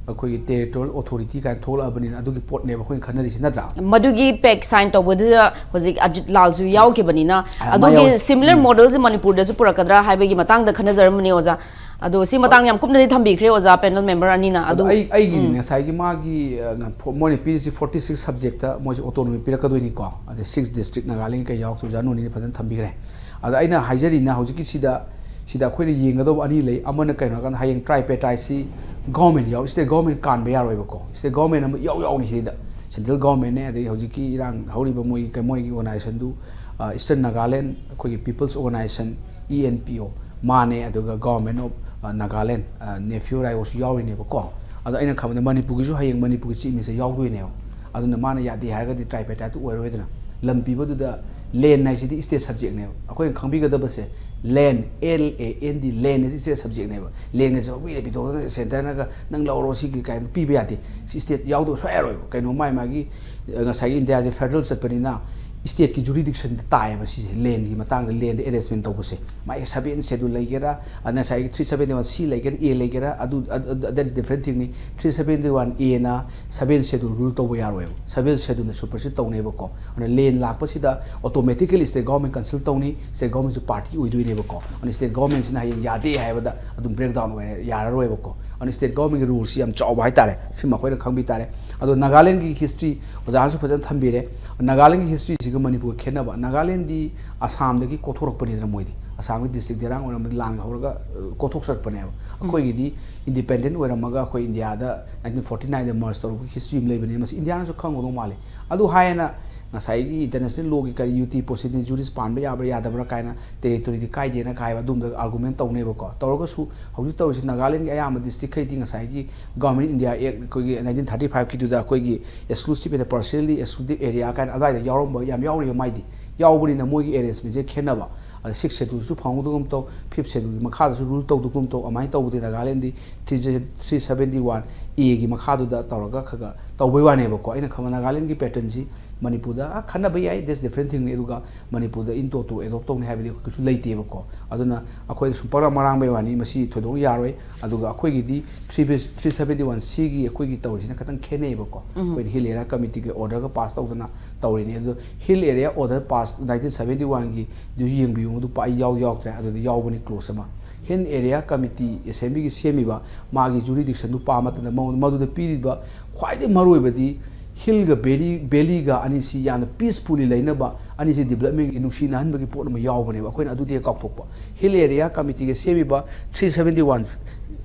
ꯑꯩꯈꯣꯏꯒꯤ ꯇꯦꯔꯤꯇꯣꯔꯤꯌꯦꯜ ꯑꯣꯊꯣꯔꯤꯇꯤ ꯀꯥꯏꯅ ꯊꯣꯛꯂꯛꯑꯕꯅꯤꯅ ꯑꯗꯨꯒꯤ ꯄꯣꯠꯅꯦꯕ ꯑꯩꯈꯣꯏꯅ ꯈꯟꯅꯔꯤꯁꯤ, ꯅꯠꯇ꯭ꯔꯥ? ꯃꯗꯨꯒꯤ ꯄꯦꯛ ꯁꯥꯏꯟ ꯇꯧꯕꯗꯨꯗ ꯍꯧꯖꯤꯛ ꯑꯖꯤꯠ ꯂꯥꯜꯁꯨ ꯌꯥꯎꯈꯤꯕꯅꯤꯅ, ꯑ, ꯃꯥ ꯑꯗꯨꯒꯤ ꯌꯥꯎ-, ꯁꯤꯃꯤꯂꯔ ꯎꯝ꯫ ꯃꯣꯗꯦꯜꯁꯤ ꯃꯅꯤꯄꯨꯔꯗꯁꯨ ꯄꯨꯔꯛꯀꯗ꯭ꯔꯥ ꯍꯥꯏꯕꯒꯤ ꯃꯇꯥꯡꯗ ꯈꯟꯅꯖꯔꯝꯕꯅꯦ ꯑꯣꯖꯥ꯫ ꯑꯗꯣ ꯁꯤ ꯃꯇꯥꯡ ꯌꯥꯝ ꯀꯨꯞꯅꯗꯤ ꯊꯝꯕꯤꯈ꯭ꯔꯦ ꯑꯣꯖꯥ, ꯄꯦꯅꯦꯜ ꯃꯦꯝꯕꯔ ꯑꯅꯤꯅ꯫ ꯑꯗꯣ ꯑꯗꯨ ꯑꯩ, ꯑꯩꯒꯤꯗꯤ ꯎꯝ꯫ ꯉꯁꯥꯏꯒꯤ ꯃꯥꯒꯤ, ꯑ, ꯉ-, ꯐꯣ-, ꯃꯣꯏꯅ ꯄꯤꯔꯤꯁꯤ forty six subjectꯇ ꯃꯣꯏꯁꯦ autonomy ꯄꯤꯔꯛꯀꯗꯣꯏꯅꯤꯀꯣ꯫ ꯑꯗꯩ six district ꯅꯥꯒꯥꯂꯦꯟ ꯀꯩ ꯌꯥꯎꯔꯛꯇꯣꯏ, ꯑꯣꯖꯥ ꯅꯣꯅꯤꯅ ꯐꯖꯅ ꯊꯝꯕꯤꯈ꯭ꯔꯦ꯫ ꯑꯗ ꯑꯩꯅ ꯍꯥꯏꯖꯔꯤꯅ ꯍꯧꯖꯤꯛꯀꯤ ꯁꯤꯗ, ꯁꯤꯗ ꯑꯩꯈꯣꯏꯅ ꯌꯦꯡꯒꯗꯧꯕ ꯑꯅꯤ ꯂꯩ꯫ ꯑꯃꯅ ꯀꯩꯅꯣ ꯍꯥꯏꯀꯥꯟꯗ ꯍꯌꯦꯡ tripartites ꯁꯤ government ꯌꯥꯎ-, state government ꯀꯥꯟꯕ ꯌꯥꯔꯣꯏꯕꯀꯣ꯫ State government ꯑꯃ ꯏꯌꯥꯎ ꯌꯥꯎꯅꯤ ꯁꯤꯗ꯫ Central governmentꯅꯦ, ꯑꯗꯩ ꯍꯧꯖꯤꯛꯀꯤ ꯏꯔꯥꯡ ꯍꯧꯔꯤꯕ ꯃꯣꯏꯒꯤ, ꯃꯣꯏꯒꯤ organizationꯗꯨ, ꯑ, Eastern Nagaland ꯑꯩꯈꯣꯏꯒꯤ People's Organisation, E N P O, ꯃꯥꯅꯦ, ꯑꯗꯨꯒ Government of, ꯑ, Nagaland, ꯑ, ꯅꯦꯐꯤꯌꯨ ꯔꯥꯏꯌꯣꯁꯨ ꯌꯥꯎꯔꯤꯅꯦꯕꯀꯣ꯫ ꯑꯗꯣ ꯑꯩꯅ ꯈꯟꯕꯗ ꯃꯅꯤꯄꯨꯔꯒꯤꯁꯨ ꯍꯌꯦꯡ ꯃꯅꯤꯄꯨꯔꯒꯤ Chief Minister ꯌꯥꯎꯗꯣꯏꯅꯦꯕ꯫ ꯑꯗꯨꯅ ꯃꯥꯅ ꯌꯥꯗꯦ ꯍꯥꯏꯔꯒꯗꯤ tripartiteꯇꯨ ꯑꯣꯏꯔꯣꯏꯗꯅ꯫ ꯂꯝ ꯄꯤꯕꯗꯨꯗ land ꯍꯥꯏꯁꯤꯗꯤ state subjectꯅꯦꯕ꯫ ꯑꯩꯈꯣꯏꯅ ꯈꯪꯕꯤꯒꯗꯕꯁꯦ, ꯂꯦꯟ, ꯑꯦꯜ ꯑꯦ ꯑꯦꯟ ꯗꯤ, ꯂꯦꯟ ꯑꯁꯤ ꯁ꯭ꯇꯦꯠ ꯁꯕꯖꯦꯛꯅꯦꯕ꯫ ꯂꯦꯟ ꯑꯁꯤ ꯄꯤꯗ ꯄꯤꯊꯣꯛꯇꯅ ꯁꯦꯟꯇꯔꯅꯒ ꯅꯪ ꯂꯧꯔꯣ ꯁꯤꯒꯤ ꯀꯥꯏꯅ ꯄꯤꯕ ꯌꯥꯗꯦ꯫ ꯁꯤ ꯁ꯭ꯇꯦꯠ ꯌꯥꯎꯗꯕ ꯁꯨꯡꯌꯥ ꯌꯥꯔꯣꯏꯕ꯫ ꯀꯩꯅꯣ ꯃꯥꯏ ꯃꯥꯒꯤ ꯑ, ꯉꯁꯥꯏꯒꯤ ꯏꯟꯗꯤꯌꯥꯁꯦ ꯐꯦꯗꯔꯦꯜ ꯆꯠꯄꯅꯤꯅ ꯁ꯭ꯇꯦꯠꯀꯤ ꯖꯨꯔꯤꯗꯤꯛꯁꯟꯗ ꯇꯥꯏꯌꯦꯕ ꯁꯤꯁꯦ, ꯂꯦꯟꯒꯤ ꯃꯇꯥꯡꯗ, ꯂꯦꯟꯗ ꯑꯦꯔꯦꯟꯖꯃꯦꯟ ꯇꯧꯕꯁꯦ꯫ ꯃꯥꯒꯤ ꯁꯕꯦꯟ ꯁꯦꯗꯨꯜ ꯂꯩꯒꯦꯔꯥ, ꯑꯗ ꯉꯁꯥꯏꯒꯤ ꯊ꯭ꯔꯤ ꯁꯕꯦꯟꯇꯤ ꯋꯥꯟ ꯁꯤ ꯂꯩꯒꯦꯔꯥ, ꯑꯦ ꯂꯩꯒꯦꯔꯥ, ꯑꯗꯨ, ꯑꯗꯨ, ꯑꯗꯨ, that is different thingꯅꯤ꯫ ꯊ꯭ꯔꯤ ꯁꯕꯦꯟꯇꯤ ꯋꯥꯟ ꯑꯦꯅ ꯁꯕꯦꯟ ꯁꯦꯗꯨꯜ ꯔꯨꯜ ꯇꯧꯕ ꯌꯥꯔꯣꯏꯕ꯫ ꯁꯕꯦꯟ ꯁꯦꯗꯨꯜꯅ ꯁꯨꯄꯔꯁꯤꯠ ꯇꯧꯅꯦꯕꯀꯣ꯫ ꯑꯗꯨꯅ ꯂꯦꯟ ꯂꯥꯛꯄꯁꯤꯗ ꯑꯣꯇꯣꯃꯦꯇꯤꯀꯦꯂꯤ ꯁ꯭ꯇꯦꯠ ꯒꯣꯔꯃꯦꯟ ꯀꯟꯁꯜ ꯇꯧꯅꯤ, ꯁ꯭ꯇꯦꯠ ꯒꯣꯔꯃꯦꯟꯁꯨ ꯄꯥꯔꯇꯤ ꯑꯣꯏꯗꯣꯏꯅꯦꯕꯀꯣ꯫ ꯑꯗꯨꯅ ꯁ꯭ꯇꯦꯠ ꯒꯣꯔꯃꯦꯟꯁꯤꯅ ꯍꯌꯦꯡ ꯌꯥꯗꯦ ꯍꯥꯏꯕꯗ ꯑꯗꯨꯝ ꯕ꯭ꯔꯦꯛ ꯗꯥꯎꯟ ꯑꯣꯏꯔꯦ, ꯌꯥꯔꯔꯣꯏꯕꯀꯣ꯫ ꯑꯗꯨꯅ ꯁ꯭ꯇꯦꯠ ꯒꯣꯔꯃꯦꯟꯒꯤ ꯔꯨꯜꯁꯤ ꯌꯥꯝ ꯆꯥꯎꯕ ꯍꯥꯏꯇꯥꯔꯦ꯫ ꯁꯤꯃ ꯑꯩꯈꯣꯏꯅ ꯈꯪꯕꯤ ꯇꯥꯔꯦ꯫ ꯑꯗꯣ ꯅꯥꯒꯥꯂꯦꯟꯒꯤ ꯍꯤꯁꯇ꯭ꯔꯤ ꯑꯣꯖꯥꯅꯁꯨ ꯐꯖꯅ ꯊꯝꯕꯤꯔꯦ꯫ ꯅꯥꯒꯥꯂꯦꯟꯒꯤ ꯍꯤꯁꯇ꯭ꯔꯤꯁꯤꯒ ꯃꯅꯤꯄꯨꯔꯒ ꯈꯦꯠꯅꯕ, ꯅꯥꯒꯥꯂꯦꯟꯗꯤ ꯑꯁꯥꯝꯗꯒꯤ ꯀꯣꯊꯣꯔꯛꯄꯅꯤꯗꯅ ꯃꯣꯏꯗꯤ꯫ ꯑꯁꯥꯝꯒꯤ ꯗꯤꯁꯇ꯭ꯔꯤꯛ ꯗꯦꯔꯥꯡ ꯑꯣꯏꯔꯝꯕꯗꯤ ꯂꯥꯟꯒ ꯍꯧꯔꯒ, ꯑ, ꯀꯣꯊꯣꯛꯆꯔꯛꯄꯅꯦꯕ꯫ ꯑꯩꯈꯣꯏꯒꯤꯗꯤ ꯏꯟꯗꯤꯄꯦꯟꯗꯦꯟ ꯑꯣꯏꯔꯝꯃꯒ ꯑꯩꯈꯣꯏ ꯏꯟꯗꯤꯌꯥꯗ ꯅꯥꯏꯟꯇꯤꯟ ꯐꯣꯔꯇꯤ ꯅꯥꯏꯟꯗ ꯃꯔꯖ ꯇꯧꯔꯛꯄꯒꯤ ꯍꯤꯁꯇ꯭ꯔꯤ ꯑꯃ ꯂꯩꯕꯅꯤꯅ ꯃꯁꯤ ꯏꯟꯗꯤꯌꯥꯅꯁꯨ ꯈꯪꯒꯗꯧ ꯃꯥꯜꯂꯤ꯫ ꯑꯗꯨ ꯍꯥꯏꯌꯦꯅ ꯉꯁꯥꯏꯒꯤ ꯏꯟꯇꯔꯅꯦꯁꯅꯦꯜ ꯂꯣꯒꯤ ꯀꯔꯤ ꯌꯨ ꯇꯤ ꯄꯣꯁꯤꯗꯤꯅꯤ ꯖꯨꯔꯤꯁ ꯄꯥꯟꯕ ꯌꯥꯕ꯭ꯔꯥ ꯌꯥꯗꯕ꯭ꯔꯥ ꯀꯥꯏꯅ ꯇꯦꯔꯤꯇꯣꯔꯤꯗꯤ ꯀꯥꯏꯗꯦꯅ ꯀꯥꯏꯕ ꯑꯗꯨꯝꯕ ꯑꯥꯔꯒꯨꯃꯦꯟ ꯇꯧꯅꯦꯕꯀꯣ꯫ ꯇꯧꯔꯒꯁꯨ ꯍꯧꯖꯤꯛ ꯇꯧꯔꯤꯁꯤ ꯅꯥꯒꯥꯂꯦꯟꯒꯤ ꯑꯌꯥꯝꯕ ꯗꯤꯁꯇ꯭ꯔꯤꯛꯈꯩꯗꯤ ꯉꯁꯥꯏꯒꯤ ꯒꯣꯔꯃꯦꯟ ꯏꯟꯗꯤꯌꯥ ꯑꯦꯛ ꯑꯩꯈꯣꯏꯒꯤ ꯅꯥꯏꯟꯇꯤꯟ ꯊꯥꯔꯇꯤ ꯐꯥꯏꯚꯀꯤꯗꯨꯗ ꯑꯩꯈꯣꯏꯒꯤ ꯑꯦꯛꯁꯀ꯭ꯂꯨꯁꯤꯞ ꯑꯦꯟ ꯄꯥꯔꯁꯤꯌꯦꯜꯂꯤ ꯑꯦꯛꯁꯀ꯭ꯂꯨꯗꯤꯞ ꯑꯦꯔꯤꯌꯥ ꯀꯥꯏꯅ ꯑꯗꯨꯋꯥꯏꯗ ꯌꯥꯎꯔꯝꯕ ꯌꯥꯝ ꯌꯥꯎꯔꯤꯕ ꯃꯥꯏꯗꯤ ꯌꯥꯎꯕꯅꯤꯅ ꯃꯣꯏꯒꯤ ꯑꯦꯔꯦꯟꯖꯃꯦꯟꯁꯦ ꯈꯦꯠꯅꯕ꯫ ꯑꯗ ꯁꯤꯛꯁ ꯁꯦꯗꯨꯜꯁꯨ ꯐꯪꯍꯧꯗꯒꯨꯝ ꯇꯧ, ꯐꯤꯐ ꯁꯦꯗꯨꯜꯒꯤ ꯃꯈꯥꯗꯁꯨ ꯔꯨꯜ ꯇꯧꯗꯒꯨꯝ ꯇꯧ, ꯑꯗꯨꯃꯥꯏꯅ ꯇꯧꯕꯗꯤ ꯅꯥꯒꯥꯂꯦꯟꯗꯤ ꯊ꯭ꯔꯤ ꯊ꯭ꯔꯤ ꯁꯕꯦꯟꯇꯤ ꯋꯥꯟ ꯑꯦꯒꯤ ꯃꯈꯥꯗꯨꯗ ꯇꯧꯔꯒ ꯈꯔ ꯈꯔ ꯇꯧꯕꯩ ꯋꯥꯅꯦꯕꯀꯣ꯫ ꯑꯩꯅ ꯈꯟꯕ ꯅꯥꯒꯥꯂꯦꯟꯒꯤ ꯄꯦꯇꯔꯟꯁꯤ ꯃꯅꯤꯄꯨꯔꯗ, ꯑ, ꯈꯟꯅꯕ ꯌꯥꯏ, that's different thingꯅꯤ꯫ ꯑꯗꯨꯒ ꯃꯅꯤꯄꯨꯔꯗ ꯏꯟ ꯇꯣꯇꯣ ꯑꯦꯗꯣꯞ ꯇꯧꯅꯤ ꯍꯥꯏꯕꯗꯤ ꯑꯩꯈꯣꯏ ꯀꯩꯁꯨ ꯂꯩꯇꯦꯕꯀꯣ꯫ ꯑꯗꯨꯅ ꯑꯩꯈꯣꯏꯗ ꯁꯨꯝ ꯄꯔꯥ ꯃꯔꯥꯡꯕꯩ ꯋꯥꯅꯤ, ꯃꯁꯤ ꯊꯣꯏꯗꯣꯛꯅ ꯌꯥꯔꯣꯏ꯫ ꯑꯗꯨꯒ ꯑꯩꯈꯣꯏꯒꯤꯗꯤ ꯊ꯭ꯔꯤ ꯊ꯭ꯔꯤ ꯁꯕꯦꯟꯇꯤ ꯋꯥꯟ ꯁꯤꯒꯤ ꯑꯩꯈꯣꯏꯒꯤ ꯇꯧꯔꯤꯁꯤꯅ ꯈꯤꯇꯪ ꯈꯦꯠꯅꯩꯌꯦꯕꯀꯣ꯫ ꯑꯩꯈꯣꯏꯅ ꯍꯤꯜ ꯑꯦꯔꯤꯌꯥ ꯀꯃꯤꯇꯤꯒꯤ ꯑꯣꯔꯗꯔꯒ ꯄꯥꯁ ꯇꯧꯗꯅ ꯇꯧꯔꯤꯅꯤ꯫ ꯑꯗꯣ hill area order pass nineteen seventy ꯋꯥꯟꯒꯤꯗꯨꯁꯨ ꯌꯦꯡꯕꯤꯌꯨ, ꯃꯗꯨ ꯄꯥ-, ꯑꯩ ꯌꯥꯎ-, ꯌꯥꯎꯗ꯭ꯔꯦ꯫ ꯑꯗꯨꯗ ꯌꯥꯎꯕꯅꯤ ꯀ꯭ꯂꯣꯖ ꯑꯃ꯫ ꯍꯤꯜ ꯑꯦꯔꯤꯌꯥ ꯀꯃꯤꯇꯤ ꯑꯦꯁꯦꯝꯕ꯭ꯂꯤꯒꯤ ꯁꯦꯝꯃꯤꯕ ꯃꯥꯒꯤ ꯖꯨꯔꯤꯗꯤꯛꯁꯟꯗꯨ ꯄꯥꯕ ꯃꯇꯝꯗ ꯃꯉꯣꯟ-, ꯃꯗꯨꯗ ꯄꯤꯔꯤꯕ ꯈ꯭ꯋꯥꯏꯗꯒꯤ ꯃꯔꯨꯑꯣꯏꯕꯗꯤ ꯍꯤꯜꯒ ꯚꯦꯂꯤ, ꯚꯦꯂꯤꯒ ꯑꯅꯤꯁꯤ ꯌꯥꯝꯅ ꯄꯤꯁꯐꯨꯜꯂꯤ ꯂꯩꯅꯕ, ꯑꯅꯤꯁꯤ ꯗꯤꯕꯂꯞꯃꯦꯟꯒꯤ ꯅꯨꯡꯁꯤꯅꯍꯟꯕꯒꯤ ꯄꯣꯠ ꯑꯃ ꯌꯥꯎꯕꯅꯦꯕ꯫ ꯑꯩꯈꯣꯏꯅ ꯑꯗꯨꯗꯤ ꯍꯦꯛ ꯀꯥꯎꯊꯣꯛꯄ꯫ ꯍꯤꯜ ꯑꯦꯔꯤꯌꯥ ꯀꯃꯤꯇꯤꯒ ꯁꯦꯝꯃꯤꯕ ꯊ꯭ꯔꯤ ꯁꯕꯦꯟꯇꯤ ꯋꯥꯟ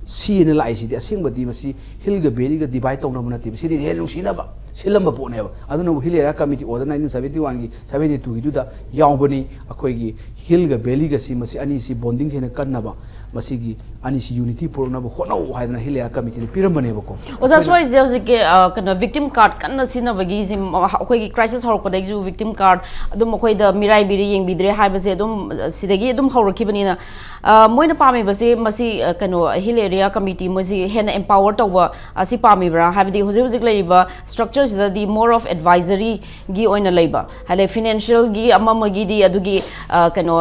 ꯁꯤ ꯑꯅ ꯂꯥꯛꯏꯁꯤꯗꯤ ꯑꯁꯦꯡꯕꯗꯤ ꯃꯁꯤ ꯍꯤꯜꯒ ꯚꯦꯂꯤꯒ ꯗꯤꯚꯥꯏꯠ ꯇꯧꯅꯕ ꯅꯠꯇꯦꯕ꯫ ꯁꯤꯗꯤ ꯍꯦꯟꯅ ꯅꯨꯡꯁꯤꯅꯕ, ꯁꯤꯜꯂꯝꯕ ꯄꯣꯠꯅꯦꯕ꯫ ꯑꯗꯨꯅ Hill Area Committee order nineteen seventy one ꯒꯤ, seventy two ꯒꯤꯗꯨꯗ ꯌꯥꯎꯕꯅꯤ꯫ ꯑꯩꯈꯣꯏꯒꯤ ꯍꯤꯜꯒ ꯚꯦꯂꯤꯒꯁꯤ, ꯃꯁꯤ ꯑꯅꯤꯁꯤ bonding ꯍꯦꯟꯅ ꯀꯟꯅꯕ, ꯃꯁꯤꯒꯤ ꯑꯅꯤꯁꯤ unity ꯄꯨꯔꯛꯅꯕ ꯍꯣꯠꯅꯧ ꯍꯥꯏꯗꯅ Hill Area Committee ꯅ ꯄꯤꯔꯝꯕꯅꯦꯕꯀꯣ꯫ ꯑꯣꯖꯥ, ꯁ꯭ꯋꯥꯏꯁꯤꯗ ꯍꯧꯖꯤꯛꯀꯤ, ꯑ, ꯀꯩꯅꯣ, victim card ꯀꯟꯅ ꯁꯤꯖꯤꯟꯅꯕꯒꯤꯁꯦ, ꯃ-, ꯑꯩꯈꯣꯏꯒꯤ crisis ꯍꯧꯔꯛꯄꯗꯒꯤꯁꯨ victim card ꯑꯗꯨꯝ ꯑꯩꯈꯣꯏꯗ ꯃꯤꯔꯥꯏꯕꯤꯔꯦ, ꯌꯦꯡꯕꯤꯗ꯭ꯔꯦ ꯍꯥꯏꯕꯁꯦ ꯑꯗꯨꯝ, ꯑ, ꯁꯤꯗꯒꯤ ꯑꯗꯨꯝ ꯍꯧꯔꯛꯈꯤꯕꯅꯤꯅ, ꯑ, ꯃꯣꯏꯅ ꯄꯥꯝꯃꯤꯕꯁꯦ ꯃꯁꯤ, ꯑ, ꯀꯩꯅꯣ, Hill Area Committee ꯃꯣꯏꯁꯤ ꯍꯦꯟꯅ empower ꯇꯧꯕ ꯑꯁꯤ ꯄꯥꯝꯃꯤꯕ꯭ꯔꯥ? ꯍꯥꯏꯕꯗꯤ ꯍꯧꯖꯤꯛ ꯍꯧꯖꯤꯛ ꯂꯩꯔꯤꯕ structure ꯁꯤꯗꯗꯤ more of advisory ꯒꯤ ꯑꯣꯏꯅ ꯂꯩꯕ, ꯍꯥꯏꯗꯤ financial ꯒꯤ ꯑꯃ ꯑꯃꯒꯤꯗꯤ ꯑꯗꯨꯒꯤ, ꯑ, ꯀꯩꯅꯣ,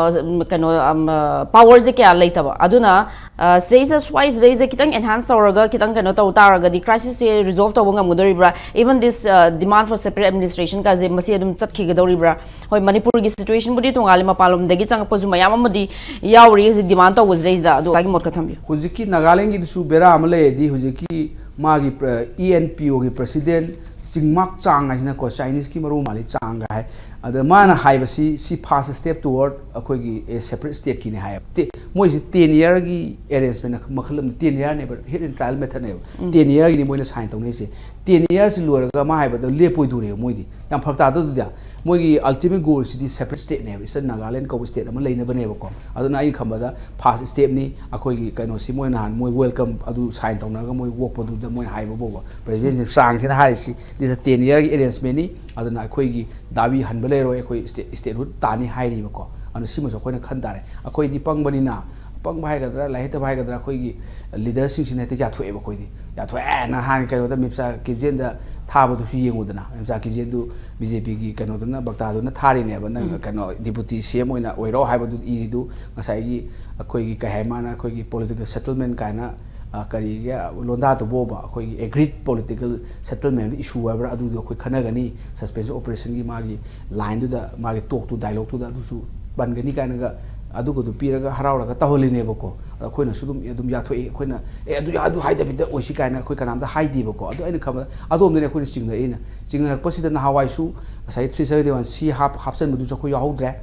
ꯀꯩꯅꯣ, ꯑꯝ, ꯑ, power ꯁꯦ ꯀꯌꯥ ꯂꯩꯇꯕ꯫ ꯑꯗꯨꯅ, ꯑ, ꯁꯤꯗꯩꯁꯤꯗ, ꯁ꯭ꯋꯥꯏꯁꯤꯗꯩꯁꯤꯗ ꯈꯤꯇꯪ enhance ꯇꯧꯔꯒ, ꯈꯤꯇꯪ ꯀꯩꯅꯣ ꯇꯧ ꯇꯥꯔꯒꯗꯤ crisis ꯁꯦ resolve ꯇꯧꯕ ꯉꯝꯒꯗꯧꯔꯤꯕ꯭ꯔꯥ? Even this, ꯑ, demand for separate administration ꯀꯥꯁꯦ, ꯃꯁꯤ ꯑꯗꯨꯝ ꯆꯠꯈꯤꯒꯗꯧꯔꯤꯕ꯭ꯔꯥ? ꯍꯣꯏ, ꯃꯅꯤꯄꯨꯔꯒꯤ situation ꯕꯨꯗꯤ ꯇꯣꯉꯥꯜꯂꯤ, ꯃꯄꯥꯟꯂꯣꯝꯗꯒꯤ ꯆꯪꯉꯛꯄꯁꯨ ꯃꯌꯥꯝ ꯑꯃꯗꯤ ꯌꯥꯎꯔꯤ ꯍꯧꯖꯤꯛ demand ꯇꯧꯕꯁꯤꯗꯩꯁꯤꯗ꯫ ꯑꯗꯣ ꯑꯣꯖꯥꯒꯤ ꯃꯣꯠ ꯈꯔ ꯊꯝꯕꯤꯌꯨ꯫ ꯍꯧꯖꯤꯛꯀꯤ ꯅꯥꯒꯥꯂꯦꯟꯒꯤꯗꯨꯁꯨ ꯕꯦꯔꯥ ꯑꯃ ꯂꯩꯔꯗꯤ, ꯍꯧꯖꯤꯛꯀꯤ ꯃꯥꯒꯤ ꯄ꯭ꯔ-, E N P O ꯒꯤ president ꯆꯤꯡꯃꯥꯛ ꯆꯥꯡ ꯍꯥꯏꯁꯤꯅꯀꯣ, Chinese ꯀꯤ ꯃꯔꯨ ꯃꯥꯜꯂꯤ, ꯆꯥꯡꯒ ꯍꯥꯏ꯫ ꯑꯗ ꯃꯥꯅ ꯍꯥꯏꯕꯁꯤ, ꯁꯤ first step toward ꯑꯩꯈꯣꯏꯒꯤ, ꯑꯦ, separate state ꯀꯤꯅꯤ ꯍꯥꯏꯌꯦꯕ꯫ ꯇꯦ-, ꯃꯣꯏꯁꯤ ten year ꯒꯤ arrangement ꯃꯈꯜ ꯑꯃ, ten year ꯅꯦꯕ, hit and trial method ꯅꯦꯕ꯫ Ten year ꯒꯤꯅꯤ ꯃꯣꯏꯅ sign ꯇꯧꯅꯔꯤꯁꯦ꯫ Ten years ꯁꯤ ꯂꯣꯏꯔꯒ ꯃꯥ ꯍꯥꯏꯕꯗꯣ ꯂꯦꯞꯄꯣꯏꯗꯣꯔꯦꯕ ꯃꯣꯏꯗꯤ꯫ ꯌꯥꯝ ꯐꯔꯛ ꯇꯥꯗꯧꯗꯨꯗꯤ꯫ ꯃꯣꯏꯒꯤ ultimate goal ꯁꯤꯗꯤ separate state ꯅꯦꯕ, Eastern Nagaland ꯀꯧꯕ state ꯑꯃ ꯂꯩꯅꯕꯅꯦꯕꯀꯣ꯫ ꯑꯗꯨꯅ ꯑꯩ ꯈꯟꯕꯗ first step ꯅꯤ꯫ ꯑꯩꯈꯣꯏꯒꯤ ꯀꯩꯅꯣꯁꯤ ꯃꯣꯏ ꯅꯍꯥꯟ ꯃꯣꯏ welcome ꯑꯗꯨ sign ꯇꯧꯅꯔꯒ ꯃꯣꯏ ꯑꯣꯛꯄꯗꯨꯗ ꯃꯣꯏ ꯍꯥꯏꯕ ꯐꯥꯎꯕ, president ꯁꯤꯅ ꯆꯥꯡꯁꯤꯅ ꯍꯥꯏꯔꯤꯁꯤ, this is ten year ꯒꯤ arrangement ꯅꯤ꯫ ꯑꯗꯨꯅ ꯑꯩꯈꯣꯏꯒꯤ ꯗꯥꯕꯤ ꯍꯟꯕ ꯂꯩꯔꯣꯏ, ꯑꯩꯈꯣꯏ state, statehood ꯇꯥꯅꯤ ꯍꯥꯏꯔꯤꯕꯀꯣ꯫ ꯑꯗꯨꯅ ꯁꯤꯃꯁꯨ ꯑꯩꯈꯣꯏꯅ ꯈꯟ ꯇꯥꯔꯦ꯫ ꯑꯩꯈꯣꯏꯗꯤ ꯄꯪꯕꯅꯤꯅ, ꯄꯪꯕ ꯍꯥꯏꯒꯗ꯭ꯔꯥ, ꯂꯥꯏꯔꯤꯛ ꯍꯩꯇꯕ ꯍꯥꯏꯒꯗ꯭ꯔꯥ, ꯑꯩꯈꯣꯏꯒꯤ leader ꯁꯤꯡꯁꯤꯅ ꯍꯦꯛꯇ ꯌꯥꯊꯣꯛꯑꯦꯕ ꯑꯩꯈꯣꯏꯗꯤ꯫ ꯌꯥꯊꯣꯛꯑꯦ꯫ ꯅꯍꯥꯟ ꯀꯩꯅꯣꯗ ꯃꯤꯝꯆꯥ ꯀꯤꯞꯖꯦꯟꯗ ꯊꯥꯕꯗꯨꯁꯨ ꯌꯦꯡꯉꯨꯗꯅ, ꯃꯤꯝꯆꯥ ꯀꯤꯞꯖꯦꯟꯗꯨ B J P ꯒꯤ ꯀꯩꯅꯣꯗꯨꯅ, ꯕꯛꯇꯥꯗꯨꯅ ꯊꯥꯔꯤꯅꯦꯕ, ꯅꯪ ꯀꯩꯅꯣ deputy C M ꯑꯣꯏꯅ ꯑꯣꯏꯔꯣ ꯍꯥꯏꯕꯗꯨ ꯏꯔꯤꯗꯨ꯫ ꯉꯁꯥꯏꯒꯤ ꯑꯩꯈꯣꯏꯒꯤ ꯀꯩ ꯍꯥꯏ, ꯃꯥꯅ ꯑꯩꯈꯣꯏꯒꯤ political settlement ꯀꯥꯏꯅ, ꯑ, ꯀꯔꯤꯒꯤ ꯂꯣꯟꯗꯥꯗꯨꯕꯣꯕ, ꯑꯩꯈꯣꯏꯒꯤ agreed political settlement issue ꯍꯥꯏꯕ꯭ꯔꯥ, ꯑꯗꯨꯗꯣ ꯑꯩꯈꯣꯏ ꯈꯟꯅꯒꯅꯤ, suspension operation ꯒꯤ ꯃꯥꯒꯤ line ꯗꯨꯗ, ꯃꯥꯒꯤ talk ꯇꯨ, dialogue ꯇꯨꯗ ꯑꯗꯨꯁꯨ ꯄꯟꯒꯅꯤ ꯀꯥꯏꯅꯒ ꯑꯗꯨꯒꯗꯨ ꯄꯤꯔꯒ ꯍꯔꯥꯎꯔꯒ ꯇꯧꯍꯜꯂꯤꯅꯦꯕꯀꯣ꯫ ꯑꯩꯈꯣꯏꯅꯁꯨ ꯑꯗꯨꯝ ꯑꯗꯨꯝ ꯌꯥꯊꯣꯛꯏ꯫ ꯑꯩꯈꯣꯏꯅ "ꯑꯦ, ꯑꯗꯨ ꯑꯗꯨ ꯍꯥꯏꯗꯕꯤꯗ ꯑꯣꯏꯁꯤ" ꯀꯥꯏꯅ ꯑꯩꯈꯣꯏ ꯀꯅꯥꯝꯇ ꯍꯥꯏꯗꯦꯕꯀꯣ꯫ ꯑꯗꯣ ꯑꯩꯅ ꯈꯟꯕꯗ ꯑꯗꯣꯝꯗꯅꯦ ꯑꯩꯈꯣꯏꯅ ꯆꯤꯡꯅꯔꯛꯏꯅ꯫ ꯆꯤꯡꯅꯔꯛꯄꯁꯤꯗ ꯅꯍꯥꯟꯋꯥꯏꯁꯨ ꯉꯁꯥꯏꯒꯤ three seventy one C ꯍꯥꯞ ꯍꯥꯞꯆꯟꯕꯗꯨꯁꯨ ꯑꯩꯈꯣꯏ ꯌꯥꯎꯍꯧꯗ꯭ꯔꯦ꯫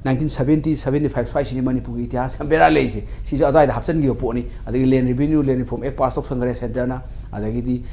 ꯅꯥꯏꯟꯇꯤꯟ ꯁꯦꯚꯦꯟꯇꯤ ꯁꯦꯚꯦꯟꯇꯤ ꯐꯥꯏꯚ ꯁ꯭ꯋꯥꯏꯁꯤꯅꯤ ꯃꯅꯤꯄꯨꯔꯒꯤ ꯏꯇꯤꯍꯥꯁ ꯌꯥꯝ ꯕꯦꯔꯥ ꯂꯩꯔꯤꯁꯦ꯫ ꯁꯤꯁꯨ ꯑꯗꯨꯋꯥꯏꯗ ꯍꯥꯞꯆꯤꯟꯈꯤꯕ ꯄꯣꯠꯅꯤ꯫ ꯑꯗꯒꯤ Land Revenue Land Reform Act pass ꯇꯧꯁꯟꯈ꯭ꯔꯦ ꯁꯦꯟꯇꯔꯅ꯫ ꯑꯗꯒꯤꯗꯤ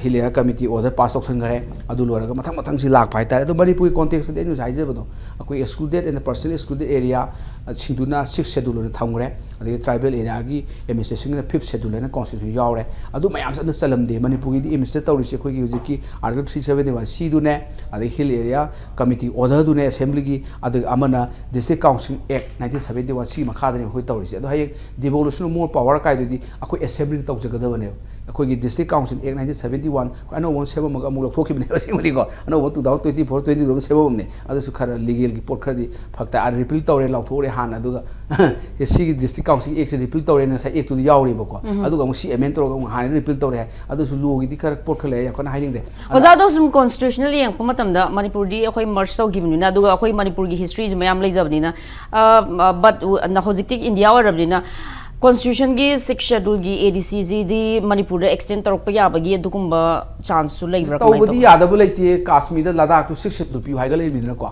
hill area committee order pass ꯇꯧꯁꯟꯈ꯭ꯔꯦ꯫ ꯑꯗꯨ ꯂꯣꯏꯔꯒ ꯃꯊꯪ ꯃꯊꯪꯁꯤ ꯂꯥꯛꯄ ꯍꯥꯏꯇꯥꯔꯦ꯫ ꯑꯗꯣ ꯃꯅꯤꯄꯨꯔꯒꯤ ꯀꯣꯟꯇꯦꯛꯁꯇꯗꯤ ꯑꯩꯅ ꯍꯧꯖꯤꯛ ꯍꯥꯏꯖꯕꯗꯣ, ꯑꯩꯈꯣꯏ excluded and partially excluded area ꯁꯤꯡꯗꯨꯅ sixth schedule ꯑꯣꯏꯅ ꯊꯝꯈ꯭ꯔꯦ꯫ ꯑꯗꯒꯤ ꯇ꯭ꯔꯥꯏꯕꯦꯜ ꯑꯦꯔꯤꯌꯥꯒꯤ ꯑꯦꯗꯃꯤꯅꯤꯁꯇ꯭ꯔꯦꯁꯟꯒꯤꯅ fifth schedule ꯍꯥꯏꯅ ꯀꯣꯟꯁꯇꯤꯇ꯭ꯌꯨꯁꯟ ꯌꯥꯎꯔꯦ꯫ ꯑꯗꯨ ꯃꯌꯥꯝꯁꯦ ꯑꯝꯇ ꯆꯜꯂꯝꯗꯦ꯫ ꯃꯅꯤꯄꯨꯔꯒꯤꯗꯤ ꯑꯦꯗꯃꯤꯅꯤꯁꯇꯔ ꯇꯧꯔꯤꯁꯦ ꯑꯩꯈꯣꯏꯒꯤ ꯍꯧꯖꯤꯛꯀꯤ Article three seventy one Cꯗꯨꯅꯦ, ꯑꯗꯩ ꯍꯤꯜ ꯑꯦꯔꯤꯌꯥ ꯀꯃꯤꯇꯤ ꯑꯣꯔꯗꯔꯗꯨꯅꯦ ꯑꯦꯁꯦꯝꯕ꯭ꯂꯤꯒꯤ, ꯑꯗꯨꯒ ꯑꯃꯅ District Council Act nineteen seventy one C ꯃꯈꯥꯗꯅꯦ ꯑꯩꯈꯣꯏ ꯇꯧꯔꯤꯁꯦ꯫ ꯑꯗꯣ ꯍꯌꯦꯡ devolution of more power ꯀꯥꯏꯗꯨꯗꯤ ꯑꯩꯈꯣꯏ ꯑꯦꯁꯦꯝꯕ꯭ꯂꯤꯅ ꯇꯧꯖꯒꯗꯕꯅꯦꯕ꯫ ꯑꯩꯈꯣꯏꯒꯤ District Council Act nineteen seventy one ꯑꯩꯈꯣꯏ ꯑꯅꯧꯕ ꯑꯃ ꯁꯦꯝꯃꯝꯃꯒ ꯑꯃꯨꯛ ꯂꯧꯊꯣꯛꯈꯤꯕꯅꯦꯕ꯫ ꯑꯁꯦꯡꯕꯗꯤꯀꯣ, ꯑꯅꯧꯕ two thousand twenty four twenty ꯑꯃ ꯁꯦꯝꯃꯝꯕꯅꯦ꯫ ꯑꯗꯨꯁꯨ ꯈꯔ ꯂꯤꯒꯦꯜꯒꯤ ꯄꯣꯠ ꯈꯔꯗꯤ ꯐꯔꯛ ꯇꯥꯏ꯫ ꯑꯥ, repeal ꯇꯧꯔꯦ, ꯂꯧꯊꯣꯛꯎꯔꯦ ꯍꯥꯟꯅ꯫ ꯑꯗꯨꯒ ꯁꯤꯒꯤ District Council Actꯁꯦ repeal ꯇꯧꯔꯦꯅ ꯉꯁꯥꯏ Actꯇꯨꯗ ꯌꯥꯎꯔꯤꯕꯀꯣ꯫ ꯑꯗꯨꯒ ꯑꯃꯨꯛ ꯁꯤ amend ꯇꯧꯔꯒ ꯑꯃꯨꯛ ꯍꯥꯟꯅ repeal ꯇꯧꯔꯦ ꯍꯥꯏ꯫ ꯑꯗꯨꯁꯨ lawꯒꯤꯗꯤ ꯈꯔ ꯄꯣꯠ ꯈꯔ ꯂꯩ, ꯌꯥꯝ ꯀꯟꯅ ꯍꯥꯏꯅꯤꯡꯗ꯭ꯔꯦ꯫ ꯑꯗ ꯑꯣꯖꯥ, ꯑꯗꯣ ꯁꯨꯝ constitutionally ꯌꯦꯡꯉꯛꯄ ꯃꯇꯝꯗ ꯃꯅꯤꯄꯨꯔꯗꯤ ꯑꯩꯈꯣꯏ merge ꯇꯧꯈꯤꯕꯅꯤꯅ, ꯑꯗꯨꯒ ꯑꯩꯈꯣꯏ ꯃꯅꯤꯄꯨꯔꯒꯤ historyꯁꯨ ꯃꯌꯥꯝ ꯂꯩꯖꯕꯅꯤꯅ, ꯑ, but ꯍꯧꯖꯤꯛꯇꯤ India ꯑꯣꯏꯔꯕꯅꯤꯅ constitutionꯒꯤ sixth scheduleꯒꯤ ADCꯁꯤꯗꯤ ꯃꯅꯤꯄꯨꯔꯗ extend ꯇꯧꯔꯛꯄ ꯌꯥꯕꯒꯤ ꯑꯗꯨꯒꯨꯝꯕ chanceꯁꯨ ꯂꯩꯕ꯭ꯔꯥ? ꯀꯃꯥꯏꯅ ꯇꯧꯕꯗꯤ ꯇꯧꯕ? ꯌꯥꯗꯕ ꯂꯩꯇꯦ꯫ ꯀꯥꯁꯃꯤꯔꯗ, ꯂꯗꯥꯈꯇꯨ sixth schedule ꯄꯤꯌꯨ ꯍꯥꯏꯒꯠꯂꯛꯏꯕꯅꯤꯅꯀꯣ꯫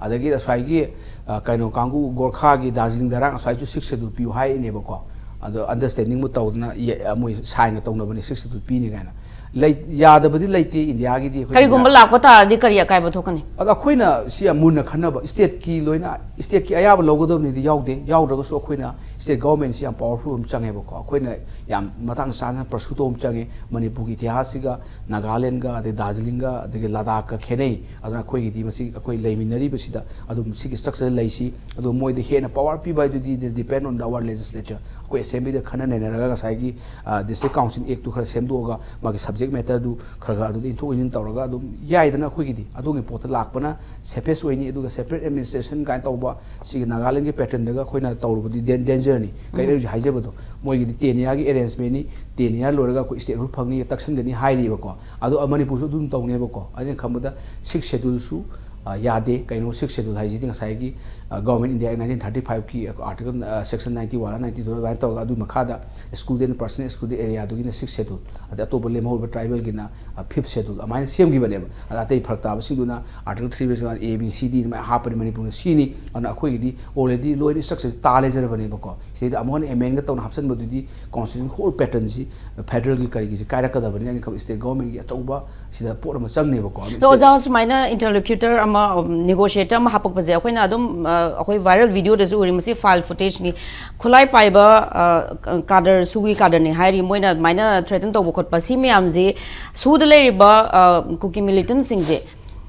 ꯑꯗꯒꯤ ꯉꯁꯥꯏꯒꯤ, ꯑ, ꯀꯩꯅꯣ ꯀꯥꯡꯕꯨ ꯒꯣꯔꯈꯥꯒꯤ ꯗꯥꯔꯖꯤꯂꯤꯡ ꯗꯔꯥꯡ ꯑꯁ꯭ꯋꯥꯏꯁꯨ sixth schedule ꯄꯤꯌꯨ ꯍꯥꯏꯔꯤꯅꯦꯕꯀꯣ꯫ ꯑꯗꯣ understandingꯕꯨ ꯇꯧꯗꯅ ꯌꯦ-, ꯃꯣꯏ signꯒ ꯇꯧꯅꯕꯅꯦ, sixth schedule ꯄꯤꯅꯤ ꯀꯥꯏꯅ꯫ ꯂꯩ-, ꯌꯥꯗꯕꯗꯤ ꯂꯩꯇꯦ ꯏꯟꯗꯤꯌꯥꯒꯤꯗꯤ꯫ ꯑꯩꯈꯣꯏ ꯀꯔꯤꯒꯨꯝꯕ ꯏꯟꯗꯤꯌꯥ ꯂꯥꯛꯄ ꯇꯥꯔꯗꯤ ꯀꯔꯤ ꯑꯀꯥꯏꯕ ꯊꯣꯛꯀꯅꯤ? ꯑꯗꯣ ꯑꯩꯈꯣꯏꯅ ꯁꯤ ꯌꯥꯝ ꯃꯨꯟꯅ ꯈꯟꯅꯕ, stateꯀꯤ ꯂꯣꯏꯅ, stateꯀꯤ ꯑꯌꯥꯕ ꯂꯧꯒꯗꯕꯅꯤꯗꯤ ꯌꯥꯎꯗꯦ꯫ ꯌꯥꯎꯗ꯭ꯔꯒꯁꯨ ꯑꯩꯈꯣꯏꯅ state governmentꯁꯤ ꯌꯥꯝ powerful ꯑꯃ ꯆꯪꯉꯦꯕꯀꯣ꯫ ꯑꯩꯈꯣꯏꯅ ꯌꯥꯝ ꯃꯇꯥꯡ ꯆꯥꯅ pursue ꯇꯧꯕ ꯑꯃ ꯆꯪꯉꯦ꯫ ꯃꯅꯤꯄꯨꯔꯒꯤ ꯏꯇꯤꯍꯥꯁꯁꯤꯒ ꯅꯥꯒꯥꯂꯦꯟꯒ, ꯑꯗꯩ ꯗꯥꯔꯖꯤꯂꯤꯡꯒ, ꯑꯗꯒꯤ ꯂꯗꯥꯈꯀ ꯈꯦꯠꯅꯩ꯫ ꯑꯗꯨꯅ ꯑꯩꯈꯣꯏꯒꯤꯗꯤ ꯃꯁꯤ ꯑꯩꯈꯣꯏ ꯂꯩꯃꯤꯟꯅꯔꯤꯕꯁꯤꯗ ꯑꯗꯨꯝ ꯁꯤꯒꯤ structureꯗ ꯂꯩꯁꯤ꯫ ꯑꯗꯣ ꯃꯣꯏꯗ ꯍꯦꯟꯅ power ꯄꯤꯕ ꯍꯥꯏꯗꯨꯗꯤ, this depend on our legislature꯫ ꯑꯩꯈꯣꯏ assemblyꯗ ꯈꯟꯅ ꯅꯩꯅꯔꯒ ꯉꯁꯥꯏꯒꯤ, ꯑ, District Council Actꯇꯨ ꯈꯔ ꯁꯦꯝꯗꯣꯛꯑꯒ ꯃꯥꯒꯤ subject matterꯗꯨ ꯈꯔ ꯈꯔ ꯑꯗꯨꯗ ꯏꯟꯊꯣꯛ ꯏꯟꯁꯤꯟ ꯇꯧꯔꯒ ꯑꯗꯨꯝ ꯌꯥꯏꯗꯅ꯫ ꯑꯩꯈꯣꯏꯒꯤꯗꯤ ꯑꯗꯨꯒꯤ ꯄꯣꯠꯇ ꯂꯥꯛꯄꯅ safest ꯑꯣꯏꯅꯤ꯫ ꯑꯗꯨꯒ separate administration ꯀꯥꯏꯅ ꯇꯧꯕ, ꯁꯤꯒꯤ ꯅꯥꯒꯥꯂꯦꯟꯒꯤ patternꯗꯒ ꯑꯩꯈꯣꯏꯅ ꯇꯧꯔꯨꯕꯗꯤ dan-, dangerꯅꯤ꯫ ꯀꯩꯅꯣ ꯎꯝ꯫ ꯍꯧꯖꯤꯛ ꯍꯥꯏꯖꯕꯗꯣ, ꯃꯣꯏꯒꯤꯗꯤ ten yearꯒꯤ arrangementꯅꯤ, ten year ꯂꯣꯏꯔꯒ ꯑꯩꯈꯣꯏ statehood ꯐꯪꯅꯤ, ꯇꯛꯁꯟꯒꯅꯤ ꯍꯥꯏꯔꯤꯕꯀꯣ꯫ ꯑꯗꯣ ꯃꯅꯤꯄꯨꯔꯁꯨ ꯑꯗꯨꯝ ꯇꯧꯅꯦꯕꯀꯣ꯫ ꯑꯩꯅ ꯈꯟꯕꯗ sixth scheduleꯁꯨ ꯑ, ꯌꯥꯗꯦ꯫ ꯀꯩꯅꯣ, ꯁꯤꯛꯁ ꯁꯦꯗꯨꯜ ꯍꯥꯏꯁꯤꯗꯤ ꯉꯁꯥꯏꯒꯤ, ꯑ, ꯒꯚꯔꯟꯃꯦꯟ ꯏꯟꯗꯤꯌꯥ ꯑꯦꯛ ꯅꯥꯏꯟꯇꯤꯟ ꯊꯥꯔꯇꯤ ꯐꯥꯏꯚꯀꯤ ꯑꯥꯔꯇꯤꯀꯜ, ꯑ, section ninety one, ninety two ꯑꯗꯨꯃꯥꯏꯅ ꯇꯧꯔꯒ ꯑꯗꯨꯒꯤ ꯃꯈꯥꯗ ꯁ꯭ꯀꯨꯜꯗꯦꯟ ꯄꯥꯔꯁꯅꯦꯜ ꯁ꯭ꯀꯨꯜꯗꯦꯟ ꯑꯦꯔꯤꯌꯥꯗꯨꯒꯤꯅ ꯁꯤꯛꯁ ꯁꯦꯗꯨꯜ, ꯑꯗꯩ ꯑꯇꯣꯞꯄ ꯂꯦꯝꯍꯧꯔꯤꯕ ꯇ꯭ꯔꯥꯏꯕꯦꯜꯒꯤꯅ, ꯑ, ꯐꯤꯐ ꯁꯦꯗꯨꯜ ꯑꯗꯨꯃꯥꯏꯅ ꯁꯦꯝꯈꯤꯕꯅꯦꯕ꯫ ꯑꯗ ꯑꯇꯩ ꯐꯔꯛ ꯇꯥꯕꯁꯤꯡꯗꯨꯅ article three, A B C D ꯑꯗꯨꯃꯥꯏꯅ ꯍꯥꯞꯄꯅꯤ, ꯃꯅꯤꯄꯨꯔꯅ ꯁꯤꯅꯤ꯫ ꯑꯗꯨꯅ ꯑꯩꯈꯣꯏꯒꯤꯗꯤ already ꯂꯣꯏꯅ ꯏꯁꯇ꯭ꯔꯛꯆꯔꯁꯤ ꯇꯥ ꯂꯩꯖꯔꯕꯅꯦꯕꯀꯣ꯫ ꯁꯤꯗꯩꯗ ꯑꯃꯨꯛ ꯍꯟꯅ ꯑꯦꯃꯦꯟꯒ ꯇꯧꯅ ꯍꯥꯞꯆꯤꯟꯕꯗꯨꯗꯤ ꯀꯣꯟꯁꯇꯤꯇ꯭ꯌꯨꯁꯟ ꯍꯣꯜ ꯄꯦꯇꯔꯟꯁꯤ, ꯐꯦꯗꯔꯦꯜꯒꯤ ꯀꯔꯤꯒꯤꯁꯤ ꯀꯥꯏꯔꯛꯀꯗꯕꯅꯤ꯫ ꯑꯩꯅ ꯈꯟꯕ ꯁ꯭ꯇꯦꯠ ꯒꯣꯔꯃꯦꯟꯒꯤ ꯑꯆꯧꯕ ꯁꯤꯗ ꯄꯣꯠ ꯑꯃ ꯆꯪꯅꯦꯕꯀꯣ꯫ ꯑꯗꯣ ꯑꯣꯖꯥ, ꯁꯨꯃꯥꯏꯅ ꯏꯟꯇꯔꯂꯣꯀ꯭ꯌꯨꯇꯔ ꯑꯃ, ꯅꯦꯒꯣꯁꯤꯌꯦꯇꯔ ꯑꯃ ꯍꯥꯞꯄꯛꯄꯁꯦ ꯑꯩꯈꯣꯏꯅ ꯑꯗꯨꯝ, ꯑ, ꯑꯩꯈꯣꯏ ꯚꯥꯏꯔꯦꯜ ꯚꯤꯗꯤꯑꯣꯗꯁꯨ ꯎꯔꯤ, ꯃꯁꯤ ꯐꯥꯏꯜ ꯐꯨꯇꯦꯖꯅꯤ꯫ ꯈꯨꯠꯂꯥꯏ ꯄꯥꯏꯕ, ꯑ, ꯀꯥꯗꯔ, ꯁꯨꯒꯤ ꯀꯥꯗꯔꯅꯤ ꯍꯥꯏꯔꯤ, ꯃꯣꯏꯅ ꯑꯗꯨꯃꯥꯏꯅ ꯊ꯭ꯔꯦꯇꯟ ꯇꯧꯕ ꯈꯣꯠꯄ, ꯁꯤ ꯃꯌꯥꯝꯁꯦ ꯁꯨꯗ ꯂꯩꯔꯤꯕ, ꯑ, ꯀꯨꯀꯤ ꯃꯤꯂꯤꯇꯟꯁꯤꯡꯁꯦ,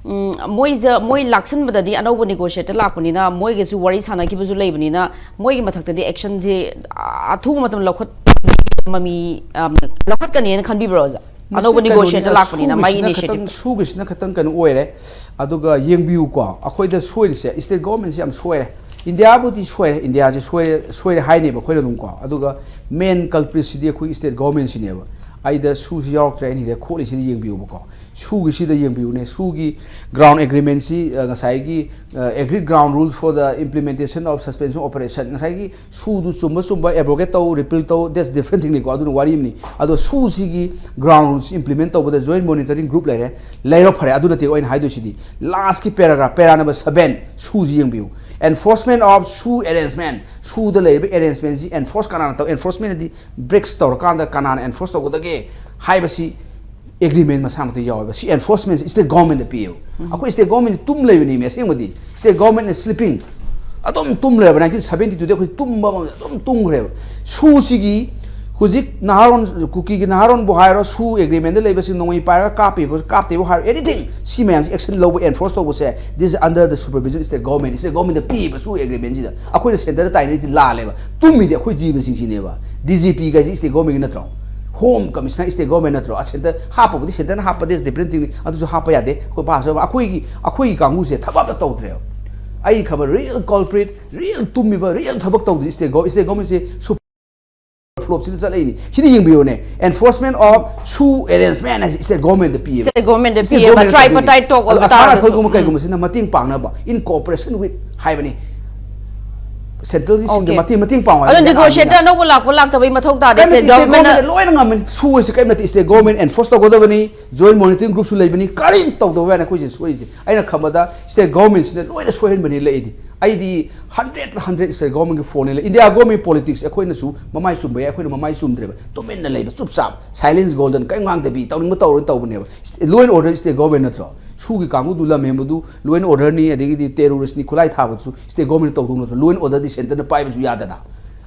ꯎꯝ, ꯃꯣꯏꯁꯦ, ꯃꯣꯏ ꯂꯥꯛꯁꯟꯕꯗꯗꯤ ꯑꯅꯧꯕ ꯅꯦꯒꯣꯁꯤꯌꯦꯇꯔ ꯂꯥꯛꯄꯅꯤꯅ, ꯃꯣꯏꯒꯁꯨ ꯋꯥꯔꯤ ꯁꯥꯟꯅꯈꯤꯕꯁꯨ ꯂꯩꯕꯅꯤꯅ, ꯃꯣꯏꯒꯤ ꯃꯊꯛꯇꯗꯤ ꯑꯦꯛꯁꯟꯁꯦ, ꯑ, ꯑꯊꯨꯕ ꯃꯇꯝ ꯂꯧꯈꯠ-, ꯃꯃꯤ, ꯑ, ꯂꯧꯈꯠꯀꯅꯤꯅ ꯈꯟꯕꯤꯕ꯭ꯔꯣ, ꯑꯣꯖꯥ? ꯃꯁꯤ ꯑꯅꯧꯕ ꯀꯩꯅꯣꯅꯤ, ꯅꯦꯒꯣꯁꯤꯌꯦꯇꯔ ꯂꯥꯛꯄꯅꯤꯅ, ꯃꯥꯒꯤ ꯁꯨꯒꯤꯁꯤꯅ ꯈꯇꯪ, initiative꯫ ꯁꯨꯒꯤꯁꯤꯅ ꯈꯇꯪ ꯀꯩꯅꯣ ꯑꯣꯏꯔꯦ꯫ ꯑꯗꯨꯒ ꯌꯦꯡꯕꯤꯌꯨꯀꯣ, ꯑꯩꯈꯣꯏꯗ ꯁꯣꯏꯔꯤꯁꯦ, ꯁ꯭ꯇꯦꯠ ꯒꯣꯔꯃꯦꯟꯁꯦ ꯌꯥꯝ ꯁꯣꯏꯔꯦ꯫ ꯏꯟꯗꯤꯌꯥꯕꯨꯗꯤ ꯁꯣꯏꯔꯦ, ꯏꯟꯗꯤꯌꯥꯁꯦ ꯁꯣꯏꯔꯦ, ꯁꯣꯏꯔꯦ ꯍꯥꯏꯅꯦꯕ ꯑꯩꯈꯣꯏꯅ ꯑꯗꯨꯝꯀꯣ꯫ ꯑꯗꯨꯒ ꯃꯦꯟ ꯀꯜꯄ꯭ꯔꯤꯠꯁꯤꯗꯤ ꯑꯩꯈꯣꯏ ꯁ꯭ꯇꯦꯠ ꯒꯣꯔꯃꯦꯟꯁꯤꯅꯦꯕ꯫ ꯑꯩꯗ ꯁꯨꯁꯤ ꯌꯥꯎꯔꯛꯇ꯭ꯔꯦ, ꯑꯩꯅ ꯁꯤꯗ ꯈꯣꯠꯂꯤꯁꯤꯗ ꯌꯦꯡꯕꯤꯌꯨꯕꯀꯣ꯫ ꯁꯨꯒꯤꯁꯤꯗ ꯌꯦꯡꯕꯤꯌꯨꯅꯦ, ꯁꯨꯒꯤ ꯒ꯭ꯔꯥꯎꯟ ꯑꯦꯒ꯭ꯔꯤꯃꯦꯟꯁꯤ, ꯑ, ꯉꯁꯥꯏꯒꯤ, ꯑ, agreed ground rules for the implementation of suspension operation, ꯉꯁꯥꯏꯒꯤ ꯁꯨꯗꯨ ꯆꯨꯝꯕ ꯆꯨꯝꯕ, ꯑꯦꯕ꯭ꯔꯣꯒꯦꯠ ꯇꯧ, ꯔꯤꯄꯤꯜ ꯇꯧ, that's different thingꯅꯤꯀꯣ, ꯑꯗꯨꯅ ꯋꯥꯔꯤ ꯑꯃꯅꯤ꯫ ꯑꯗꯣ ꯁꯨꯁꯤꯒꯤ ꯒ꯭ꯔꯥꯎꯟ ꯔꯨꯜꯁ ꯏꯝꯄ꯭ꯂꯤꯃꯦꯟ ꯇꯧꯕꯗ ꯖꯣꯏꯟ ꯃꯣꯅꯤꯇꯔꯤꯡ ꯒ꯭ꯔꯨꯞ ꯂꯩꯔꯦ, ꯂꯩꯔꯣ ꯐꯔꯦ, ꯑꯗꯨ ꯅꯠꯇꯦ ꯑꯩꯅ ꯍꯥꯏꯗꯣꯏꯁꯤꯗꯤ꯫ ꯂꯥꯁꯀꯤ ꯄꯦꯔꯥꯒ꯭ꯔꯥꯐ, ꯄꯦꯔꯥ ꯅꯝꯕꯔ ꯁꯕꯦꯟ, ꯁꯨꯁꯤ ꯌꯦꯡꯕꯤꯌꯨ꯫ Enforcement of SHU arrangement, ꯁꯨꯗ ꯂꯩꯔꯤꯕ ꯑꯦꯔꯦꯟꯖꯃꯦꯟꯁꯤ ꯑꯦꯟꯐꯣꯔꯁ ꯀꯅꯥꯅ ꯇꯧ? ꯑꯦꯟꯐꯣꯔꯁꯃꯦꯟꯗꯤ ꯕ꯭ꯔꯦꯛꯁ ꯇꯧꯔꯀꯥꯟꯗ ꯀꯅꯥꯅ ꯑꯦꯟꯐꯣꯔꯁ ꯇꯧꯒꯗꯒꯦ ꯍꯥꯏꯕꯁꯤ ꯑꯦꯒ꯭ꯔꯤꯃꯦꯟ ꯃꯁꯥꯃꯛꯇ ꯌꯥꯎꯋꯦꯕ꯫ ꯁꯤ ꯑꯦꯟꯐꯣꯔꯁꯃꯦꯟꯁꯤ ꯁ꯭ꯇꯦꯠ ꯒꯣꯔꯃꯦꯟꯗ ꯄꯤꯌꯦꯕ꯫ ꯑꯩꯈꯣꯏ ꯁ꯭ꯇꯦꯠ ꯒꯣꯔꯃꯦꯟꯁꯤ ꯇꯨꯝ ꯂꯩꯕꯅꯦꯃꯤ ꯑꯁꯦꯡꯕꯗꯤ꯫ ꯁ꯭ꯇꯦꯠ ꯒꯣꯔꯃꯦꯟꯅ ꯁ꯭ꯂꯤꯄꯤꯡ꯫ ꯑꯗꯨꯝ ꯇꯨꯝ ꯂꯩꯔꯕ꯫ ꯅꯥꯏꯟꯇꯤꯟ ꯁꯕꯦꯟꯇꯤ ꯇꯨꯗꯤ ꯑꯩꯈꯣꯏ ꯇꯨꯝꯕ ꯉꯝꯗꯦ, ꯑꯗꯨꯝ ꯇꯨꯝꯈ꯭ꯔꯦꯕ꯫ ꯁꯨꯁꯤꯒꯤ ꯍꯧꯖꯤꯛ ꯅꯍꯥꯔꯣꯟ, ꯀꯨꯀꯤꯒꯤ ꯅꯍꯥꯔꯣꯟꯕꯨ ꯍꯥꯏꯔꯣ, ꯁꯨ ꯑꯦꯒ꯭ꯔꯤꯃꯦꯟꯗ ꯂꯩꯕꯁꯤꯡ ꯅꯣꯡꯃꯩ ꯄꯥꯏꯔꯒ ꯀꯥꯞꯄꯤꯕ, ꯀꯥꯞꯇꯦꯕꯨ ꯍꯥꯏꯔꯣ, ꯑꯦꯅꯤꯊꯤꯡ, ꯁꯤ ꯃꯌꯥꯝꯁꯤ ꯑꯦꯛꯁꯟ ꯂꯧꯕ, ꯑꯦꯟꯐꯣꯔꯁ ꯇꯧꯕꯁꯦ, this is under the supervision of state government, state ꯒꯣꯔꯃꯦꯟꯗ ꯄꯤꯕ ꯁꯨ ꯑꯦꯒ꯭ꯔꯤꯃꯦꯟꯁꯤꯗ꯫ ꯑꯩꯈꯣꯏꯅ ꯁꯦꯟꯇꯔꯗ ꯇꯥꯏꯅꯔꯤꯁꯤ ꯂꯥꯜꯂꯦꯕ꯫ ꯇꯨꯝꯃꯤꯗꯤ ꯑꯩꯈꯣꯏ ꯖꯤꯕꯁꯤꯡꯁꯤꯅꯦꯕ꯫ ꯗꯤ ꯖꯤ ꯄꯤ ꯒꯥꯏꯁꯤ ꯁ꯭ꯇꯦꯠ ꯒꯣꯔꯃꯦꯟꯒꯤ ꯅꯠꯇ꯭ꯔꯣ? ꯍꯣꯝ ꯀꯃꯤꯁꯅꯔ ꯁ꯭ꯇꯦꯠ ꯒꯣꯔꯃꯦꯟ ꯅꯠꯇ꯭ꯔꯣ? ꯑ, ꯁꯦꯟꯇꯔ ꯍꯥꯞꯄꯕꯨꯗꯤ ꯁꯦꯟꯇꯔꯅ ꯍꯥꯞꯄꯗꯤ ꯗꯤꯐ꯭ꯔꯦꯟ ꯊꯤꯡꯅꯤ, ꯑꯗꯨꯁꯨ ꯍꯥꯞꯄ ꯌꯥꯗꯦ꯫ ꯑꯩꯈꯣꯏ ꯚꯥꯔꯠ ꯁꯔꯀꯥꯔ, ꯑꯩꯈꯣꯏꯒꯤ, ꯑꯩꯈꯣꯏꯒꯤ ꯀꯥꯡꯕꯨꯁꯦ ꯊꯕꯛ ꯑꯝꯇ ꯇꯧꯗ꯭ꯔꯦꯕ꯫ ꯑꯩ ꯈꯪꯕ ꯔꯤꯌꯦꯜ ꯀꯜꯄ꯭ꯔꯤꯠ, ꯔꯤꯌꯦꯜ ꯇꯨꯝꯃꯤꯕ, ꯔꯤꯌꯦꯜ ꯊꯕꯛ ꯇꯧꯗ꯭ꯔꯤ ꯁ꯭ꯇꯦꯠ ꯒꯣ-, ꯁ꯭ꯇꯦꯠ ꯒꯣꯔꯃꯦꯟꯁꯦ ꯁꯨ-, ꯇꯣꯂꯣꯞꯁꯤꯗ ꯆꯠꯂꯛꯏꯅꯤ꯫ ꯁꯤꯗꯤ ꯌꯦꯡꯕꯤꯌꯨꯅꯦ, enforcement of SoO arrangement ꯍꯥꯏꯁꯦ state government ꯄꯤꯌꯦꯕ꯫ State government ꯄꯤꯌꯦꯕ꯫ Tripartite talk ꯑꯣꯏꯕ ꯇꯥꯔꯒꯁꯨ꯫ ꯀꯩꯒꯨꯝꯕꯁꯤꯅ ꯃꯇꯦꯡ ꯄꯥꯡꯅꯕ, in cooperation with ꯍꯥꯏꯕꯅꯤ꯫ Central ꯒꯤ ꯁꯤꯡꯗ ꯃꯇꯦꯡ ꯃꯇꯦꯡ ꯄꯥꯡꯉꯨ ꯍꯥꯏꯕ꯫ ꯑꯗꯣ negotiator ꯑꯅꯧꯕ ꯂꯥꯛꯄ ꯂꯥꯛꯇꯕꯒꯤ ꯃꯊꯧ ꯇꯥꯗꯦ꯫ State government ꯂꯣꯏꯅ ꯉꯝꯃꯅꯤ꯫ SoO ꯁꯤ ꯀꯔꯤꯝ ꯅꯠꯇꯦ, state government enforce ꯇꯧꯒꯗꯕꯅꯤ꯫ Joint monitoring group ꯁꯨ ꯂꯩꯕꯅꯤ꯫ ꯀꯔꯤꯝ ꯇꯧꯗꯕ ꯌꯥꯅꯤ ꯑꯩꯈꯣꯏꯁꯦ ꯁꯣꯏꯔꯤꯁꯦ꯫ ꯑꯩꯅ ꯈꯟꯕꯗ state government ꯁꯤꯅ ꯂꯣꯏꯅ ꯁꯣꯏꯍꯟꯕꯅꯤ ꯂꯩꯗꯤ꯫ ꯑꯩꯗꯤ hundred hundred state government ꯒꯤ ꯐꯣꯟꯅꯤ ꯂꯩ꯫ India ꯒꯤ government ꯒꯤ politics ꯑꯩꯈꯣꯏꯅꯁꯨ ꯃꯃꯥꯏ ꯆꯨꯝꯕ ꯌꯥꯏ, ꯑꯩꯈꯣꯏꯅ ꯃꯃꯥꯏ ꯆꯨꯝꯗ꯭ꯔꯦꯕ꯫ ꯇꯨꯃꯤꯟꯅ ꯂꯩꯕ, ꯆꯨꯞ ꯆꯥꯞ, silence golden, ꯀꯔꯤꯝ ꯉꯥꯡꯗꯕꯤ, ꯇꯧꯅꯤꯡꯕ ꯇꯧꯔꯣꯏ ꯇꯧꯕꯅꯦꯕ꯫ Law and order ꯁꯤ state government ꯅꯠꯇ꯭ꯔꯣ? SoO ꯒꯤ ꯀꯥꯡꯕꯨꯗꯨ ꯂꯝ ꯍꯦꯟꯕꯗꯨ law and order ꯅꯤ, ꯑꯗꯒꯤꯗꯤ terrorist ꯅꯤ, ꯈꯨꯠꯂꯥꯏ ꯊꯥꯕꯗꯨꯁꯨ state government ꯇꯧꯗꯧ ꯅꯠꯇ꯭ꯔꯣ? Law and order D centre ꯅ ꯄꯥꯏꯕꯁꯨ ꯌꯥꯗꯅ꯫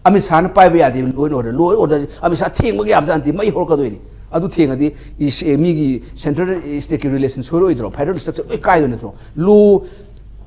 ꯑꯃꯤꯠ ꯁꯥꯍꯅ ꯄꯥꯏꯕ ꯌꯥꯗꯦ law and order꯫ Law and order ꯁꯤ ꯑꯃꯤꯠ ꯁꯥꯍ ꯊꯦꯡꯕꯒ ꯌꯥꯕꯖꯥꯠ ꯅꯠꯇꯦ, ꯃꯩ ꯍꯧꯔꯛꯀꯗꯣꯏꯅꯤ꯫ ꯑꯗꯨ ꯊꯦꯡꯉꯗꯤ ꯏꯁ-, ꯃꯤꯒꯤ central state ꯀꯤ relation ꯁꯣꯏꯔꯛꯑꯣꯏꯗ꯭ꯔꯣ? Federal structure ꯂꯣꯏ ꯀꯥꯏꯗꯣꯏ ꯅꯠꯇ꯭ꯔꯣ? Law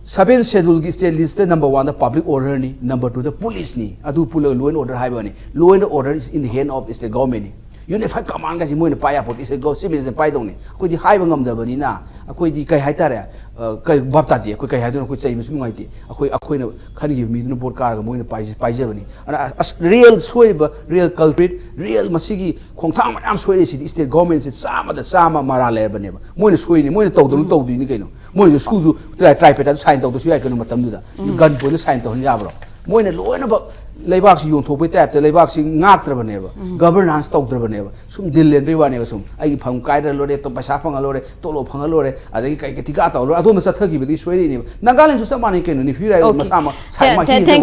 seven schedule ꯒꯤ state list ꯇ number one ꯗ public order ꯅꯤ, number two ꯗ police ꯅꯤ꯫ ꯑꯗꯨ ꯄꯨꯜꯂꯒ law and order ꯍꯥꯏꯕꯅꯤ꯫ Law and order is in the hand of state government ꯅꯤ꯫ Unified command ꯒꯁꯤ ꯃꯣꯏꯅ ꯄꯥꯏ ꯌꯥꯄꯣꯠꯇꯦ, state government ꯁꯤꯃꯤꯁꯤꯅ ꯄꯥꯏꯗꯧꯅꯤ꯫ ꯑꯩꯈꯣꯏꯗꯤ ꯍꯥꯏꯕ ꯉꯝꯗꯕꯅꯤꯅ ꯑꯩꯈꯣꯏꯗꯤ ꯀꯩ ꯍꯥꯏꯇꯥꯔꯦ, ꯑ, ꯀꯩ ꯚꯥꯞ ꯇꯥꯗꯦ꯫ ꯑꯩꯈꯣꯏ ꯀꯩ ꯍꯥꯏꯗꯣꯏꯅꯣ? ꯑꯩꯈꯣꯏ ꯆꯩꯕꯁꯨ ꯅꯨꯡꯉꯥꯏꯇꯦ꯫ ꯑꯩꯈꯣꯏ, ꯑꯩꯈꯣꯏꯅ ꯈꯟꯈꯤꯕ ꯃꯤꯗꯨꯅ vote ꯀꯥꯔꯒ ꯃꯣꯏꯅ ꯄꯥꯏꯖ-, ꯄꯥꯏꯖꯕꯅꯤ꯫ ꯑꯗꯨꯅ ꯑꯁ, real ꯁꯣꯏꯔꯤꯕ, real culprit, real ꯃꯁꯤꯒꯤ ꯈꯣꯡꯊꯥꯡ ꯃꯌꯥꯝ ꯁꯣꯏꯔꯤꯁꯤꯗꯤ state government ꯁꯦ ꯆꯥꯝꯃꯗ ꯆꯥꯝꯃ ꯃꯔꯥꯜ ꯂꯩꯔꯕꯅꯦꯕ꯫ ꯃꯣꯏꯅ ꯁꯣꯏꯔꯤꯅꯤ, ꯃꯣꯏꯅ ꯇꯧꯗꯕꯅ ꯇꯧꯗꯣꯏꯅꯤ ꯀꯩꯅꯣ꯫ ꯃꯣꯏꯅꯁꯨ SoO ꯁꯨ tri-, tripartite ꯗ sign ꯇꯧꯗ꯭ꯔꯁꯨ ꯌꯥꯏ ꯀꯩꯅꯣ ꯃꯇꯝꯗꯨꯗ꯫ Gun point ꯗ sign ꯇꯧꯍꯟ ꯌꯥꯕ꯭ꯔꯣ? ꯃꯣꯏꯅ ꯂꯣꯏꯅꯃꯛ ꯂꯩꯕꯥꯛꯁꯤ ꯌꯣꯟꯊꯣꯛꯄꯩ type ꯇ ꯂꯩꯕꯥꯛꯁꯤ ꯉꯥꯛꯇ꯭ꯔꯕꯅꯦꯕ, governance ꯇꯧꯗ꯭ꯔꯕꯅꯦꯕ꯫ ꯁꯨꯝ ꯗꯤꯜ ꯂꯦꯟꯕꯩ ꯋꯥꯅꯦꯕ꯫ ꯁꯨꯝ ꯑꯩꯒꯤ ꯐꯝ ꯀꯥꯏꯗ꯭ꯔ ꯂꯣꯏꯔꯦ, ꯇꯣ-, ꯄꯩꯁꯥ ꯐꯪꯉ ꯂꯣꯏꯔꯦ, ꯇꯣꯂꯣꯞ ꯐꯪꯉ ꯂꯣꯏꯔꯦ, ꯑꯗꯒꯤ ꯀꯩ ꯀꯩ ꯊꯤꯀꯥ ꯇꯧꯔ ꯂꯣꯏꯔꯦ, ꯑꯗꯣꯝꯗ ꯆꯠꯊꯈꯤꯕꯗꯒꯤ ꯁꯣꯏꯔꯛꯏꯅꯦꯕ꯫ ꯅꯥꯒꯥꯂꯦꯟꯁꯨ ꯆꯞ ꯃꯥꯟꯅꯩ ꯀꯩꯅꯣ, ꯅꯤꯐꯤ ꯔꯥꯏ ꯃꯁꯥꯃꯛ ꯁꯥꯏ ꯃꯥ ꯍꯤꯁꯦ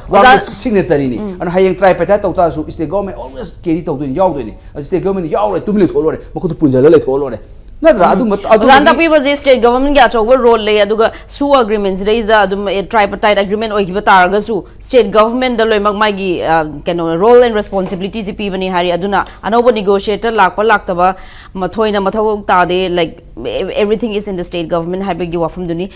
ꯋꯥꯡꯃ ꯁꯤꯒꯅꯦꯇꯔꯤꯅꯤ꯫ ꯑꯗꯨꯅ ꯍꯌꯦꯡ ꯇ꯭ꯔꯥꯏ ꯄꯦꯇꯥ ꯇꯧ ꯇꯥꯔꯁꯨ state government always carry ꯇꯧꯗꯣꯏꯅꯤ, ꯌꯥꯎꯗꯣꯏꯅꯤ꯫ ꯑꯗꯨ state government ꯌꯥꯎꯔꯣꯏ, ꯇꯨꯃꯤꯟ ꯂꯩꯊꯣꯛꯑ ꯂꯣꯏꯔꯦ, ꯃꯈꯨꯠꯇ ꯄꯨꯟꯁꯤꯜꯂ ꯂꯩꯊꯣꯛꯑ ꯂꯣꯏꯔꯦ꯫ ꯅꯠꯇ꯭ꯔꯥ? ꯑꯗꯨꯝꯕ, ꯑꯗꯨꯝꯕꯒꯤ ꯑꯣꯖꯥꯅ ꯇꯥꯛꯄꯤꯕꯁꯦ state government ꯒꯤ ꯑꯆꯧꯕ role ꯂꯩ, ꯑꯗꯨꯒ SoO agreement ꯁꯤꯗꯩꯁꯤꯗ ꯑꯗꯨꯝ, ꯑꯦ, tripartite agreement ꯑꯣꯏꯈꯤꯕ ꯇꯥꯔꯒꯁꯨ state government ꯗ ꯂꯣꯏꯅꯃꯛ ꯃꯥꯒꯤ, ꯑ, ꯀꯩꯅꯣ, role and responsibility ꯁꯤ ꯄꯤꯕꯅꯤ ꯍꯥꯏꯔꯤ꯫ ꯑꯗꯨꯅ ꯑꯅꯧꯕ negotiator ꯂꯥꯛꯄ ꯂꯥꯛꯇꯕ ꯃꯊꯣꯏꯅ ꯃꯊꯧ ꯇꯥꯗꯦ, like, everything is in the state government ꯍꯥꯏꯕꯒꯤ ꯋꯥꯐꯝꯗꯨꯅꯤ꯫